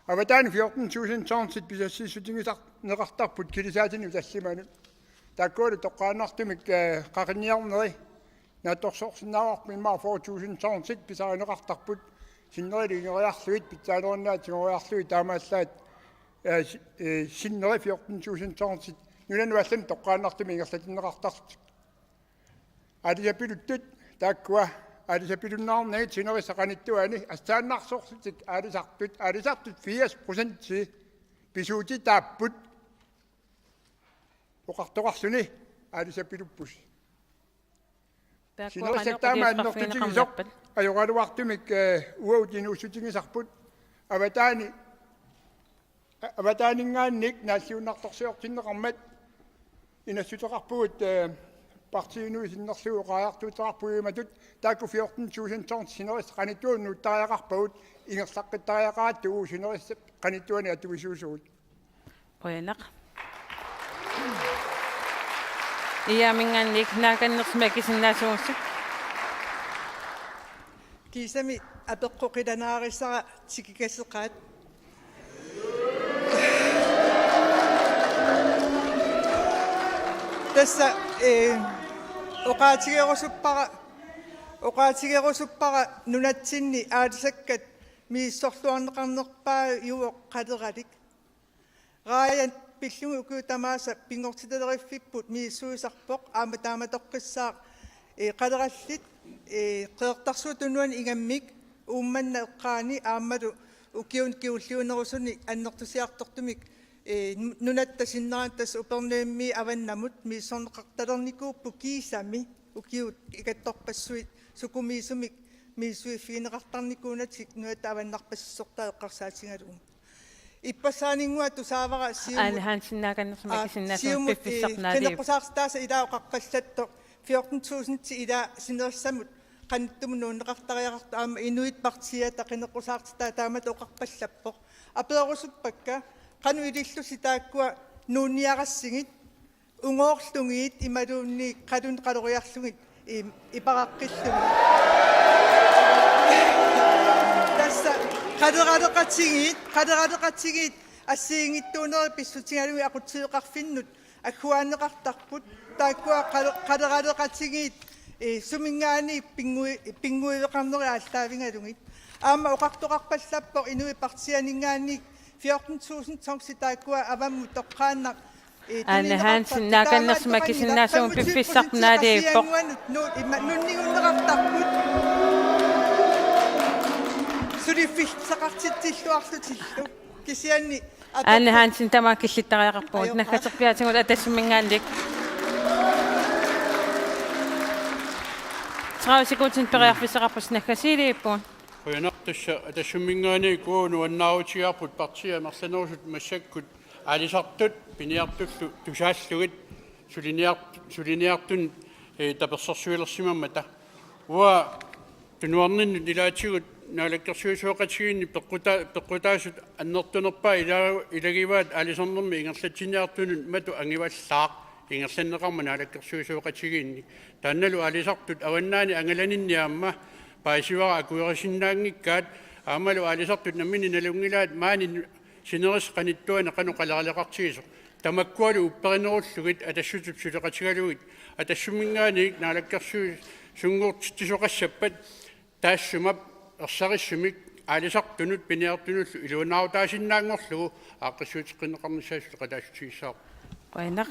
Avataani fjorten tusind tonsit pisassiissutigisar-, neqartarput kilisaatinik tallimanut. Taakkualu toqqaannartumik, eh, qaqinniarneri naatsorsorsinnaavarput, immaqa fyrre tusind tonsit pisarineqartarput, sinnerilu igeriarlugit, pitsaanerunnaat tigoriarlugit, taamaallaat, eh, si-, eh, sinneri fjorten tusind tonsit nunanut allanut toqqaannartumik ingerlatinneqartarlutik. Aalisapiluttut taakkua aalisapilunnaarnagit sinerissap qanittuani assaannarsorlutik aalisartut, aalisartut firs procenti pisuutitaapput. Oqartoqarluni aalisapiluppusi. Taakku sinerissap qanoq taama annertutigisoq iliuuseqarfigineqarnerpat? Ajoraluartumik, eh, uagut inuussutigisarput. Avataani, avataaninngaanniit naalliunnartorsiortinneqarmat inassuteqarpugut, eh, Partii Inuit sinnerlugu oqariartuuteqarpugut imatut, taakku fjorten tusind tons sinerissap qanittuani nuuttariaqarpagut, ingerlaqqittariaqaratta uagut sinerissap qanittuani atuisuusugut. Qujanaq. IA-minngaanniit Naakannersumik akisinnaasuusi. Kiisami apeqqut qilanaarissara tikikaseqaat. Tassa, eh, oqaatigerusuppara, oqaatigerusuppara nunatsinni aalisakkat misissorluarneqarnerpaajuvoq qaleralik. Ryan pillugit ukiut tamaasa pinngortitaleriffipput misissuisarpoq, aamma taamatoqqissaaq, eh, qalerallit, eh, Qeqertarsuup Tunuani ingammik Uummannap eqqaani aammalu ukiuni kingulliunerusuni annertusiartortumik, eh, nu-, nunatta sinnerani tassa Upernavimmiit avannamut misissorneqartalernikuupput kiisami ukiut ikattorpassuit sukumiisumik misissuiffigineqartarnikuunatik nunatta avannarpasissortaa eqqarsaatigalugu. Ippassaaninnguaq tusaavara Siumut. Ane Hansen, Naakannersumik, aa, akisinnaasuusi, Siumut, piffissaq, eh, naaliuk. Qineqqusaartitaasa ilaa oqarpallattoq. Fjorten tusind ilaa sinerissamut qanittumut nuunneqartariaqartoq aamma Inuit Partiiata qineqqusaartitaa taamatut oqarpallappoq. Apeerusuppakka qanoq ilillusi taakkua nuunniarassigit, ungoorlugit imaluunniit qalun-, qaloriarlugit i-, iparaqqillugit. Tassa qaleraleqatigiit, qaleraleqatigiit assigiinngitsuunerit pissutigalugit aqutsisoqarfinnut agguaanneqartarput, taakkua qale-, qaleraleqatigiit, eh, suminngaanniit pinngui-, pinnguiveqarnerit aallaavigalugit. Aamma oqartoqarpallappoq Inuit Partiianinngaanniit fjorten tusind tonsi taakkua avammut toqqaannaq, eh, Ane Hansen, tunineqartarput. Naakannersumik, taamaattoqanngilaq akisinnaasuusi, femogtyve piffissaq, procent naaliuppoq. Qasigiannguanut nu-, ima-, nunnigunneqartarput. Suliffissaqartitsilluarlutillu. Kisianni Ane Hansen, tamaat killittariaqarpugut. Ajoqaaq. Naggaterpiaatigut Atassumminngaanniit. Tredive sekundit periarfissaqarpusi, naggasiiliippugut. Qujanaq, tassa Atassumminngaanniit uagut nuannaarutigaarput partiit amerlanerusut massakkut aalisartut piniartullu tusaallugit suliniart-, suliniartunut, eh, tapersersuilersimammata. Uanga tunuarninnut ilaatigut naalakkersuisooqatigiinni peqquta-, peqqutaasut annertunerpaat ila-, ilagivaat aalisarnermi ingerlatsiniartunut matu angivallaaq ingerlanneqarmat naalakkersuisooqatigiinni. Taannalu aalisartut avannaani angalaninni aamma paasivara akuerisinnaanngikkaat, aammalu aalisartut namminneq nalunngilaat maani sinerissap qanittuani qanoq qaleraleqartigisoq. Tamakkualu upperinerullugit Atassutip suleqatigalugit Atassumminngaanniit naalakkersuisunngortitsisoqassappat taassuma ersarissumik aalisartunut piniartunullu iluanaarutaasinnaanngorlugu aaqqissuuteqqinneqarnissaa suleqataassutigissavarput. Qujanaq.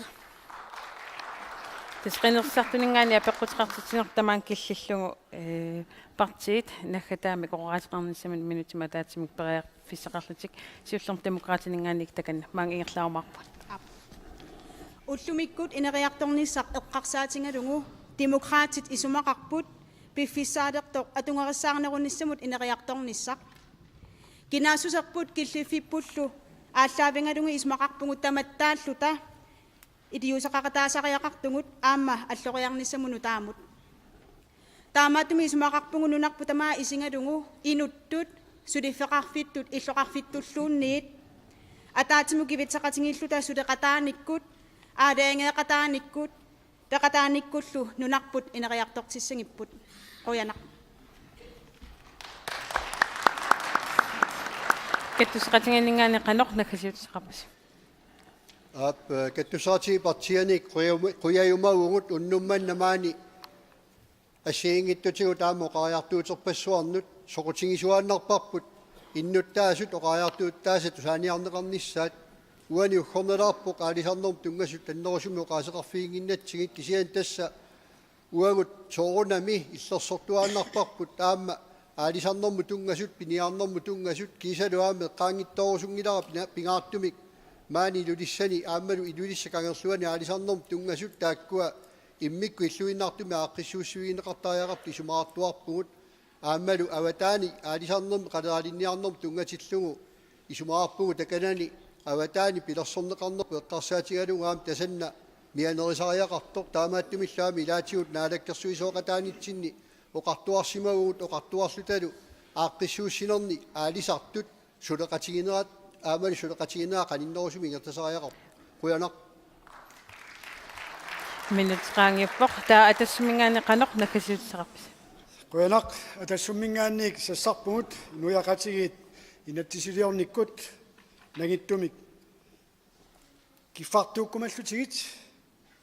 Tassa qinersisartuninngaanniit apeqquteqartitsineq tamaani killillugu, eh, partiit naggataamik oqoqaateqarnissamut minutsimik ataatsimik periarfissaqarlutik, siullermik Demokraatininngaanniit takanna, maanga ingerlaarumaarpugut. Aap. Ullumikkut ineriartornissaq eqqarsaatigalugu Demokraatit isumaqarput piffissaalertoq atugarissaarnerunissamut ineriartornissaq. Kinaassuserput killiffippullu aallaavigalugit isumaqarpugut tamattaalluta iliuuseqaqataasariaqartugut aamma alloriarnissamut nutaamut. Taamaattumik isumaqarpugut nunarput tamaat isigalugu inuttut, suliffeqarfittut, illoqarfittulluunniit, ataatsimut kivitseqatigiilluta suleqataanikkut, aalajangeeqataanikkut, peqataanikkullu nunarput ineriartortissagipput. Qujanaq. Kattusseqatigiinninngaanniit qanoq naggasiutissaqarpisi? Aap, eh, kattusseqatigiit partiinik qujama-, qujajumavugut unnuk manna maani assigiinngitsutigut aamma oqariartuuterpassuarnut. Soqutigisuaannarparput innuttaasut oqariartuutaasa tusaaniarneqarnissaat. Uani uggornalaarpoq aalisarnermut tunngasut annerusumik oqaaseqarfiginnginnatsigit, kisianni tassa uagut soorunami illersortuaannarparput aamma aalisarnermut tunngasut, piniarnermut tunngasut, kiisalu aamma eqqaanngitsoorusunngilara pina-, pingaartumik maani Ilulissani aammalu Ilulissat Kangerluani aalisarnermut tunngasut, taakkua immikkut illuinnartumik aaqqissuussivigineqartariaqartut isumaqartuarpugut. Aammalu avataani aalisarnermi qaleralinniarnermut tunngatillugu isumaqarpugut takanani avataani pilersorneqarnerput eqqarsaatigalugu aamma tasanna mianerisariaqartoq. Taamaattumillu aamma ilaatigut naalakkersuisooqataanitsinni oqartuarsimavugut oqartuarlutalu aaqqissuussinerni aalisartut suleqatiginerat aammalu suleqatiginerat qaninnerusumik ingerlasariaqarpoq. Qujanaq. Minutsit qaangiuppoq. Taava Atassumminngaanniit qanoq naggasiutissaqarpisi? Qujanaq, Atassumminngaanniit sassarpugut inuiaqatigiit inatsisiliornikkut nangittumik kiffartuukkumallutigit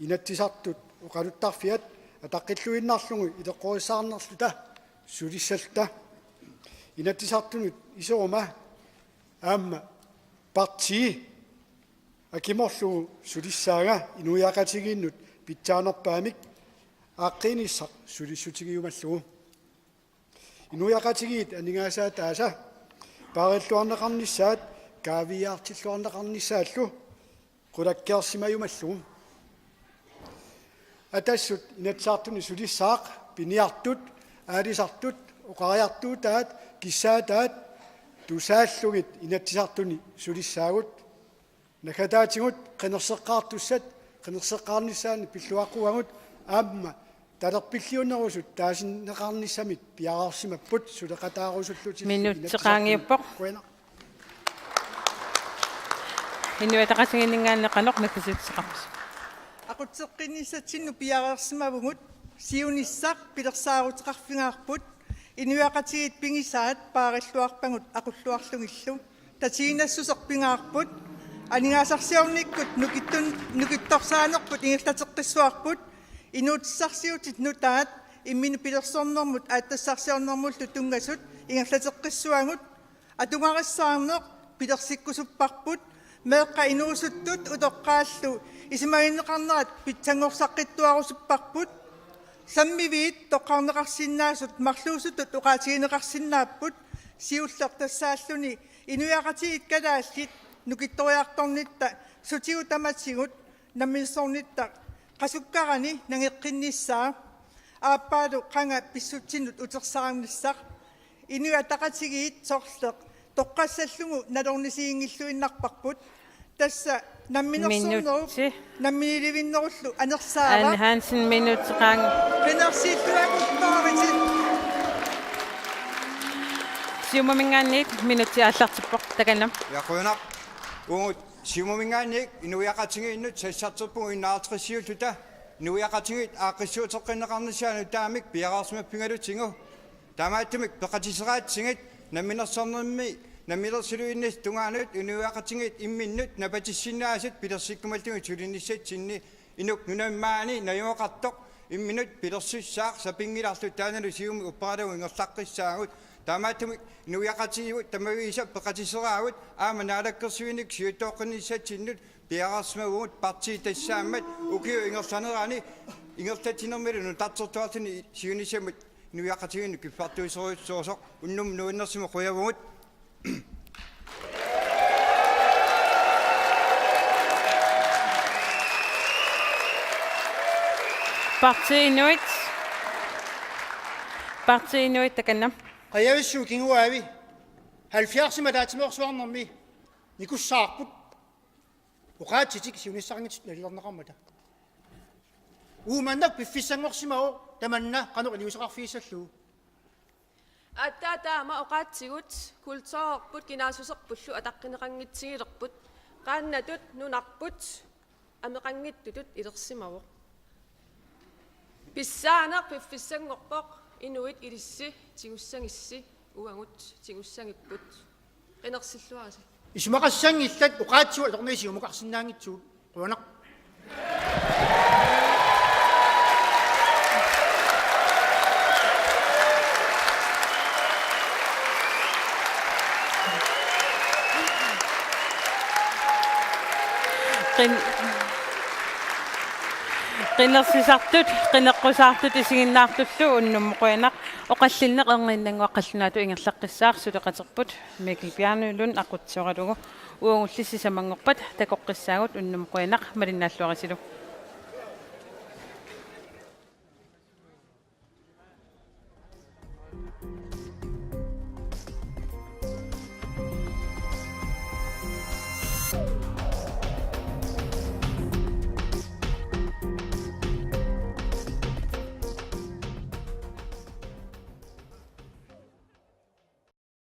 Inatsisartut oqaluttarfiat ataqqilluinnarlugu ileqqorissaarnerluta sulissalluta. Inatsisartunut iseruma aamma partii akimorlugu sulissaanga inuiaqatigiinnut pitsaanerpaamik aaqqiinissaq sulissutigiumallugu. Inuiaqatigiit aningaasaataasa paarilluarneqarnissaat kaaviiaartilluarneqarnissaallu qulakkeersimajumallugu. Atassut Inatsisartuni sulissaaq piniartut, aalisartut, oqariartuutaat, kissaataat tusaallugit Inatsisartuni sulissaagut. Naggataatigut qinerseqqaartussat qinerseqqaarnissaannik pilluaqquagut aamma talerpilliunerusut taasinneqarnissamik piareersimapput suleqataarusullutillu. Minutsit qaangiuppoq. Qujanaq. Inuit Ataqatigiinninngaanniit qanoq naggasiutissaqarpisi? Aqutseqqinnissatsinni piareersimavugut siunissaq pilersaaruteqarfigaarput, inuiaqatigiit pigisaat paarilluarpagut aqulluarlugillu. Tatiginassuseq pingaarput, aningaasarsiornikkut nukittun-, nukittorsaanerput ingerlateqqissuarput, inuutissarsiutit nutaat imminut pilersornermut aatsitassarsiornermullu tunngasut ingerlateqqissuagut, atugarissaarneq pilersikkusupparput, meeqqat inuusuttut utoqqaallu isumaginneqarnerat pitsanngorsaaqqittuarusupparput, sammiviit toqqarneqarsinnaasut marluusuttut oqaatigineqarsinnaapput, siulleq tassaalluni inuiaqatigiit kalaallit nukittoriartornitta sutigut tamatigut namminersornitta qasukkarani nangeqqinnissaa, aappaalu qanga pissutsinnut utersaarnissaq. Inuit Ataqatigiit sorleq toqqassallugu nalornisiginngilluinnarparput. Tassa namminersornerup, minutsi, namminiilivinnerullu anersaava. Ane Hansen, minutsi qaang. Qinersiilluakuttaaritit. Siumuminngaanniit minutsi aallartippoq, takanna. Ja, qujanaq. Uagut Siumuminngaanniit inuiaqatigiinnut sassarterpugut innaartrissiulluta inuiaqatigiit aaqqissuuteqqinneqarnissaannut taamik piareersimaffigalutigu. Taamaattumik peqatiseraatsigit namminersornermi namminersiluinnissap tungaanut inuiaqatigiit imminnut napatissinnaasut pilersikkumallugit sulinissatsinni inuk nunammaani najugaqartoq imminut pilersussaaq sapinngilarlu taannalu Siumut upperalugu ingerlaqqissaagut. Taamaattumik inuiaqatigiinnut tamaviisa peqatiseraagut aamma naalakkersuinikkut siuttooqqinnissatsinnut piareersimavugut partiit tassaammat ukiup ingerlanerani ingerlatsinermilu nutartertuarluni siunissamut inuiaqatigiinnut kiffartuusorujussuusoq. Unnuk nuannersimut qujavugut. Partii Inuit. Artiinuit takanna. Qajavissuup kinguaavi halvfjerdsimik ataatsimoorsuarnermi nikussaarput oqaatsitik siunissaqanngitsut nalilerneqarmata. Uumannak piffissanngorsimavoq tamanna qanoq iliuuseqarfigissallugu. Aatsaat taama oqaatsigut kulturerput kinaassuserpullu ataqqineqanngitsigilerput qaannatut nunarput ameqanngitsutut ilersimavoq. Pissaaneq piffissanngorpoq inuit ilissi tigussagissi uagut tigussagipput. Qinersilluarisi. Isumaqassanngillat oqaatsigut atorneri siumukarsinnaanngitsugut. Qujanaq. Qin-, qinersisartut, qineqqusaartut isiginnaartullu unnummut qujanaq. Oqallinneq erniinnannguaq qallunaatut ingerlaqqissaaq suleqaterput Mikkel Bjarnelund aqutsisoralugu. Uagulli sisamanngorpat takoqqissaagut, unnummut qujanaq, malinnaalluarisilu.